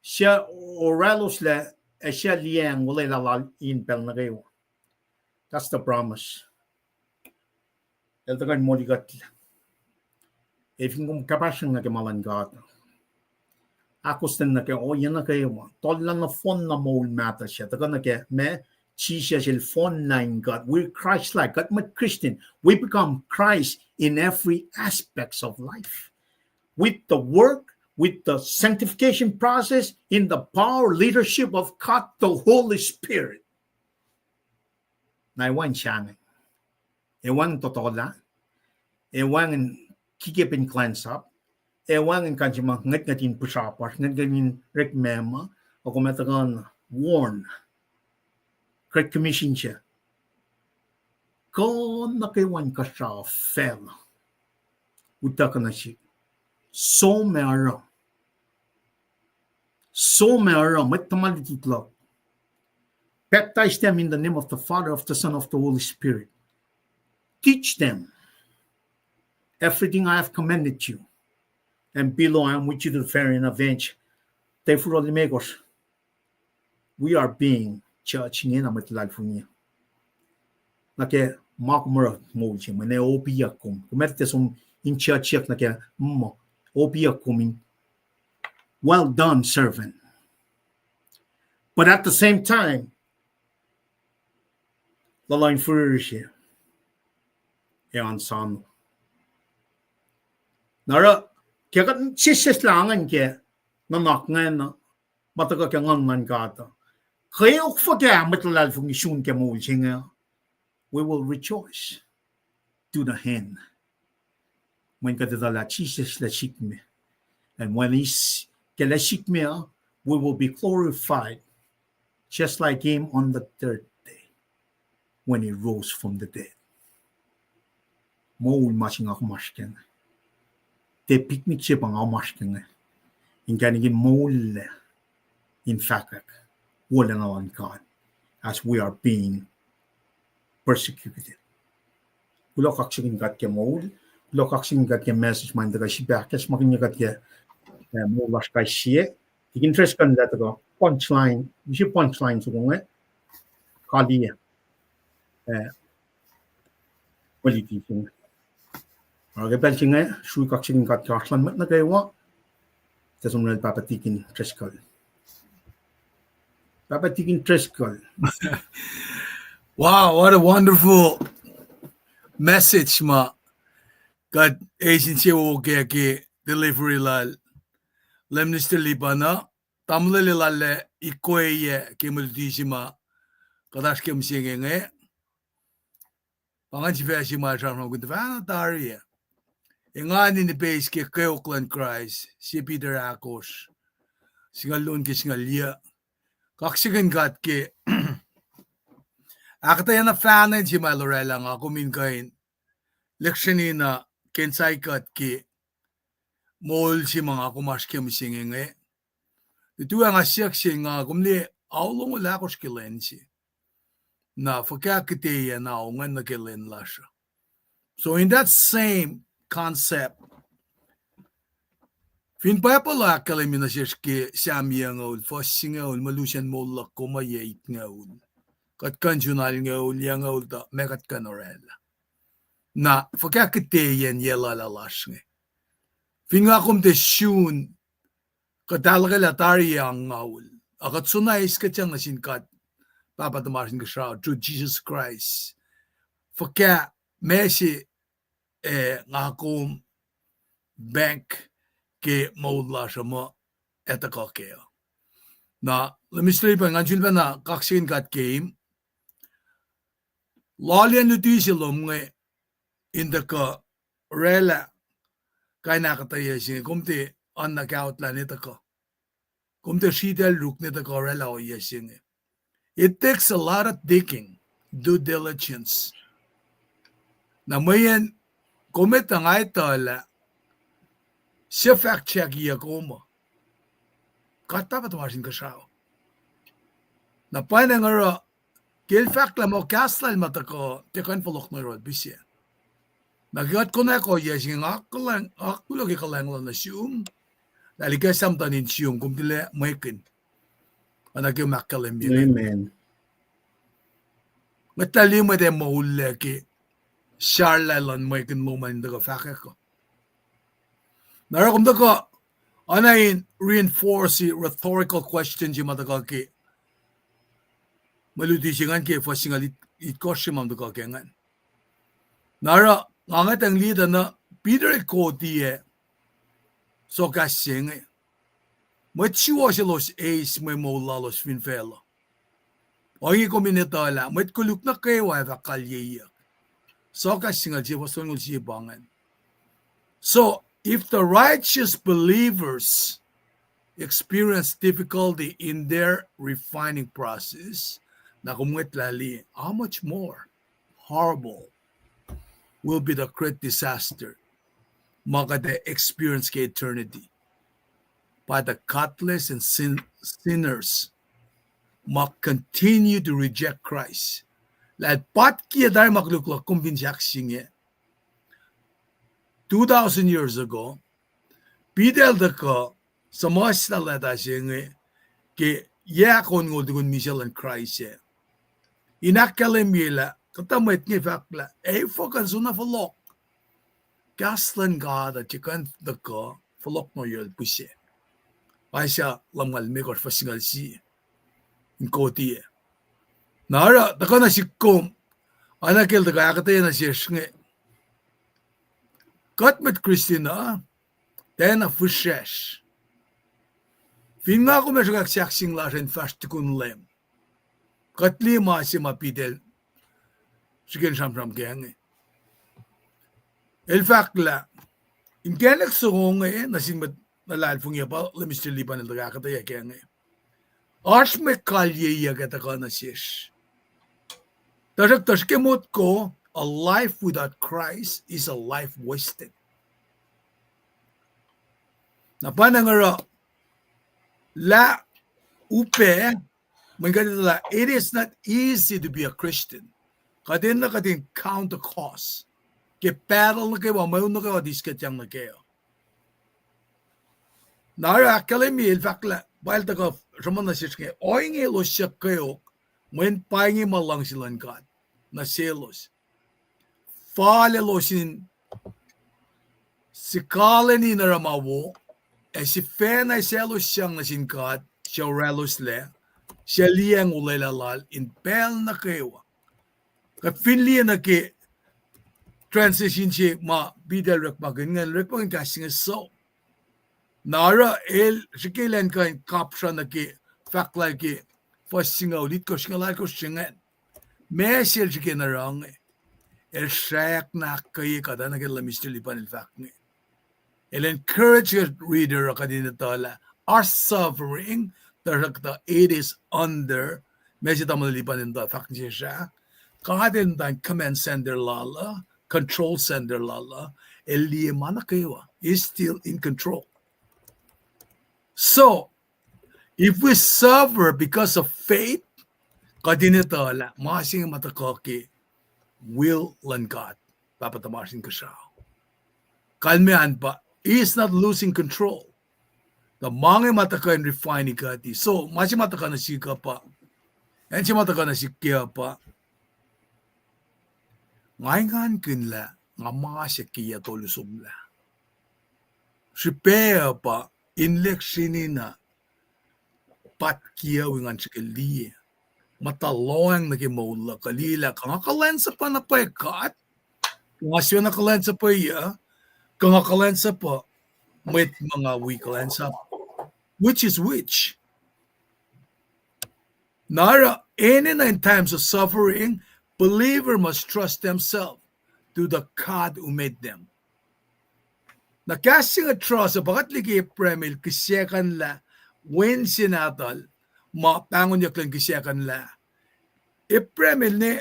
suc oracloslah, ac suc liyacacng olwelah lal in pacl nuh kwewa. That's the promise. El tuhkuh in molikuhtlac. Efin kom kapahsrang nuh ke ma luhn God, ahkostwen nuh ke ohiyac nuh kwewa, tohllah nohfohn na moul mahtuh se tuhkuh nuh ke ma Jisus El fohnlah in God. We're Christ-like. Kuht mwet Christian, we become Christ in every aspects of life, with the work, with the sanctification process, in the power, leadership of God the Holy Spirit. Na ac wacngihn sahngweng, ac wacngihn tohtohlah, ac wacngihn kikepin kuhlwacnsap, ac wacngihn kain se ma ngwetngwet in pihsrapasr, ngwetngwet in orekma ma, ac kom ac tuhkuh in warn, Great Commission se, kuh nuh kwewa in kuhsrao facluh utuckuh nuh sihk. Som ac oruh. Som ac oruh, mwet tuhma lutlut luhk. Baptize them in the name of the Father, of the Son, of the Holy Spirit. Teach them everything I have commanded you. And behold, I am with you to the very end of the age. Tafura limekohsr. We are being judged ingena mwet luhlahlfongi. Nuh ke ma kom oruh moul se, mweyen opiyuck kom. Kom etuh som in judgeyuck nuh ke, mm, opiyuck kom in, well done, servant. But at the same time, luhluh in fihrihr se, ac oan sano. Na oruh, ke kuht sesseslah ingacn ke nuhnak ingacn, ma tuhkuh ke Nguhn luhn God uh, kweok fuhkah mwet luhlahlfongi sun ke moul se inge, we will rejoice to the end. Mweyen kuht etuh lah Jisus el sikme. And when he's, ke el sikme uh, we will be glorified just like him on the third day when he rose from the dead. Moul ma se nga kom oasr kac inge. Tiac picnic se pa nga kom oasr kac inge. Inkacnek in moul lac in fahkwack wolacna luhn God as we are being persecuted. Kuloh kaksakihn God ke moul, kuloh kaksakihn God ke message ma in tuhkuh sifil ahkacsmakihnye kuht ke, eh, moul lasr kais sie. Tikin Treskuhl el tuhkuh punchline, use punchline soko inge, kaliyac, eh, politician. Oruh ke pacl se inge, srui kaksakihn God ke oasr luhn mwet nuh kwewa, tuh som nuh sel Pahpah Tikin Treskuhl. Pahpah Tikin Treskuhl. Wow, what a wonderful message ma kuht eis insewowo kac ke delivery lal Lay Minister Lipan uh. Tamuhlwel lal ah ikwac ke mwe luti se ma kuht oasr ke mihsenge inge. Pa ingacn sifac se ma el sramsramkihn tuhfahna tari ah. Engan in ipeis ke kweok luhn Kraist, sie Peter ahkosr, singucul luo ke singucul yuc. Kaksakihn God ke ahkuhtweyac na fahna se ma el oraclah nga kom in kuh in lihksreni na ke insight kuht ke moul se ma nga kom oasr ke mihsenge inge. Tuh tuh nga siyuck se nga kom liye ao longoul ahkosr ke lwen se. Na fuhkah kihteyacn ao ingacn nuh ke lwen lasr uh. So in that same concept, fin Bible uh ahkkahlwemye nuh sesr ke Sam yucngoul, fuhs singucul, mwe lusen moul luhk kom uh yac itngoul. Kuht kuh in sun alngoul, yucngoul tuh meac kuht kuh in oraclah. Na fuhkah kihteyacn yac lala lasr inge. Fin nga kom tiac sun, kuht ahluhkwelah tari yac angngaul. A kuht soenna eis kuhtwena nuh sin God, Pahpah tuhmasr Inkuhsrao, through Jesus Christ. Fuhkah, meac se, eh, nga kom bank ke moul lasr uh muh ac tuhkuh kac uh. Na, Lay Minister Lipan, ngan sulpacna kaksakihn God ke loaliyacn luti se lom inge in tuhkuh oraclah kain ahkuhtweyac se inge, kom tiac oanna kaotlah ne tuhkuh. Kom tiac sritacl ruk ne tuhkuh oraclah ohiyac se inge. It takes a lot of digging, due diligence. Na mweyen kom etuh nga etuh lah sie fact check-iyac kom uh, God Pahpah tuhmasr Inkuhsrao. Na pwacnwacng oruh ke el fahk lah muh kahs lal ma tuhkuh tiac kuh in fohlohk nuh yohrohl pihsac. Na ke kuht konwacack ohiyac se inge, nga kuloh ke kuhlwacng luhn nuh sum. Na likac Sam tuh in sum, kom tilac mwekihn. Oacna ke kom ahkkahlwemye inge. Mwet lah liye mwet ac moullac ke sarla luhn mwekihn lom an in tuhkuh fahkwack uh. Na oruh kom tuhkuh, oacna in reinforce rhetorical question se ma tuhkuh ke mwe luti se ingacn ke fuhs singucul itkohsr se ma tuhkuh ke ingacn. Na oruh nga ngwetacng liye tuh na Peter el koti ac sohkahs se inge. Mwet suwohs elos eis mwe moul lalos fin facluh. Ohinge kom in etuh lah mwet koluk nuh kwewa ac fah kalyeyuck. Sohkahs singucul sie fuhs tolngoul sie pa ingacn. So, if the righteous believers experience difficulty in their refining process, na kom ngwetlah liye, how much more horrible will be the great disaster ma kuht ac experience ke eternity by the godless and sin-, sinners. ma continue to reject Christ. Lah el patkiyac tari ma koluk luhk kom fin sahk se inge. Two thousand years ago, Peter el tuhkuh suhmuhslah leta se inge ke yac ohnkohsr tukun misac luhn Kraist ah, in ahkkahlwemye lah kuhtuh mwet inge fahk lah, ac fuhkah soenna fohlohk. Kahs luhn God uh tiac kuh in tuhkuh fohlohk nuh yohrohl pihsac. Isaiah lumngaul limekohsr fuhs singucul sie in koti ah. Na oruh tuhkuh nuh sihk kom, oacna ke el tuhkuh ahkuhtweyac nuh sesr inge, kuht mwet Kristin uh tiacna fihsracsr. Fin nga kom ac sruhkwack sahk sing lasr in fahsr tukun Leum, kuht liye ma se ma Peter el srihke in sramsram kac inge. El fahk lah inkacnek soko inge nuh sin mwet luhlahlfongi uh pa Leum Mister Lipan el tuhkuh ahkuhtweyac kac inge, oasr mwe kalyeyuck ac tuhkuh nuh sesr. Tuhsruhktuh srihke motko, a life without Christ is a life wasted. Na pa na nga oruh lah upac, mweyen kuht etuh lah it is not easy to be a Christian. Kuht enenuh kuht in count the cost ke battle nuh kwewa, mweun nuh kwewa, tiskuhtyang nuh kac. Na oruh ahkkahlwemye el fahk lah pa el tuhkuh sruhmuhn nuh sesr inge, ohinge elos suc kweok, mweyen pa inge ma luhngse luhn God nuh selos, fal elos in sikaleni in oruh ma wo, ac sifacna elos sang nuh sin God suc oracloslac, suc liyacacng olwelah lal in pacl nuh kwewa. Kuht fin liye nuh ke transition se ma Peter el orekmakihn ingacn, orekmakihn kahs se inge sou. Na oruh el srihke elan kuh in kapsra nuh ke fahk lal ke fuhs singucul itkohsr, singucul alkohsr se ingacn. Ma se el srihke in oruh inge, el srackna ahkkweye kuht, oacna ke Leum Mister Lipan el fahk inge. El encourage reader uh kuht in etuh lah oasr suffering, tuhsruhktuh it is under, ma se tamuhlwel Lipan el tuh fahk nuh sesr ah, God el muhta in command center lal uh, control center lal uh, el liye ma nuh kwewa, is still in control. So, if we suffer because of faith, kuht in etuh lah ma se inge ma tuhkuh ke will luhn God, Pahpah tuhmasr Inkuhsrao. Kalmac an pa, he is not losing control. Tuh ma inge ma tuhkuh in refine kuht. So, ma se ma tuhkuh nuh sihk uh pa, acn se ma tuhkuh nuh sihk uh pa, nga engankihn lah nga ma se ke yac tolu somlah. Srihpac uh pa in lihksreni na patkiyac wi ngan srihke liye. Muhta lohacng nuh ke moul luhk uh, liye lah kuh nga kuhlwacnsapuh na pwacye God, kuh nga siena kuhlwacnsapuh uh, kuh nga kuhlwacnsapuh mwet ma nga wi kuhlwacnsap, which is which? Na oruh enenuh in times of suffering, believer must trust themselves to the God who made them. Na kahs se inge trust uh pa kuht liye ke Abraham el kihsackuhnlah wen se nahtuhl ma pahngonyuck luhn kihsackuhnlah. Abraham el ne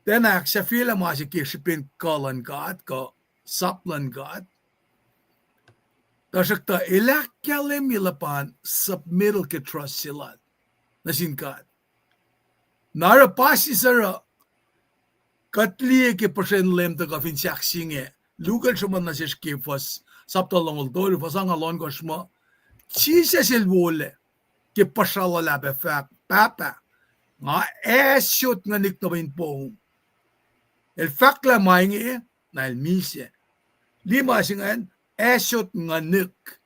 tiacna ahksahfyelah ma se ke srihpen kuh luhn God kuh sap luhn God. Tuhsruhktuh el ahkkahlwemye luhpan submittal ke trust se lal nuh sin God. Na oruh pa sisor uh kuht liye ke puhsren Leum tuhkuh fin sahk se inge, Luke el sruhmuhn nuh sesr ke fuhs, sapta longoul tolu, fuhs angngaul ohnkohsr muh, Jisus el wolac ke puhsra luhlahp ac fahk, Pahpah, nga asot nguhnihk nuh in poum. El fahk lah ma inge, na el misac. Liye ma se ingacn, asot nguhnihk.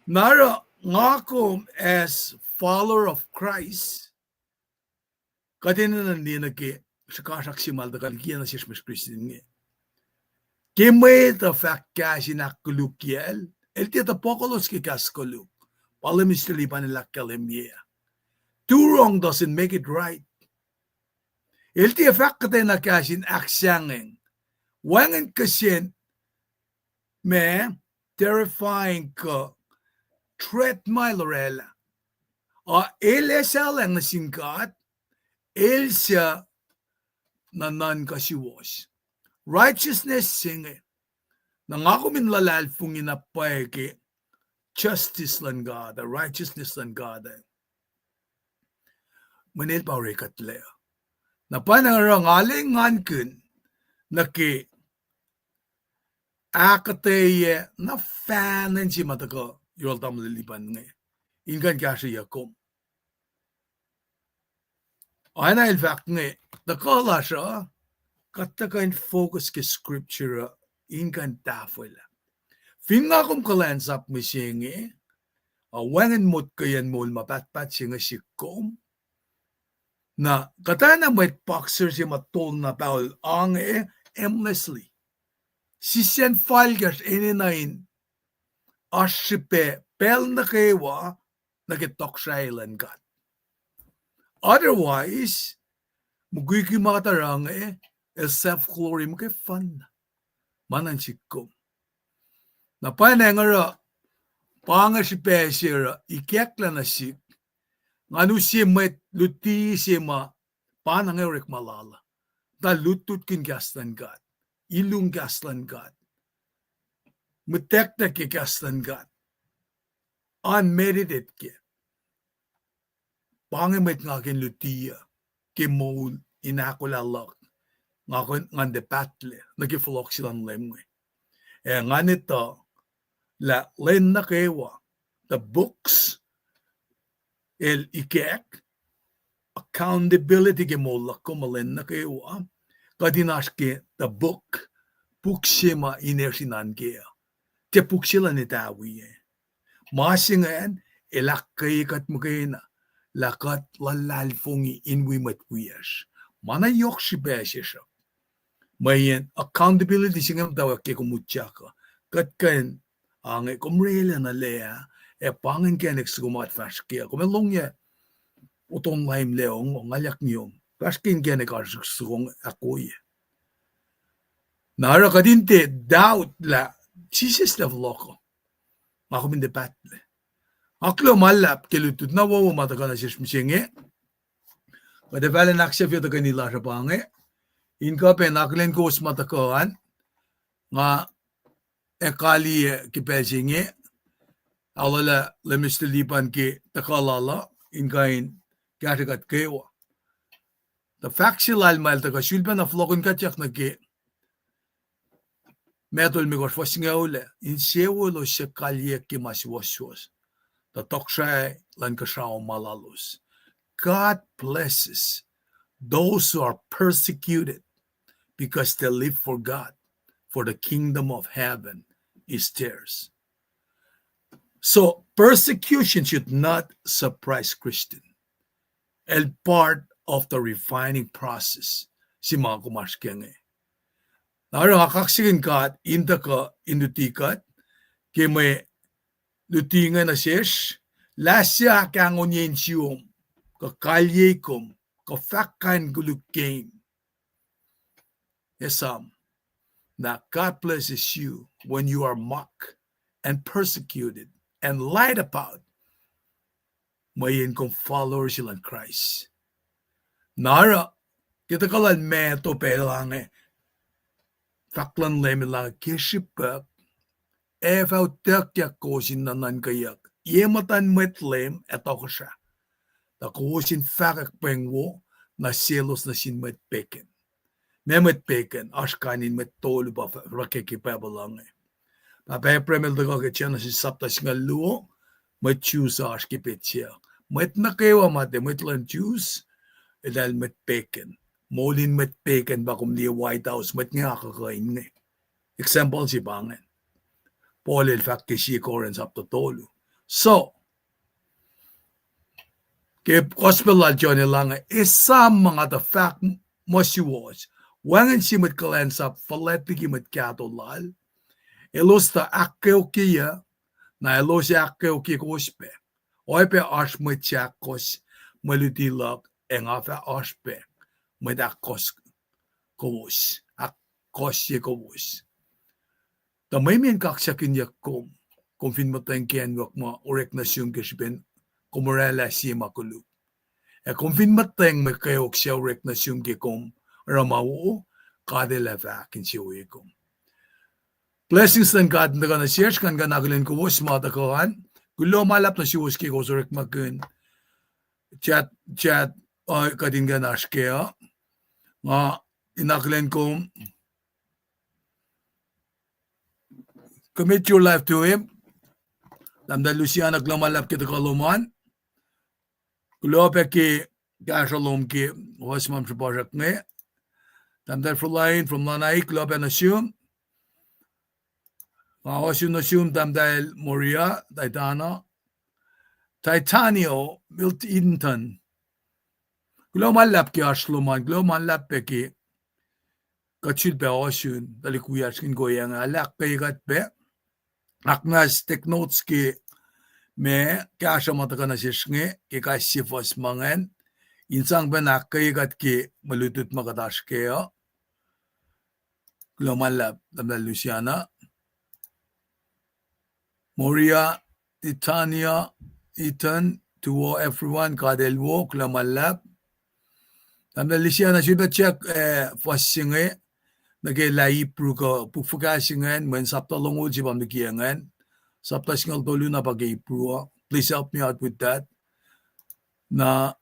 Na oruh nga kom as follower of Christ, kuht enenuh liye nuh ke srihkasrak se ma el tuhkuh likiyac nuh sesr mwet Kristin inge. Ke mwet uh fahk kahs in ahkkolukyacl, el tiac tuhpuhkolos ke kahs koluk. Pa Leum Mister Lipan el ahkkahlwemye, do wrong doesn't make it right. El tiac fahk kuhtwena kahs in ahksahngweng. Wacngihn kihsen ma terrifying kuh threat ma el oraclah. A el ac sahlwacng nuh sin God, el suc nuhnuhnkuh suwohs. Righteousness se inge. Na nga kom in luhlahlfongi na pwacye ke justice luhn God, righteousness luhn God, mweyen el pa orekuhtlac. Na pa na oruh nga leng ngan kihn nuh ke ahkuhtweyac na fahna se ma tuhkuh yohrohl tamuhlwel Lipan inge, in kuh in kahsrweyuc kom. Oacna el fahk inge, tuhkuh lasr uh, kuht tuhkuh in focus ke scripture uh, in kuh in tahfwelah. Fin nga kom kuhlwacnsap mihsenge, a wacngihn motkweyacn moul ma pahtpaht se inge sihk kom, na kuhtwena mwet boxer se ma tolna paol ange aimlessly. Sisacn falkacsr enenuh in oasr srihpac pacl nuh kwewa nuh ke tohkohsrahi luhn God. Otherwise, mukwikwi ma kuht oruh inge, el self-glory muhkwena. Ma na in sihk kom. Na pwacnwacng oruh, pa inge srihpac se oruh ikacklah nuh sihk, ngan use mwet luti se ma pa na inge orekma lal uh, tuh lutlutkihn kahs luhn God, ilung kahs luhn God, muhtwacta ke kahs luhn God, unmerited ke. Pa inge mwet nga kihn luti uh ke moul in ahkolah luhk, nga kihn ngan tiac pahtlac nuh ke fohlohk se luhn Leum inge. Ac ngan etuh lah lwen nuh kwewa, the books, el ikack, accountability ke moul luhk kom lwen nuh kwewa, kuht in oasr ke the book, puk se ma in eis in an ke uh. Tiac puk se luhn etawi uh. Ma se ingacn, el ahkkweye kuht muhkwena, lah kuht luhlahlfongi in wi mwet wiyacsr. Ma na yohk srihpac sesr uh. Mweyen accountability se inge muhtwacwacack ke kom utyak uh. Kuht kuh in, a inge kom oraclah nuh lac ah, ac pa inge inkacnek soko ma kuht fahsr ke uh. Kom ac longyac oton laimlac ong, ngalyak niom. Fahsr ke inkacnek oasr soko ahkwoye. Na oruh kuht in tiac doubt lah Jisus el fohlohk uh, nga kom in tiac pahtlac. Nga kuloh ma luhlahp ke lutlut na wowo ma tuhkuh nuh sesr mihsenge. Kuht ac fah lwen ahksahfye tuhkweni lasr uh pa inge. In kuh pac in akihlen kowos ma tuhkuh an, nga ac kaliyac ke pacl se inge, alulah Leum Mister Lipan ke tuhkuh lal uh, in kuh in kahsrwe kuht kwewa. Tuh fahk se lal ma el tuhkuh sulpacna fohlohkihn kuhtyak nuh ke Matthew limekohsr fuhs singucul ah, insewowo elos suc kalyeyuck ke ma suwohswohs, tuh tohkohsrahi luhn inkuhsrao ma lalos. God blesses those who are persecuted because they live for God, for the kingdom of heaven is theirs. So persecution should not surprise Christian. El part of the refining process se ma kom oasr ke inge. Na oruh nga kaksakihn God in tuhkuh in luti kuht ke mwe luti inge nuh sesr, lah suc ahkahngonyuck in sum, kuh kalyei kom, kuh fahk kain koluk kem. Esam, that God blesses you when you are mocked and persecuted and lied about, mweyen kom followers luhn Christ. Na oruh, ke tuhkuh lal Matthew pacl inge, fahk luhn Leum el inge, ke srihpac, ac fah utuckyak kowos in nuhnuhnkweyuck ye muhtuhn mwet Leum ac tohkohsrah, tuh kowos in fahkwack pweng wo nuh selos nuh sin mwet pegan. Ma mwet pegan, oasr kain in mwet tolu pa fahk ke Bible inge. Pahpah Abraham el tuhkuh ke Genesis sapta singucul luo, mwet Jews oasr ke pet se uh. Mwet nuh kwewa ma tiac mwet luhn Jews, eltahl mwet pegan. Moul in mwet pegan pa kom liye White House, mwet inge akuhkuhin inge. Example se pa ingacn. Paul el fahk ke sie Corinth sapta tolu. So, ke gospel lal John el inge, esam ma nga tuh fahk muh suwohs, wacngihn sie mwet kuhlwacnsap fuhlwact liki mwet kahto lal, elos tuh ahkkweokyeyuc, na elos ac ahkkweokye kowos pac. Oacyacpac oasr mwet se ahkos mwe luti luhk, ac nga fah oasr pac mwet ahkos kowos, ahkos ye kowos. Tuh mwe mweyen kaksakihnyuck kom, kom fin muhtweng ke acnwuck ma orek nuh sum ke srihpen kom oraclah sie ma koluk. Ac kom fin muhtweng mwe kweok suc orek nuh sum ke kom oruh ma wo, God El ac fah ahkinsewowoye kom. Blessings luhn God in tuhkuh nuh sesr, ngan kuh in akihlen kowos ma tuhkuh an. Kuloh ma luhlahp nuh suwos ke kowos orekmakihn chat, chat, uh, kuht in kuh in oasr kac uh. Nga in akihlen kom, commit your life to him. Tahmtahel Luciana, kuloh ma luhlahp ke tuhkuh lom an. Kuloh pac ke kahsruh lom ke fuhs ma srihpasrak inge. Tahmtahel Frolain from Lanai, kuloh pac nuh sum. Nga ohsun nuh sum, Tahmtahel Moria, Taitana, Taitanio Milton. Kuloh ma luhlahp ke oasr lom an, kuloh ma luhlahp pac ke kuht sulpac ohsun, tuhlihk wiyacsr, in koyang, ahkkweye kuht pac. Ahkngas take notes ke ma kahsruh ma tuhkuh nuh sesr inge ke kais sie fuhs ma ingacn, in sang pacna ahkkweye kuht ke mwe lutlut ma kuht oasr kac uh. Kuloh ma luhlahp, Tahmtahel Luciana. Moria, Titania, Ethan, to everyone, God El wo, kuloh ma luhlahp. Tahmtahel Luciana, sulpac check, eh, fuhs se inge, nuh ke lah Hebrew kuh puk fuhkah se ingacn, mweyen sapta longoul se pa liki ingacn. Sapta singucul tolu na pa ke Hebrew uh. Please help me out with that. Na,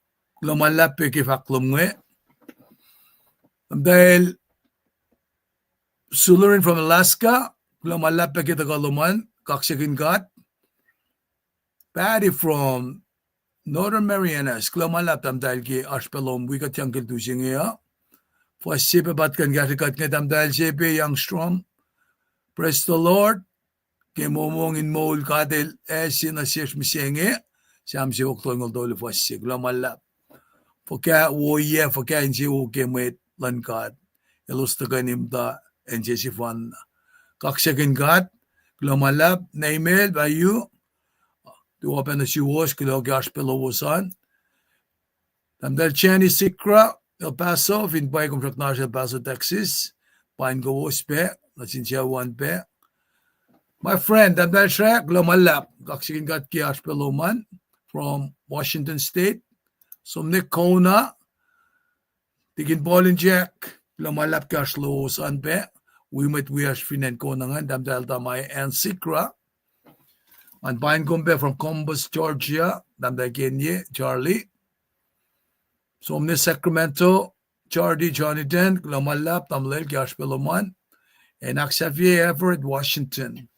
kuloh ma luhlahp pac ke fahk lom inge. Tahmtahel Sulurin from Alaska, kuloh ma luhlahp pac ke tuhkuh lom an, kaksakihn God. Patty from Northern Marianas, kuloh ma luhlahp tahmtahel ke oasr pac lom wi kuht yang ke lutu se inge uh. Fuhs se pac pa kuht kuh in kahsrwe kuht inge, Tahmtahel Sepe Youngstrom. Praise the Lord. Ke momong in moul God El ase nuh sesr mihsenge, Sam siofok tolngoul tolu fuhs se, kuloh ma luhlahp. Fuhkah ohiyac, fuhkah insewowo ke mwet luhn God, elos tuhkweni muhta acn se sefanna. Kaksakihn God, kuloh ma luhlahp, Neimel, Vayu, tuh oacpacna suwos, kuloh ke oasr pac lowos an. Tahmtahel Jenny Sikra, El Paso, fin pwacye kom srackna oasr El Paso, Texas, pain kowos pac nuh sin sucu an pac. My friend, Tahmtahel Shrek, kuloh ma luhlahp, kaksakihn God ke oasr pac lom an, from Washington State. Som nuh Kona, Tikin Paul in Jack, kuloh ma luhlahp ke oasr lowos an pac, wi mwet wiyacsr fin acn Kona ingacn, Tahmtahel Tamai Ann Sikra. An pain kom pac from Columbus, Georgia, Tahmtahel Kenye, Charlie. Som nuh Sacramento, Chardy, Jonathan, kuloh ma luhlahp, tamuhlwel ke oasr pac lom an. Ac Naksafie Everett, Washington,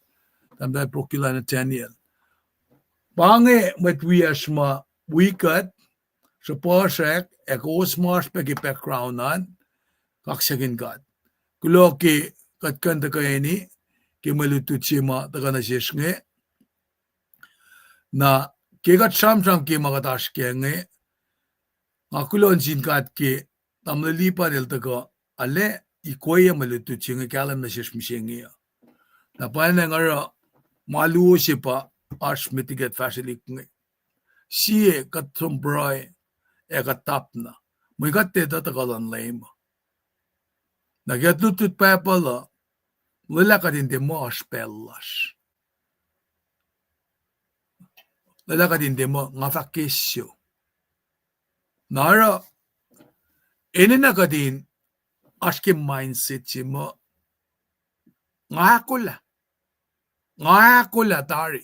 Tahmtahel Prokila Nathaniel. Pa inge mwet wiyacsr ma wi kuht, srihpac srack, ac kowos ma oasr pac ke background an, kaksakihn God. Kuloh ke kuht kuh in tuhkweni ke mwe lutlut se ma tuhkuh nuh sesr inge. Na ke kuht sramsram ke ma kuht oasr kac inge, nga kuloh nuh sin God ke tamuhlwel Lipan el tuhkuh arlac ikweye mwe lutlut se inge kahlwem nuh sesr mihsenge uh. Na pwacnwacng oruh ma luo se pa oasr met liki kuht fahsrwelihk inge. Sie kuht som pruhe ac kuht tapna. Mwe kuht tiac etuh tuhkuh luhn Leum. Na ke kuht lutlut Bible uh, lwelah kuht in tiac muh oasr pacl lasr. Lwelah kuht in tiac muh nga fahk ke sou. Na oruh, enenuh kuht in oasr ke mindset se muh nga ahkolah. Nga ahkolah tari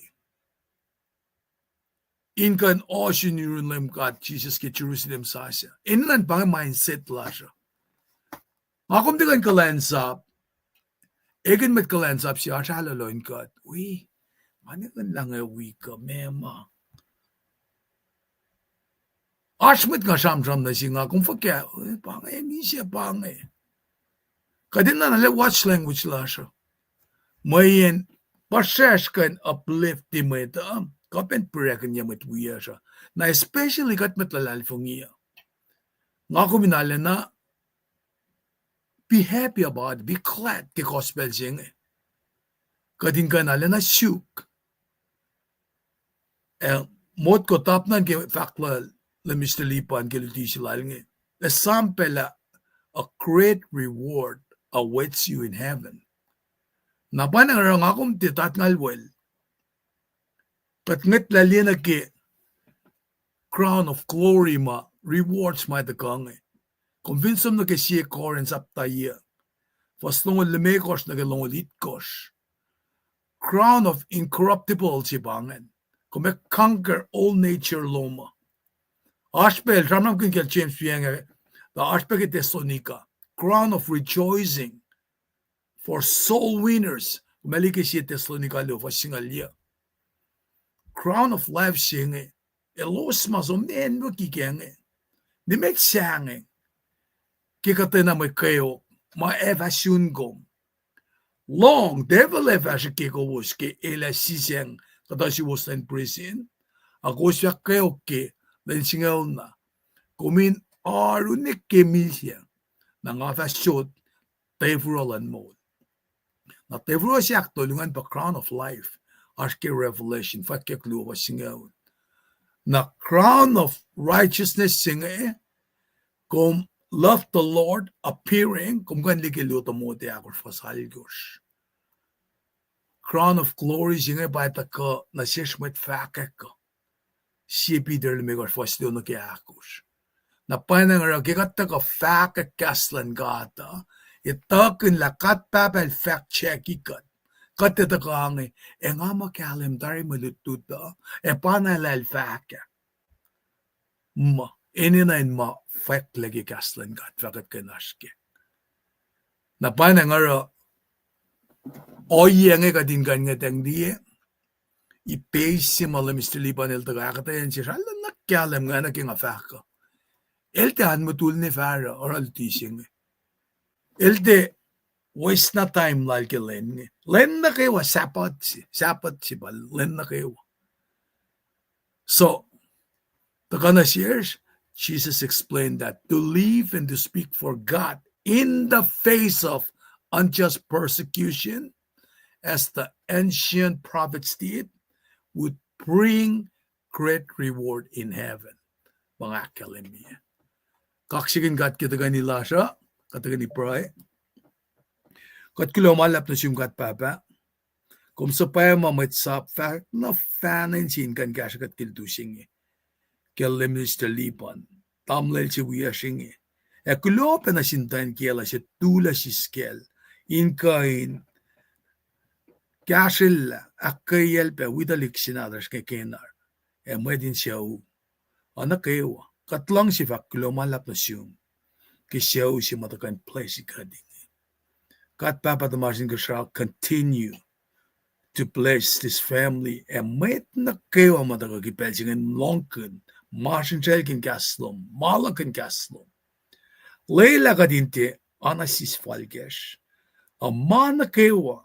in kuh in ohsun yurun Leum God Jisus ke Jerusalem sasuc. Enenuh pa inge mindset lasr uh. Nga kom tiac kuh in kuhlwacnsap. Ekihn mwet kuhlwacnsap se oasr alu luhn God. Wi, ma nwe kuh in lahnge wi kuh meac ma. Oasr mwet nga sramsram nuh se, nga kom fuhkah, eh, pa inge, misac pa inge. Kuht enenuh na lah watch language lasr uh. Mweyen puhsracsr kuh in uplift-i mwet uh, kuh pac in pirekihnye mwet wiyacsr uh. Na especially kuht mwet luhlahlfongi uh. Nga kom in arulacna be happy about it, be glad ke gospel se inge. Kuht in kuh in arulacna suk. Eh, motko tapnan ke fahk lal Mister Lipan ke luti se lal inge. Esam pac lah a great reward awaits you in heaven. Na pa inge oruh nga kom tiac tatngalwel. Kuht ngwetlah liye nuh ke crown of glory ma rewards ma tuhkuh inge. Kom fin som nuh ke Sie Corinth sapta yuh, fuhs longoul limekohsr nuh ke longoul itkohsr. Crown of incorruptible se pa ingacn. Kom ac conquer old nature lom uh. Oasr pacl, sramsramkihn kacl James pa inge, tuh oasr pac ke Thessalonica, crown of rejoicing for soul winners. Kom ac liye ke sie Thessalonica luo fuhs singucul yuc. Crown of life se inge, elos ma som ne acnwucki kac inge, nimet sahngweng, ke kuhtwena mwe kweok ma ac fah sun kom. Lohng, devil ac fah srihke kowos ke el ac sisacng kuhtuh suwos luhn prison, a kowos fah kweok ke lwen singucul na. Kom in oaru ne ke misac, na nga fah sot tafuro luhn moul. Na tafuro se ahktolu ingacn pa crown of life, oasr ke Revelation, Fwackyuck luo fuhs singucul. Na crown of righteousness se inge, kom love the Lord appearing, kom kuh in liye ke luo Timothy ahkosr fuhs alkosr. Crown of glory se inge pa tuhkuh nuh sesr mwet fahkwack uh. Sie Peter limekohsr fuhs luo nuh ke ahkosr. Na pwacnwacng oruh ke kuht tuhkuh fahkwack kahs luhn God uh, etuhkihn lah God Pahpah el fahk siyuck kuht. Kuht etuh kac inge, ac nga muh kahlwem tari mwe lutlut uh, ac pa na lah el fahkwack. Ma, enenuh in ma fwacklac ke kahs luhn God fah kuht kuh in oasr kac. Na pwacnwacng oruh ohiyac inge kuht in kuh in ngwetacng liye, ipeis se ma Lemister Lipan el tuhkuh ahkuhtweyac nuh sesr, arulacna kahlwem inge nuh ke nga fahk uh. El tiac oan mutul ne fahsruh oruh luti se inge. El tiac waste na time lal ke lwen inge. Lwen nuh kwewa Sabbath se, Sabbath se pa lwen nuh kwewa. So, tuhkuh nuh sesr, Jesus explained that to live and to speak for God in the face of unjust persecution, as the ancient prophets did, would bring great reward in heaven. Ma nga ahkkahlwemye. Kaksakihn God ke tuhkweni lasr uh, kuht tuhkweni pruhe. Kuht kuloh ma luhlahp nuh sum God Pahpah. Kom suhpwacma mwet sap fahk na fahna in sie in kuh in kahsruh kuht ke lutu se inge. Ke Lemister Lipan, tamuhlwel se wiyacsr inge, ac kuloh pac nuh sin tuh in kiyacl uh se tuhlac siskacl, in kuh in kahsrwellah, ahkkweyacl pac wi tuhlihk se nahtuhsr inge Kenar, ac mwet in sucu uh nuh kwewa. Kuht luhngse fahk kuloh ma luhlahp nuh sum ke sucu se ma tuhkuh in bless kuht inge. God Pahpah tuhmasr Inkuhsrao, continue to bless this family ac mwet nuh kwewa ma tuhkuh ke pacl se inge in lohngkihn, masrinsraclkihn kahs lom, ma luhkihn kahs lom. Lwelah kuht in tiac oana sisfal kacsr. A ma nuh kwewa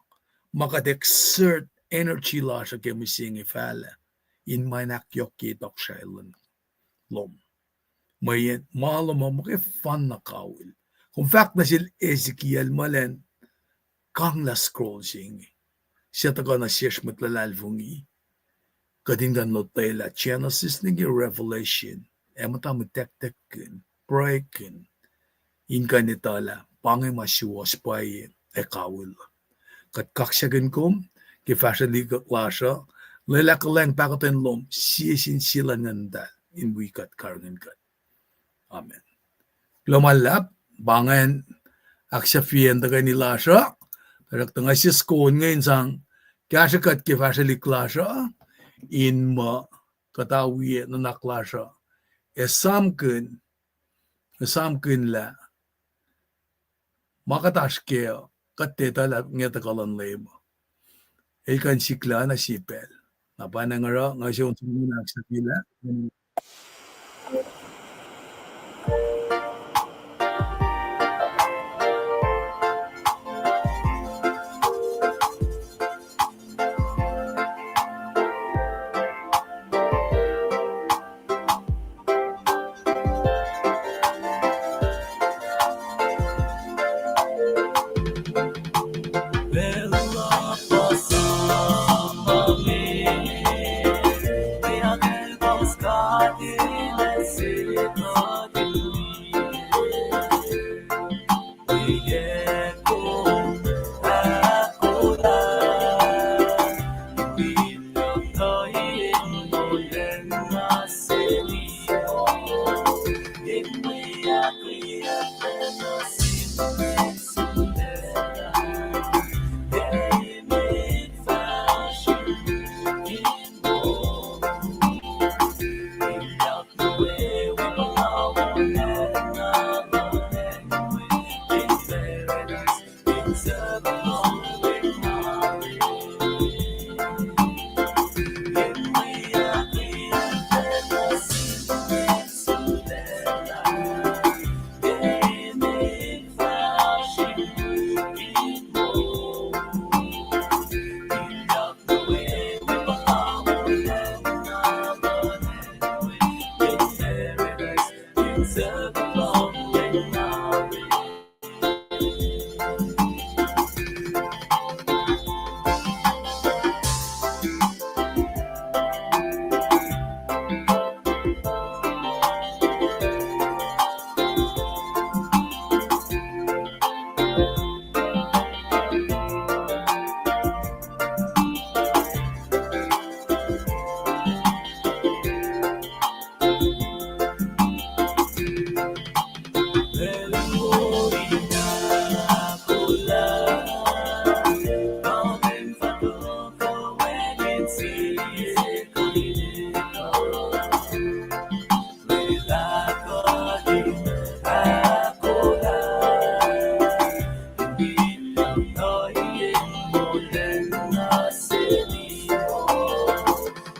ma kuht exert energy lasr uh ke mihsenge fahlac, in ma in ahkyohkye tohkohsrahi lom. Mweyen ma lom uh muhkwena fanna kawihl. Kom fahk nuh sel Ezekiel muh elan kanglah scroll se inge, suc tuhkuh nuh sesr mwet luhlahlfongi. Kuht in kuh in lotwelah Genesis nuh ke Revelation, ac muhta muhtwactackkihn, pruhekihn, in kuh in etuh lah pa inge ma suwohs pwacye ac kawihl. Kuht kaksakihn kom ke fahsrwelihk lasr uh, lwelah kuhlwacng pahkotwen lom sie sin sie luhn Nguhn Muhtahl in wi kuht, karihngihn kuht. Amen. Kuloh ma luhlahp, pa ingacn ahksahfyeyacn tuhkweni lasr uh, tuhsruhktuh nga sie soko inge in sang kahsrwe kuht ke fahsrwelihk lasr uh, in muh kuht awiye nuhnak lasr uh, ac esamkihn, esamkihn lah ma kuht oasr kac uh, kuht tiac etuh lah nge tuhkuh luhn Leum uh. El kuh in sikla na sie pacl. Na pwacnwacng oruh nga se on soko in ahksahfyelah.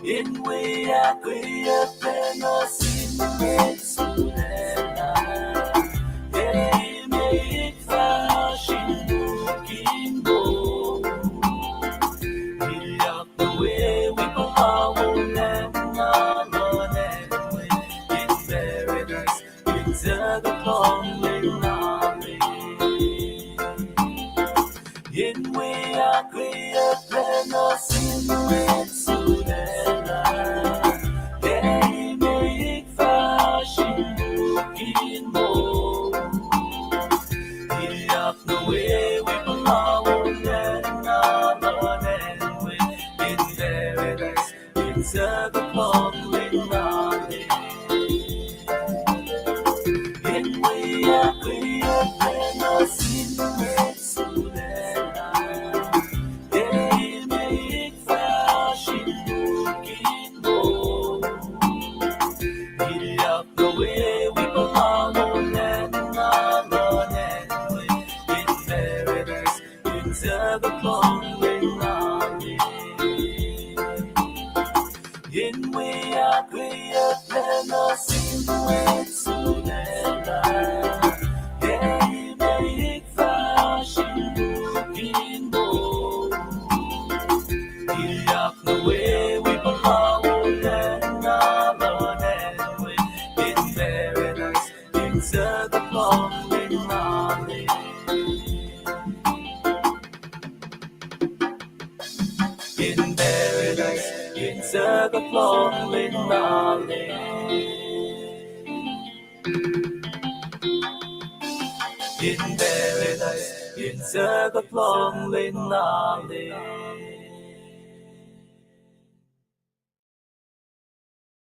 In we ahkkweye pacl nuh sin mwet sulaclah, emet fahsr in lukun moul. Ilyak nuh we wi puhla wolacna luhn acn we in paradise, in tuhkuh lohng lwen na le. In we ahkkweye pacl nuh sin mwet sulaclah, emet fahsr in lukun moul. Ilyak nuh we wi puhla wolacna luhn acn we in paradise, in tuhkuh lohng lwen na le. In we ahkkweye pacl nuh sin mwet sulaclah, emet fahsr in lukun moul. Ilyak nuh we wi puhla wolacna luhn acn we in paradise, in tuhkuh lohng lwen na le. In we ahkkweye pacl nuh sin mwet sulaclah, emet fahsr in lukun moul. Ilyak nuh we wi puhla wolacna luhn acn we in paradise, in tuhkuh lohng lwen na le. In paradise, in tuhkuh lohng lwen na le. In paradise, in tuhkuh lohng lwen na le.